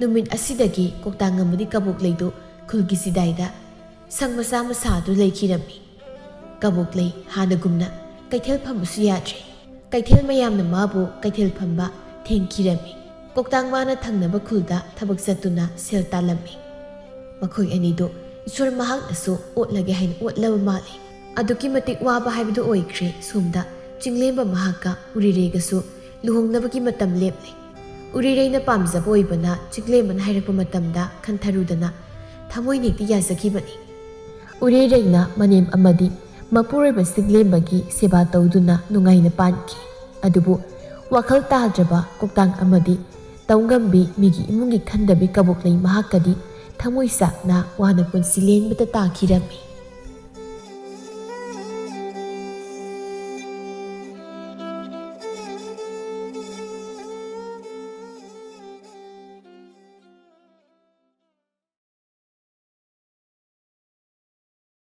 ꯅꯨꯃꯤꯠ ꯑꯁꯤꯗꯒꯤ ꯀꯣꯛꯇꯥꯡ ꯑꯃꯗꯤ ꯀꯕꯣꯛꯂꯩꯗꯨ ꯈꯨꯜꯒꯤ ꯆꯤꯗꯥꯏꯗ ꯁꯪ ꯃꯆꯥ ꯑꯃ ꯁꯥꯗꯨꯅ ꯂꯩꯈꯤꯔꯝꯃꯤ꯫ ꯀꯕꯣꯛꯂꯩ ꯍꯥꯟꯅꯒꯨꯝꯅ ꯀꯩꯊꯦꯜ ꯐꯝꯕꯁꯨ ꯌꯥꯗ꯭ꯔꯦ꯫ ꯀꯩꯊꯦꯜ ꯃꯌꯥꯝꯅ ꯃꯥꯕꯨ ꯀꯩꯊꯦꯜ ꯐꯝꯕ ꯊꯦꯡꯈꯤꯔꯝꯃꯤ꯫ ꯀꯣꯛꯇꯥꯡ ꯃꯥꯅ ꯊꯪꯅꯕ ꯈꯨꯜꯗ ꯊꯕꯛ ꯆꯠꯇꯨꯅ ꯁꯦꯜ ꯇꯥꯜꯂꯝꯃꯤ꯫ ꯃꯈꯣꯏ ꯑꯅꯤꯗꯨ ꯏꯁꯣꯔ ꯃꯍꯥꯛꯅꯁꯨ ꯑꯣꯠꯂꯒꯦ ꯍꯥꯏꯅ ꯑꯣꯠꯂꯕ ꯃꯥꯜꯂꯤ꯫ ꯑꯗꯨꯛꯀꯤ ꯃꯇꯤꯛ ꯋꯥꯕ ꯍꯥꯏꯕꯗꯨ ꯑꯣꯏꯈ꯭ꯔꯦ꯫ ꯁꯣꯝꯗ ꯆꯤꯡꯂꯦꯝꯕ ꯃꯍꯥꯛꯀ ꯎꯔꯤꯔꯩꯒꯁꯨ ꯂꯨꯍꯣꯡꯅꯕꯒꯤ ꯃꯇꯝ ꯂꯦꯞꯂꯦ꯫ ꯎꯔꯤꯔꯩꯅ ꯄꯥꯝꯖꯕ ꯑꯣꯏꯕꯅ ꯆꯤꯡꯂꯦꯝꯕꯅ ꯍꯥꯏꯔꯛꯄ ꯃꯇꯝꯗ ꯈꯟꯊꯔꯨꯗꯅ ꯊꯃꯣꯏ ꯅꯦꯛꯇꯤ ꯌꯥꯖꯈꯤꯕꯅꯤ꯫ ꯎꯔꯤꯔꯩꯅ ꯃꯅꯦꯝ ꯑꯃꯗꯤ ꯃꯄꯨꯔꯣꯏꯕ ꯆꯤꯡꯂꯦꯝꯕꯒꯤ ꯁꯦꯕꯥ ꯇꯧꯗꯨꯅ ꯅꯨꯡꯉꯥꯏꯅ ꯄꯥꯟꯈꯤ꯫ ꯑꯗꯨꯕꯨ ꯋꯥꯈꯜ ꯇꯥꯗ꯭ꯔꯕ ꯀꯣꯛꯇꯥꯡ ꯑꯃꯗꯤ ꯇꯧꯉꯝꯕꯤ ꯃꯤꯒꯤ ꯏꯃꯨꯡꯒꯤ ꯈꯟꯗꯕꯤ ꯀꯕꯣꯛꯂꯩ ꯃꯍꯥꯛꯀꯗꯤ ꯊꯃꯣꯏ ꯆꯥꯛꯅ ꯋꯥꯅ ꯄꯨꯟꯁꯤ ꯂꯦꯟꯕꯇ ꯇꯥꯈꯤꯔꯝꯃꯤ꯫